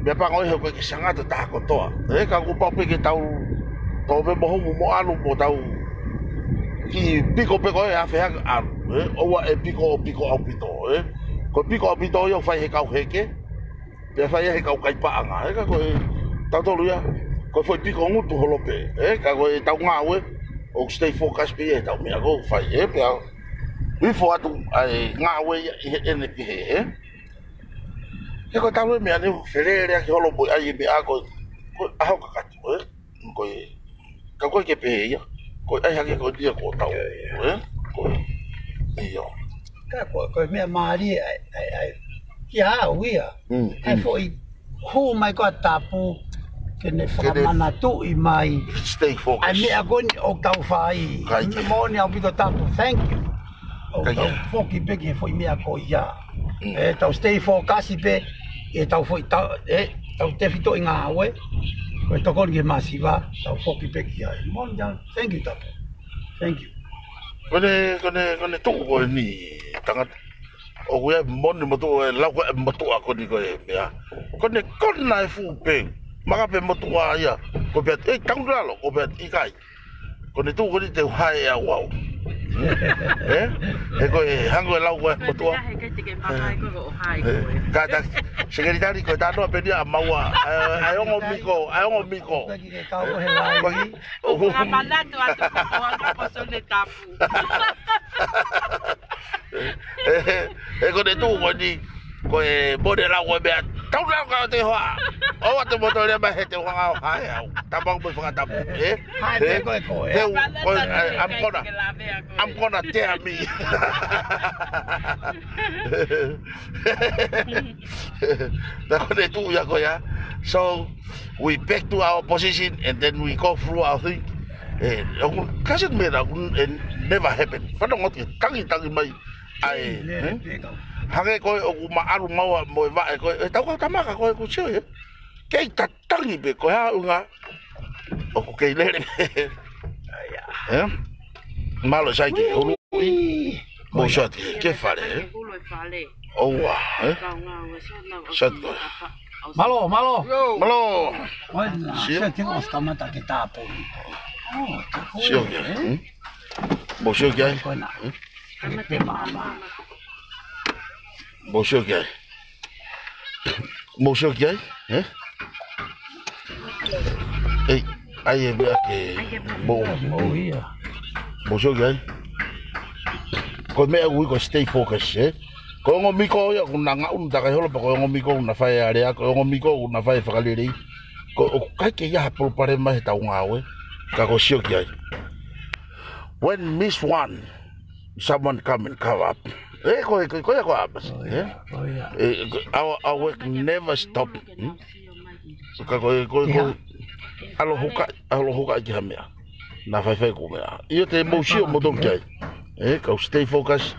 Meʻapango ē he ʻoku ʻikai ke sanga ʻa e taha kotoa. Ē, ka kuo pau pē ke tau tō pē mo humu mo ʻalu mo tau kiʻi piko pē ko ē ʻa e fehālaaki ʻalu. Ē, ʻoua ʻe piko ʻo piko ʻaupito, ē? Ko e piko ʻaupito ia ʻoku fai he kau heke. Pea fai ia he kau kai paʻanga, ē, ka ko e tautolu ia, ko e foʻi piko ngutu holo pē, ē, ka ko e tau ngāue, ʻoku stay focus pē ia he tau meʻa ko ē ʻoku fai, ē, pea ifo atu ʻa e ngāue ia ʻi heʻene pehē, ē. He ko e talu e meʻa ni, felele ake holo mo e ʻai e meʻa ko, ko e ʻaho kakato, ē. Ko e, ka ko e ke pehē ia, ko e ʻai hake ko e tia ko tau, ē? Ko e, ʻio. Ka ko, ko e meʻa mālie ʻa e, ʻa e, ʻa e, kia au ia. Mm, ʻA e mm. Foʻi hū mai ko ē ʻa Tapu, ke ne Ke ne fakamanatuʻi mai. Stay focus. ʻA e meʻa ko eni ʻoku tau fai. Kai ke. Moʻoni ʻaupito Tapu, thank you. ʻOku Kai tau ke. Foki pē ki he foʻi meʻa ko ia. Mm. Ē, tau stay focus pē, ʻe tau foʻi tau, ē, tau tefitoʻi ngāue, ko e tokoni ki he masiva, tau foki pē ki ai. Moʻoni ia, thank you, Tapu. Thank you. Ko ʻene, ko ʻene, ko ʻene tuʻu ko eni tangata. ʻOku ʻi ai moʻoni motuʻa, ʻe lau ko e motuʻa ko eni ko e meʻa. Ko ʻene kona e fuʻu peu. Maka pē motuʻa ia, ko pea, ē, tangu lalo, ko pea, ʻikai. Ko ʻene tuʻu ko eni te u hae ʻe au au. Ē? He ko e hangē ko e lau ko e motuʻa. He kai te ke makai ko ko hai ko e. Kātaki, sekelitali ko e tanoa pē eni ʻa maua. ʻA e, ʻa e ongo miko, ʻa e ongo miko. Taki ke kau ko he lai. Waki. ʻO ka manatu atu ko ko anga ko Sone Tapu. Ē, ē, ko ʻene tuʻu ko eni, ko e mone lau ko e meʻa, tau lau ka te hoa. ʻOua te moto lea mai he te hoa ngā o hae au. Tapu mo e fakatapu, ē? Hae Ē? Te ko e ko e. Te u, ko e, Manatu atu I'm he gonna, kai ke lavea ko e. I'm gonna tear me. Pea ko ʻene tuʻu ia ko ia. So, we back to our position and then we go through our thing. Eh, ʻoku, doesn't matter, ʻoku, it never happen. Fanongo ki he tangi tangi mai. ʻAi, Lele eh? Pē kau. Hangē ko ē ʻoku ma ʻalu maua mo e vaʻe ko ē, e tau kau tamaka ko ē ʻoku sio ē. Kei tatangi pē ko e haʻunga. ʻOku kei lele pē. ʻAia. Eh? Mālō Saiki, Ui. Hulu. Ui. Mou Ko ia. Sio atu ki he fale, eh? Hulu e fale. ʻOua, eh? Kau ngā ua, so na, Sio atu ko ē. Mālō, mālō. Mālō. Ko ena, Sio. Sio te o kamata ke tāpuni. Oh, te ko Sio ena, ki ai, eh? Hmm? Mou sio ki ai. Ko ena. Hmm? Kamata Pe māmā. Mou sio ki ai. Mou sio ki ai, eh? Ei, ʻai e meʻa ke mou. Mou ia. Mou sio ki ai. Ko e meʻa ʻoku ui ko e stay focus, eh? Ko e ongo miko ia ʻoku na ngaʻunu takai holo pea ko e ongo miko ʻoku na fai alea, ko e ongo miko ʻoku na fai fakalelei. Ko e ʻoku ʻikai ke ʻi ai ha palopalema he tau ngāue, ka ko e sio ki ai. When miss one, someone come and cover up. Eh, ko e, ko e, ko e, ko e, Ko ia, eh? Ko ia. Eh, ko, our, our work never stop. Hmm? Ka ko e, ko e, ko e, Yeah. ʻAlu hoka, ʻalu hoka ki ha meʻa. Na faifai ko e meʻa. ʻIo te mou sio Palaki, mo tong eh? Ki ai. Eh, kau stay focus.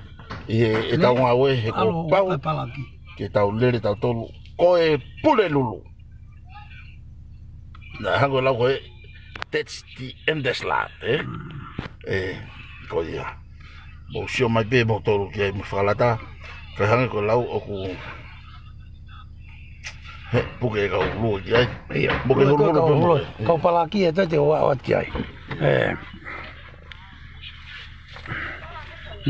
ʻI he, e Ne, tau ngāue he ko ʻalu pau. Hoka palaki. Ke tau lele tautolu. Ko e Pulelulu. Na hangē ko e lau ko ē, that's the endless love, eh? Mm. Eh, ko ia. Mou sio mai pē moutolu ki ai mo fakalata. Ka hangē ko e lau ʻoku. He, puke e kau lua ki ai. ʻIo. Mo ke Puke hulu kau hulu hulu. Hulu. Kau palaki e te te ua ua ki ai. Eh.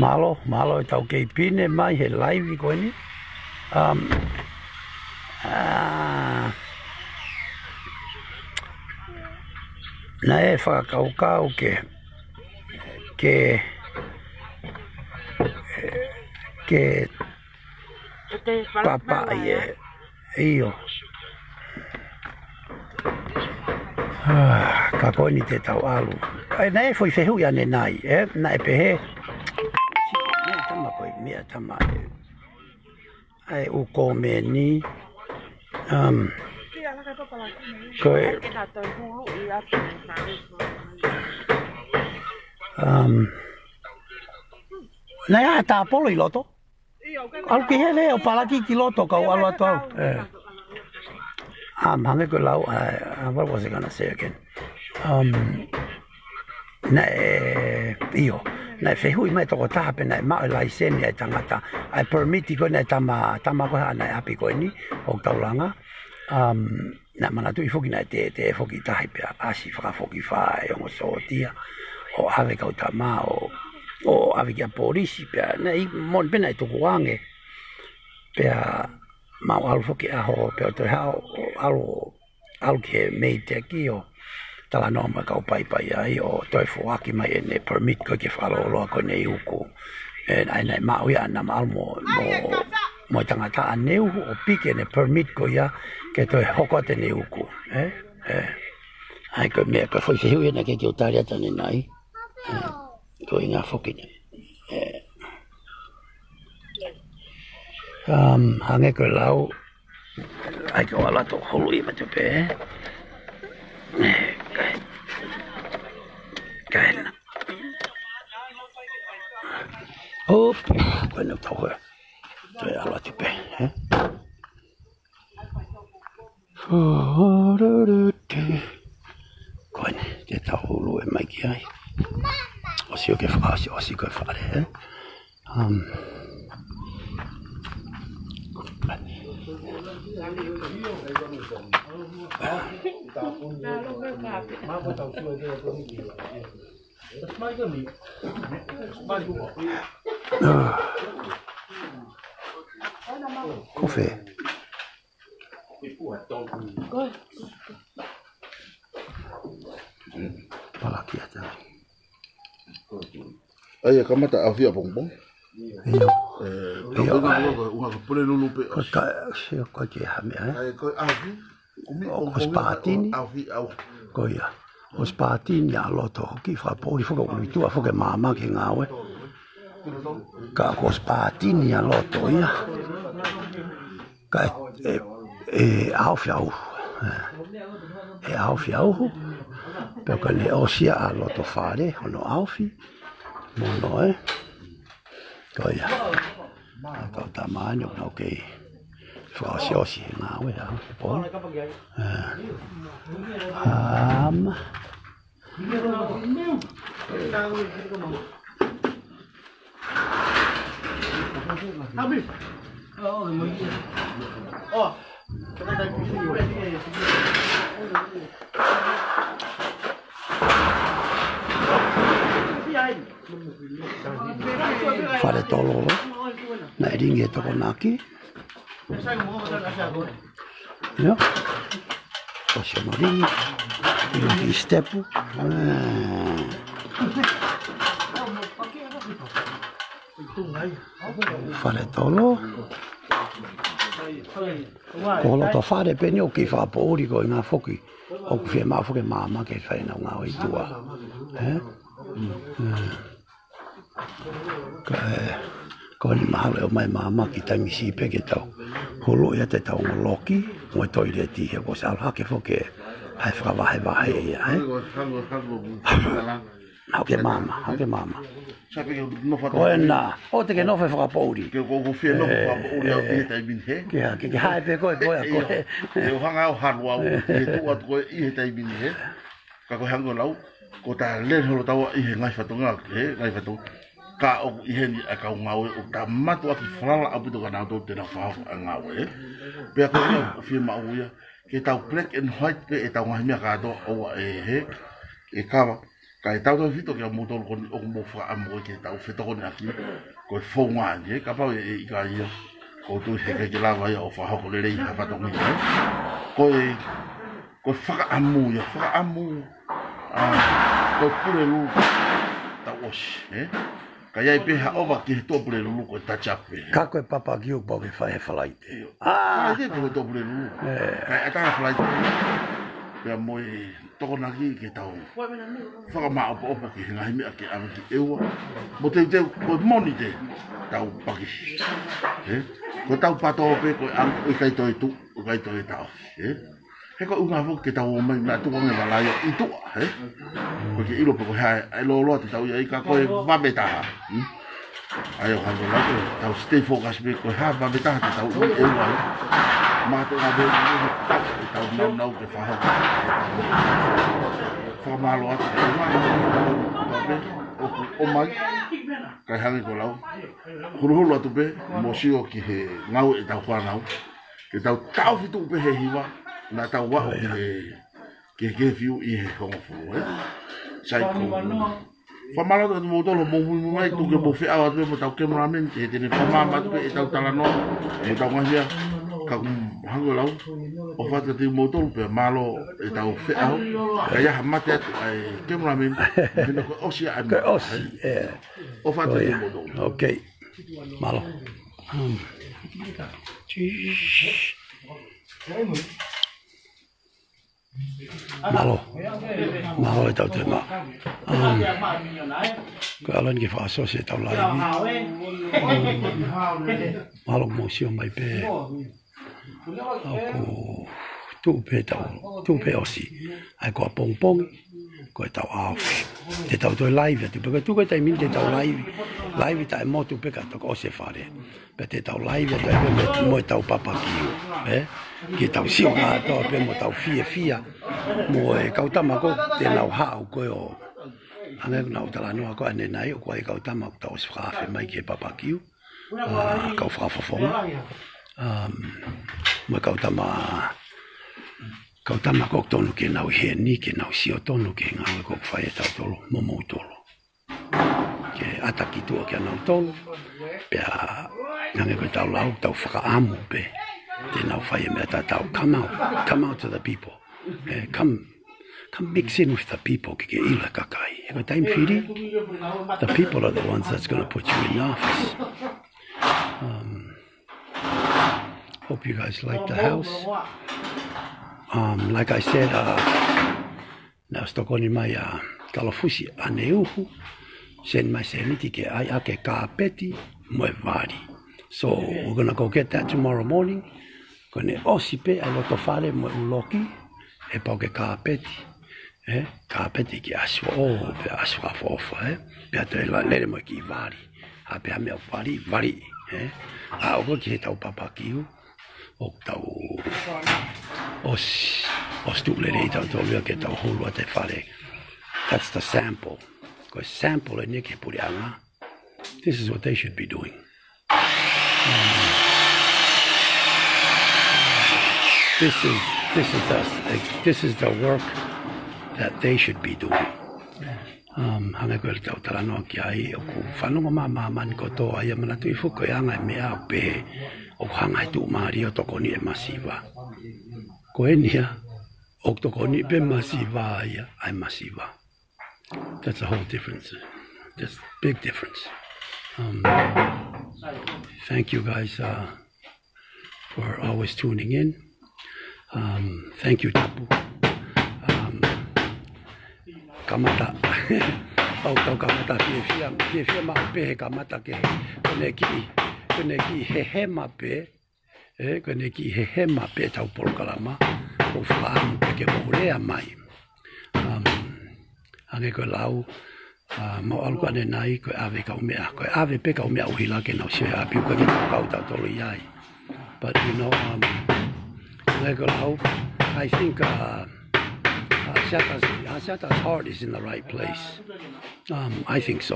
Mālō, mālō e tau kei pine mai he laivi ko eni. Um, ah, naʻe fakakaukau ke, ke, ke Te te papa palaki mai ia. Io. Ah, ka ko eni te tau ʻalu. ʻAi, naʻe foʻi fehuʻi ʻanenai, eh? Naʻe pehē. Meʻa tama ko e, meʻa tama e. ʻAi, ʻū kōmeni. Um, ko e. Um, naʻe ʻa tāpolo ʻi loto. ʻAlu ki hele ʻo palaki ki loto kau ʻalu atu au. Eh. Um, hangē ko e lau, uh, uh, what was I gonna say again? Um, naʻe, ʻio, naʻe fehuʻi mai tokotaha pe naʻe maʻu e laiseni ʻa e tangata, ʻa e permit ko ē ʻa e tama, tama ko ē naʻe ʻi ʻapi ko eni, ʻoku tau langa. Um, naʻe manatuʻi foki naʻe teʻe, teʻe foki tahi pea ʻasi fakafokifā e ongo sōtia, ʻo ʻave kau tama, ʻo, ʻo ʻave kia polisi pea, naʻe ʻi, moʻoni pē naʻe tukuange. Pea mau ʻalu foki ʻaho, pea ʻo toe hao, ʻo ʻalu, ʻalu ki he MEIDECC ʻo talanoa mo e kau paipai ai, ʻo toe foaki mai ʻene permit ko ē ke fakalōloa ko eni ʻi Uku. ʻE, naʻe, naʻe maʻu ia ʻa Namaʻalu mo, mo, mo e tangata ʻaneuhu ʻo piki ʻene permit ko ia ke toe hoko atu eni ʻi Uku. ʻE, ʻe. ʻAi ko e meʻa, ko e foʻi fehuʻi ena ke ke u tali atu ʻanenai. ʻE, ko e ʻuhinga foki eni. ʻE. Um, hangē ko e lau, ʻai ke ʻoua ʻe toki huluʻi mai pē. ʻE, kae, kae na. ʻOp, ko ena tau ē. Toe ʻalu atu pē, ē? Ko eni, te tau huluʻi mai ki ai. ʻOsi ʻoku ke fakaʻosi, ʻosi ko e fale, ē? Um. Ko fē? Palaki atu. ʻAi, ʻa e kamata ʻaofi ʻapongipongi. ʻIo. ʻE, ʻio, ʻa e ʻunga ko e pule lulu pē. Ko e ka, sio ko e ke hame, ē? ʻAi, ko e ʻaofi. Kumi ʻo, ʻo ko e pongipongi, spatini. ʻAofi, ʻau. Ko ia. ʻO spatini ʻa loto, hoki fakapoʻuli foki ʻoku ʻi tuʻa foki e maama ki he ngāue. Ka ko e spatini ʻa loto ia. Ka ʻe, ʻe, ʻe ʻaofi ʻauhu. ʻE, ʻe ʻaofi ʻauhu. Pea ko ʻene ʻosi ia ʻa loto fale, hono ʻaofi. Mo hono ē. Ko ia. ʻA e kau tama ni ʻoku nau kei fakaʻosiʻosi he ngāue ʻa e pō. ʻE. Um. Fale tolo, naʻe lingi e tokonaki. ʻIo. ʻOsi hono lingi. ʻIo, ki he sitepu. ʻE. Fale tolo. Ko loto fale pē eni ʻoku kei fakapoʻuli ko e ʻuhinga foki ʻoku fiemaʻu foki e maama ke fai ʻenau ngāue ʻi tuʻa. ʻE? Mm. Ka, ʻe, ko eni mahalo ʻe ʻomai maama ki taimi siʻi pē ke tau huluʻi atu ʻetau ongo loki, mo e toileti he kuo ʻosi ʻalu hake foki ʻa e fakavahevahe ia, ē? Hau ke maama, hau ke maama. Ko ena, ʻoua te ke nofo he fakapoʻuli. Ke ko, ko fie nofo he fakapoʻuli au ʻi he taimi ni hē. Ke ha, ke, ke hae pē koe, koe, ʻio. Koe. ʻE ʻo hanga ʻo halu au, ʻe tuʻu atu koe ʻi he taimi ni hē. Ka ko e hangē ko e lau, ko ʻeta lele holo taua ʻi he ngaahi fatongia, he ngaahi fatongia. Ka ʻoku ʻi heni ʻa e kau ngāue, ʻoku ta mātuʻaki falala ʻaupito kia nautolu te nau fakahoko ʻa e ngāue, ē. Pea ko ia ʻoku fiemaʻu ia, ke tau black and white pē ʻetau ngaahi meʻa kātoa ʻoua ʻe hē, ʻe kava. Ka ʻe tautautefito kia moutolu ko eni ʻoku mou fakaʻamu ke tau fetokoniʻaki, ko e founga eni, ē, kapau ʻe, ʻe ʻikai ia, ʻoku ou tui heʻikai ke lava ia ʻo fakahoko lelei ha fatongia, ē. Ko e, ko e fakaʻamu ia, fakaʻamu, ʻa, ko e Pulelulu, tau ʻosi, ē. Ka ʻi ai pē ha ʻova ki he tuʻa Pulelulu ko e touch up pē. Ka ko e papakiu pau ke fai he Falaite. ʻIo. ʻĀ. Falaite pē ko e tuʻa Pulelulu. ʻE. Ka ʻe ʻatā Falaite. Pea mo e tokonaki ke tau fakamāʻopoʻopo ki he ngaahi meʻa ke ʻave ki ʻEua. Mo teuteu ko e Mōnite tau pakisi. ʻE? Ko ʻetau pato pē ko e ʻalu ʻikai toe tuʻu, ʻikai toe taʻofi. ʻE? He ko e ʻuhinga foki ke tau ō mai, naʻa tuku ange e vala ia ʻi tuʻa, ē? Ko e ke ʻilo pe ko e hā e lōloa te tau ʻi ai ka ko e vave taha. Hmm? ʻAi ʻo hangē ko e lau, tau stay focus pē ko e hā e vave taha te tau ʻi ʻEua, ē? Mātuʻaki pē ʻi he tau, tau naunau ke fakahoko. Fakamālō atu ki he ngāue ʻoku ʻomai, kae hangē ko e lau. Huluhulu atu pē, mo sio ki he ngāue ʻetau fānau. Ke tau taʻofi tuʻu pē he hiva, naʻa tau aʻu ki he, ki he, ki he fiu ʻi he hongofulu, ē? Sai ko. Fakamālō atu kiate kimoutolu, mou muimui mai, tuku ke mou feʻao atu pē mo ʻetau cameraman, he te ne fakamaama atu pē ʻetau talanoa, mo ʻetau ngaahi meʻa, ka ʻoku hangē ko e lau, ʻofa atu kiate kimoutolu pē, mālō ʻetau feʻao, ka ʻi ai ha mate atu ʻa e cameraman, mahino ko e ʻosi ʻa e meʻa. Ko e ʻosi, ē. ʻOfa atu kiate kimoutolu. Okay. Mālō. Um, Mālō. Mālō ʻetau toe maʻu. Um, ko e ʻalu eni ke fakaʻosi ʻetau laivi. Um, mālō mou sio mai pē. ʻOku tuʻu pē tau, tuʻu pē ʻosi. ʻA ia ko ʻapongipongi, ko ʻetau ʻaofi. Te tau toe laivi atu pē, ko e tuku e taimi ni te tau laivi. Laivi taʻemotu pē ka toki ʻosi e fale. Pea te tau laivi atu ai pē mo, mo ʻetau papakiu, ē? Ke tau sio kātoa pē mo tau fiefia. Mo e kau tama ko ē te nau haʻu ko ē ʻo. Hangē ko ʻeku talanoa ko ē ʻanenai, ʻoku ʻi ai e kau tama ʻoku tau ʻosi fakaafe mai ki he papakiu. ʻA, kau fakafofonga. Um, mo e kau tama, kau tama ko ē ʻoku tonu ke nau ʻi heni, ke nau sio tonu ki he ngāue ʻoku fai ʻe tautolu, mo moutolu. Ke ʻata ki tuʻa kia nautolu, pea hangē ko ʻetau lau, tau fakaʻamu pē, te nau fai e meʻa tatau, come out, come out to the people. Eh, come, come mix in with the people, ke ke ʻilo e kakai. He ko e taimi fili, the people are the ones that's gonna put you in office. Um, hope you guys like the house. Um, like I said, uh, naʻe ʻosi tokoni mai ʻa Kalofusi ʻaneuhu, send mai sēniti ke ʻai ʻaki e kāpeti mo e vali. So, we're gonna go get that tomorrow morning. Ko ʻene ʻosi pē ʻa e loto fale mo e ʻuluaki, ʻe pau ke kāpeti, ē? Kāpeti ki ʻasi foʻou, pea ʻasi fakaʻofoʻofa, ē? Pea toe la-, lele mo e kiʻi vali. ʻA pē ha meʻa ʻoku vali, vali, ē? ʻA ʻoku ki heʻetau papakiu, ʻoku tau ʻosi, ʻosi tuʻu lelei tautolu ia ke tau hulu atu e fale. That's the sample. Ko e sample eni ki he puleʻanga. This is what they should be doing. Um, this is, this is the, this is the work that they should be doing. Um, hangē ko ʻetau talanoa ki ai, ʻoku fanongo mai māmani kotoa ia, manatuʻi foki ko e anga e meʻa ʻoku pehē, ʻoku hanga he tuʻumālie ʻo tokoni e masiva. Ko eni ia, ʻoku tokoni pē masiva ia, ʻa e masiva. That's a whole difference. That's a big difference. Um, thank you guys, uh, for always tuning in. Um, thank you, Tapu. Um, kamata, ʻoku tau kamata fiefia, fiefia maʻu pē he kamata ke, ko ʻene kiʻi, ko ʻene kiʻi hehema pē, ē, ko ʻene kiʻi hehema pē ʻetau polokalama, ʻoku ou fakaʻamu pē ke mou lea mai. Um, hangē ko e lau, uh, mau ʻalu ko ē ʻanenai, ko e ʻave kau meʻa, ko e ʻave pē kau meʻa ʻuhila ke nau sio he ʻapi, ʻoku ʻikai ke tau kau tautolu ʻi ai. But, you know, um, hangē ko e lau, I think, uh, uh, Siata's, uh, Siata's heart is in the right place. Um, I think so.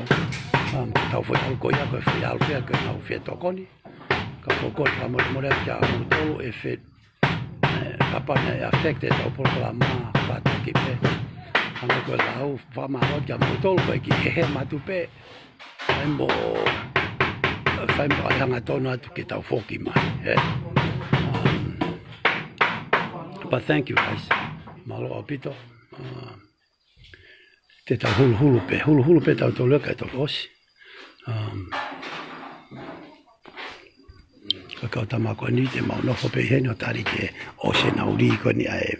Um, tau foʻi ʻalu ko ia, ko e foʻi ʻalu pē, ko ʻenau fetokoni. Ka ko e kole fakamolemole atu kia moutolu ʻe fē, eh, kapau naʻe affect ʻetau polokalama, kātaki pē. Hangē ko e lau, fakamālō kia moutolu, ko e kiʻi hehema atu pē. Fai mo, fai mo e hangatonu atu ke tau foki mai, eh? Um, but thank you, guys. Mālō ʻaupito. Um, Te tau huluhulu pē, huluhulu pē tautolu ia kae toki ʻosi. Um, ko e kau tama ko eni te mau nofo pē ʻi heni ʻo tali ke ʻosi ʻenau lī ko eni ʻa e.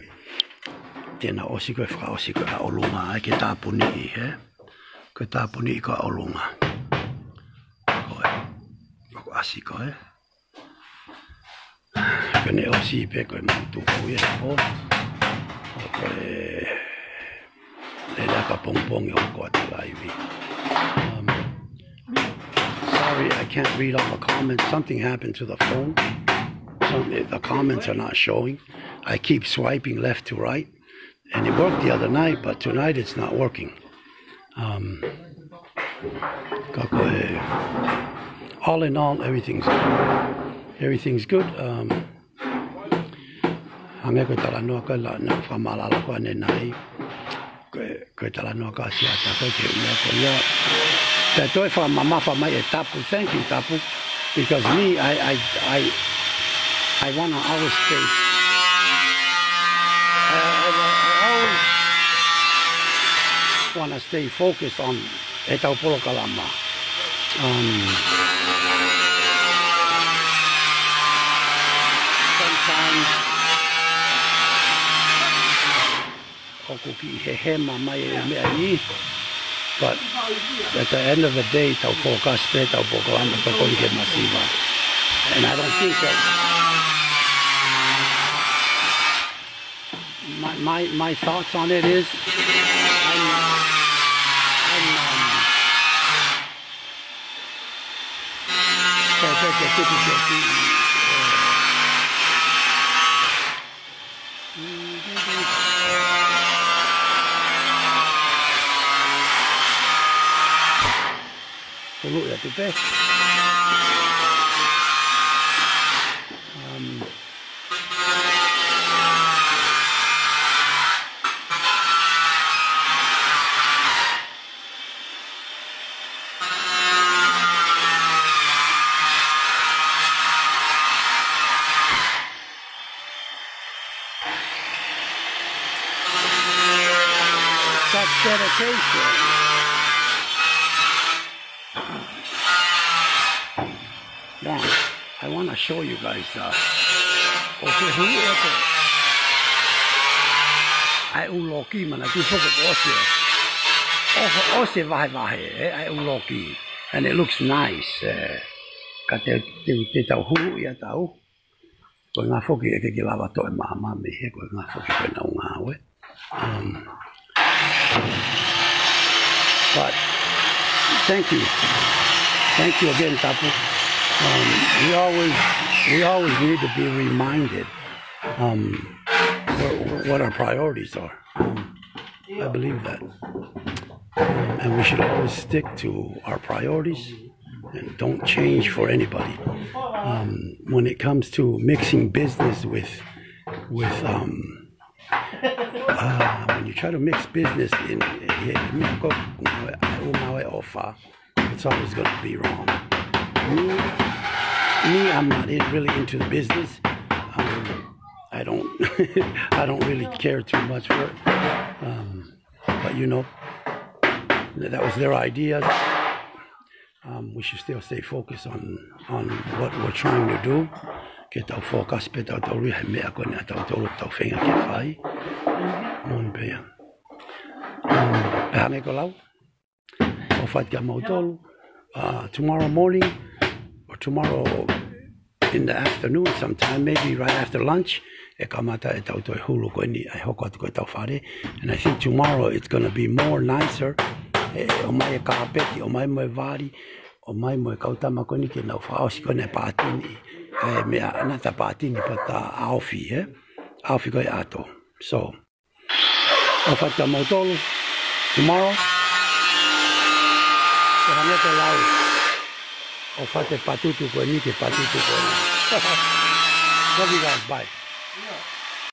Te nau ʻosi ko e fakaʻosi ko e ʻolunga, ʻai ke tāpuniʻi, ē? Ko e tāpuniʻi ko e ʻolunga. Ko e, ko e ʻasi ko e. Ko ʻene ʻosi pē ko e mau tuku ia ʻo. ʻO ko e lele ʻaki ʻapongipongi ʻo ko atu laivi. Um, sorry, I can't read all the comments. Something happened to the phone. Some, the comments are not showing. I keep swiping left to right. And it worked the other night, but tonight it's not working. Um, ka ko e, all in all, everything's good. Everything's good. Um, hangē ko e talanoa ko ē naʻa ku fakamālō ko ē ʻanenai. Ko e, ko e talanoa ko ē ʻa Siata ko ē ki he meʻa ko ia. Pea toe fakamamafa mai ʻe Tapu. Thank you, Tapu. Because me, I, I, I, I wanna always stay, I, I, I always wanna stay focused on ʻetau polokalama. Um, sometimes ʻoku kiʻi hehema mai e meʻa ni, but at the end of the day, tau focus pē ʻetau polokalama, tau kole ki he masiva. And I don't think that my, my, my thoughts on it is, I'm, I'm, um, so that's a fifty fifty, uh, Huluʻi atu pē. Um, Such dedication. Now, I wanna show you guys, uh, ʻoku hulu ʻete ʻa e ʻū loki, manatuʻi foki ʻoku ʻosi, ʻo, ʻosi vahevahe, ē, ʻa e ʻū loki. And it looks nice, ē. Ka te, te, te tau huluʻi atu. Ko e ngaahi foki ʻe ʻikai ke lava toe māmā mei he ko e ngaahi foki ko ē naʻa ku ngāue. Um, but thank you. Thank you again, Tapu. Um, we always, we always need to be reminded, um, what, what our priorities are. Um, I believe that. Um, and we should always stick to our priorities and don't change for anybody. Um, when it comes to mixing business with, with, um, uh, when you try to mix business in, in, in, it's always gonna be wrong. Me, me, I'm not in, really into the business. Um, I don't, I don't really care too much for it. Um, but, you know, that was their idea. Um, we should still stay focused on, on what we're trying to do. Ke tau focus pē tautolu ʻi he meʻa ko eni ʻa tautolu tau feinga ke fai. Moʻoni pē ia. Um, pea hangē ko e lau. ʻOfa atu kia moutolu, uh, tomorrow morning or tomorrow in the afternoon sometime, maybe right after lunch, ʻe kamata ʻetau toe hulu ko eni ʻa e hoko atu ko ʻetau fale. And I think tomorrow it's gonna be more nicer. ʻE, ʻomai e kāpeti, ʻomai mo e vali, ʻomai mo e kau tama ko eni ke nau fakaʻosi ko eni e pātini. ʻAi meʻa, not the pātini, but the ʻaofi, ē? ʻAofi ko ē ʻato. So, ʻofa atu kia moutolu. Tomorrow, ko e hangē ko e lau. ʻOfa atu e patutu ko eni ki he patutu ko eni. Love you guys. Bye.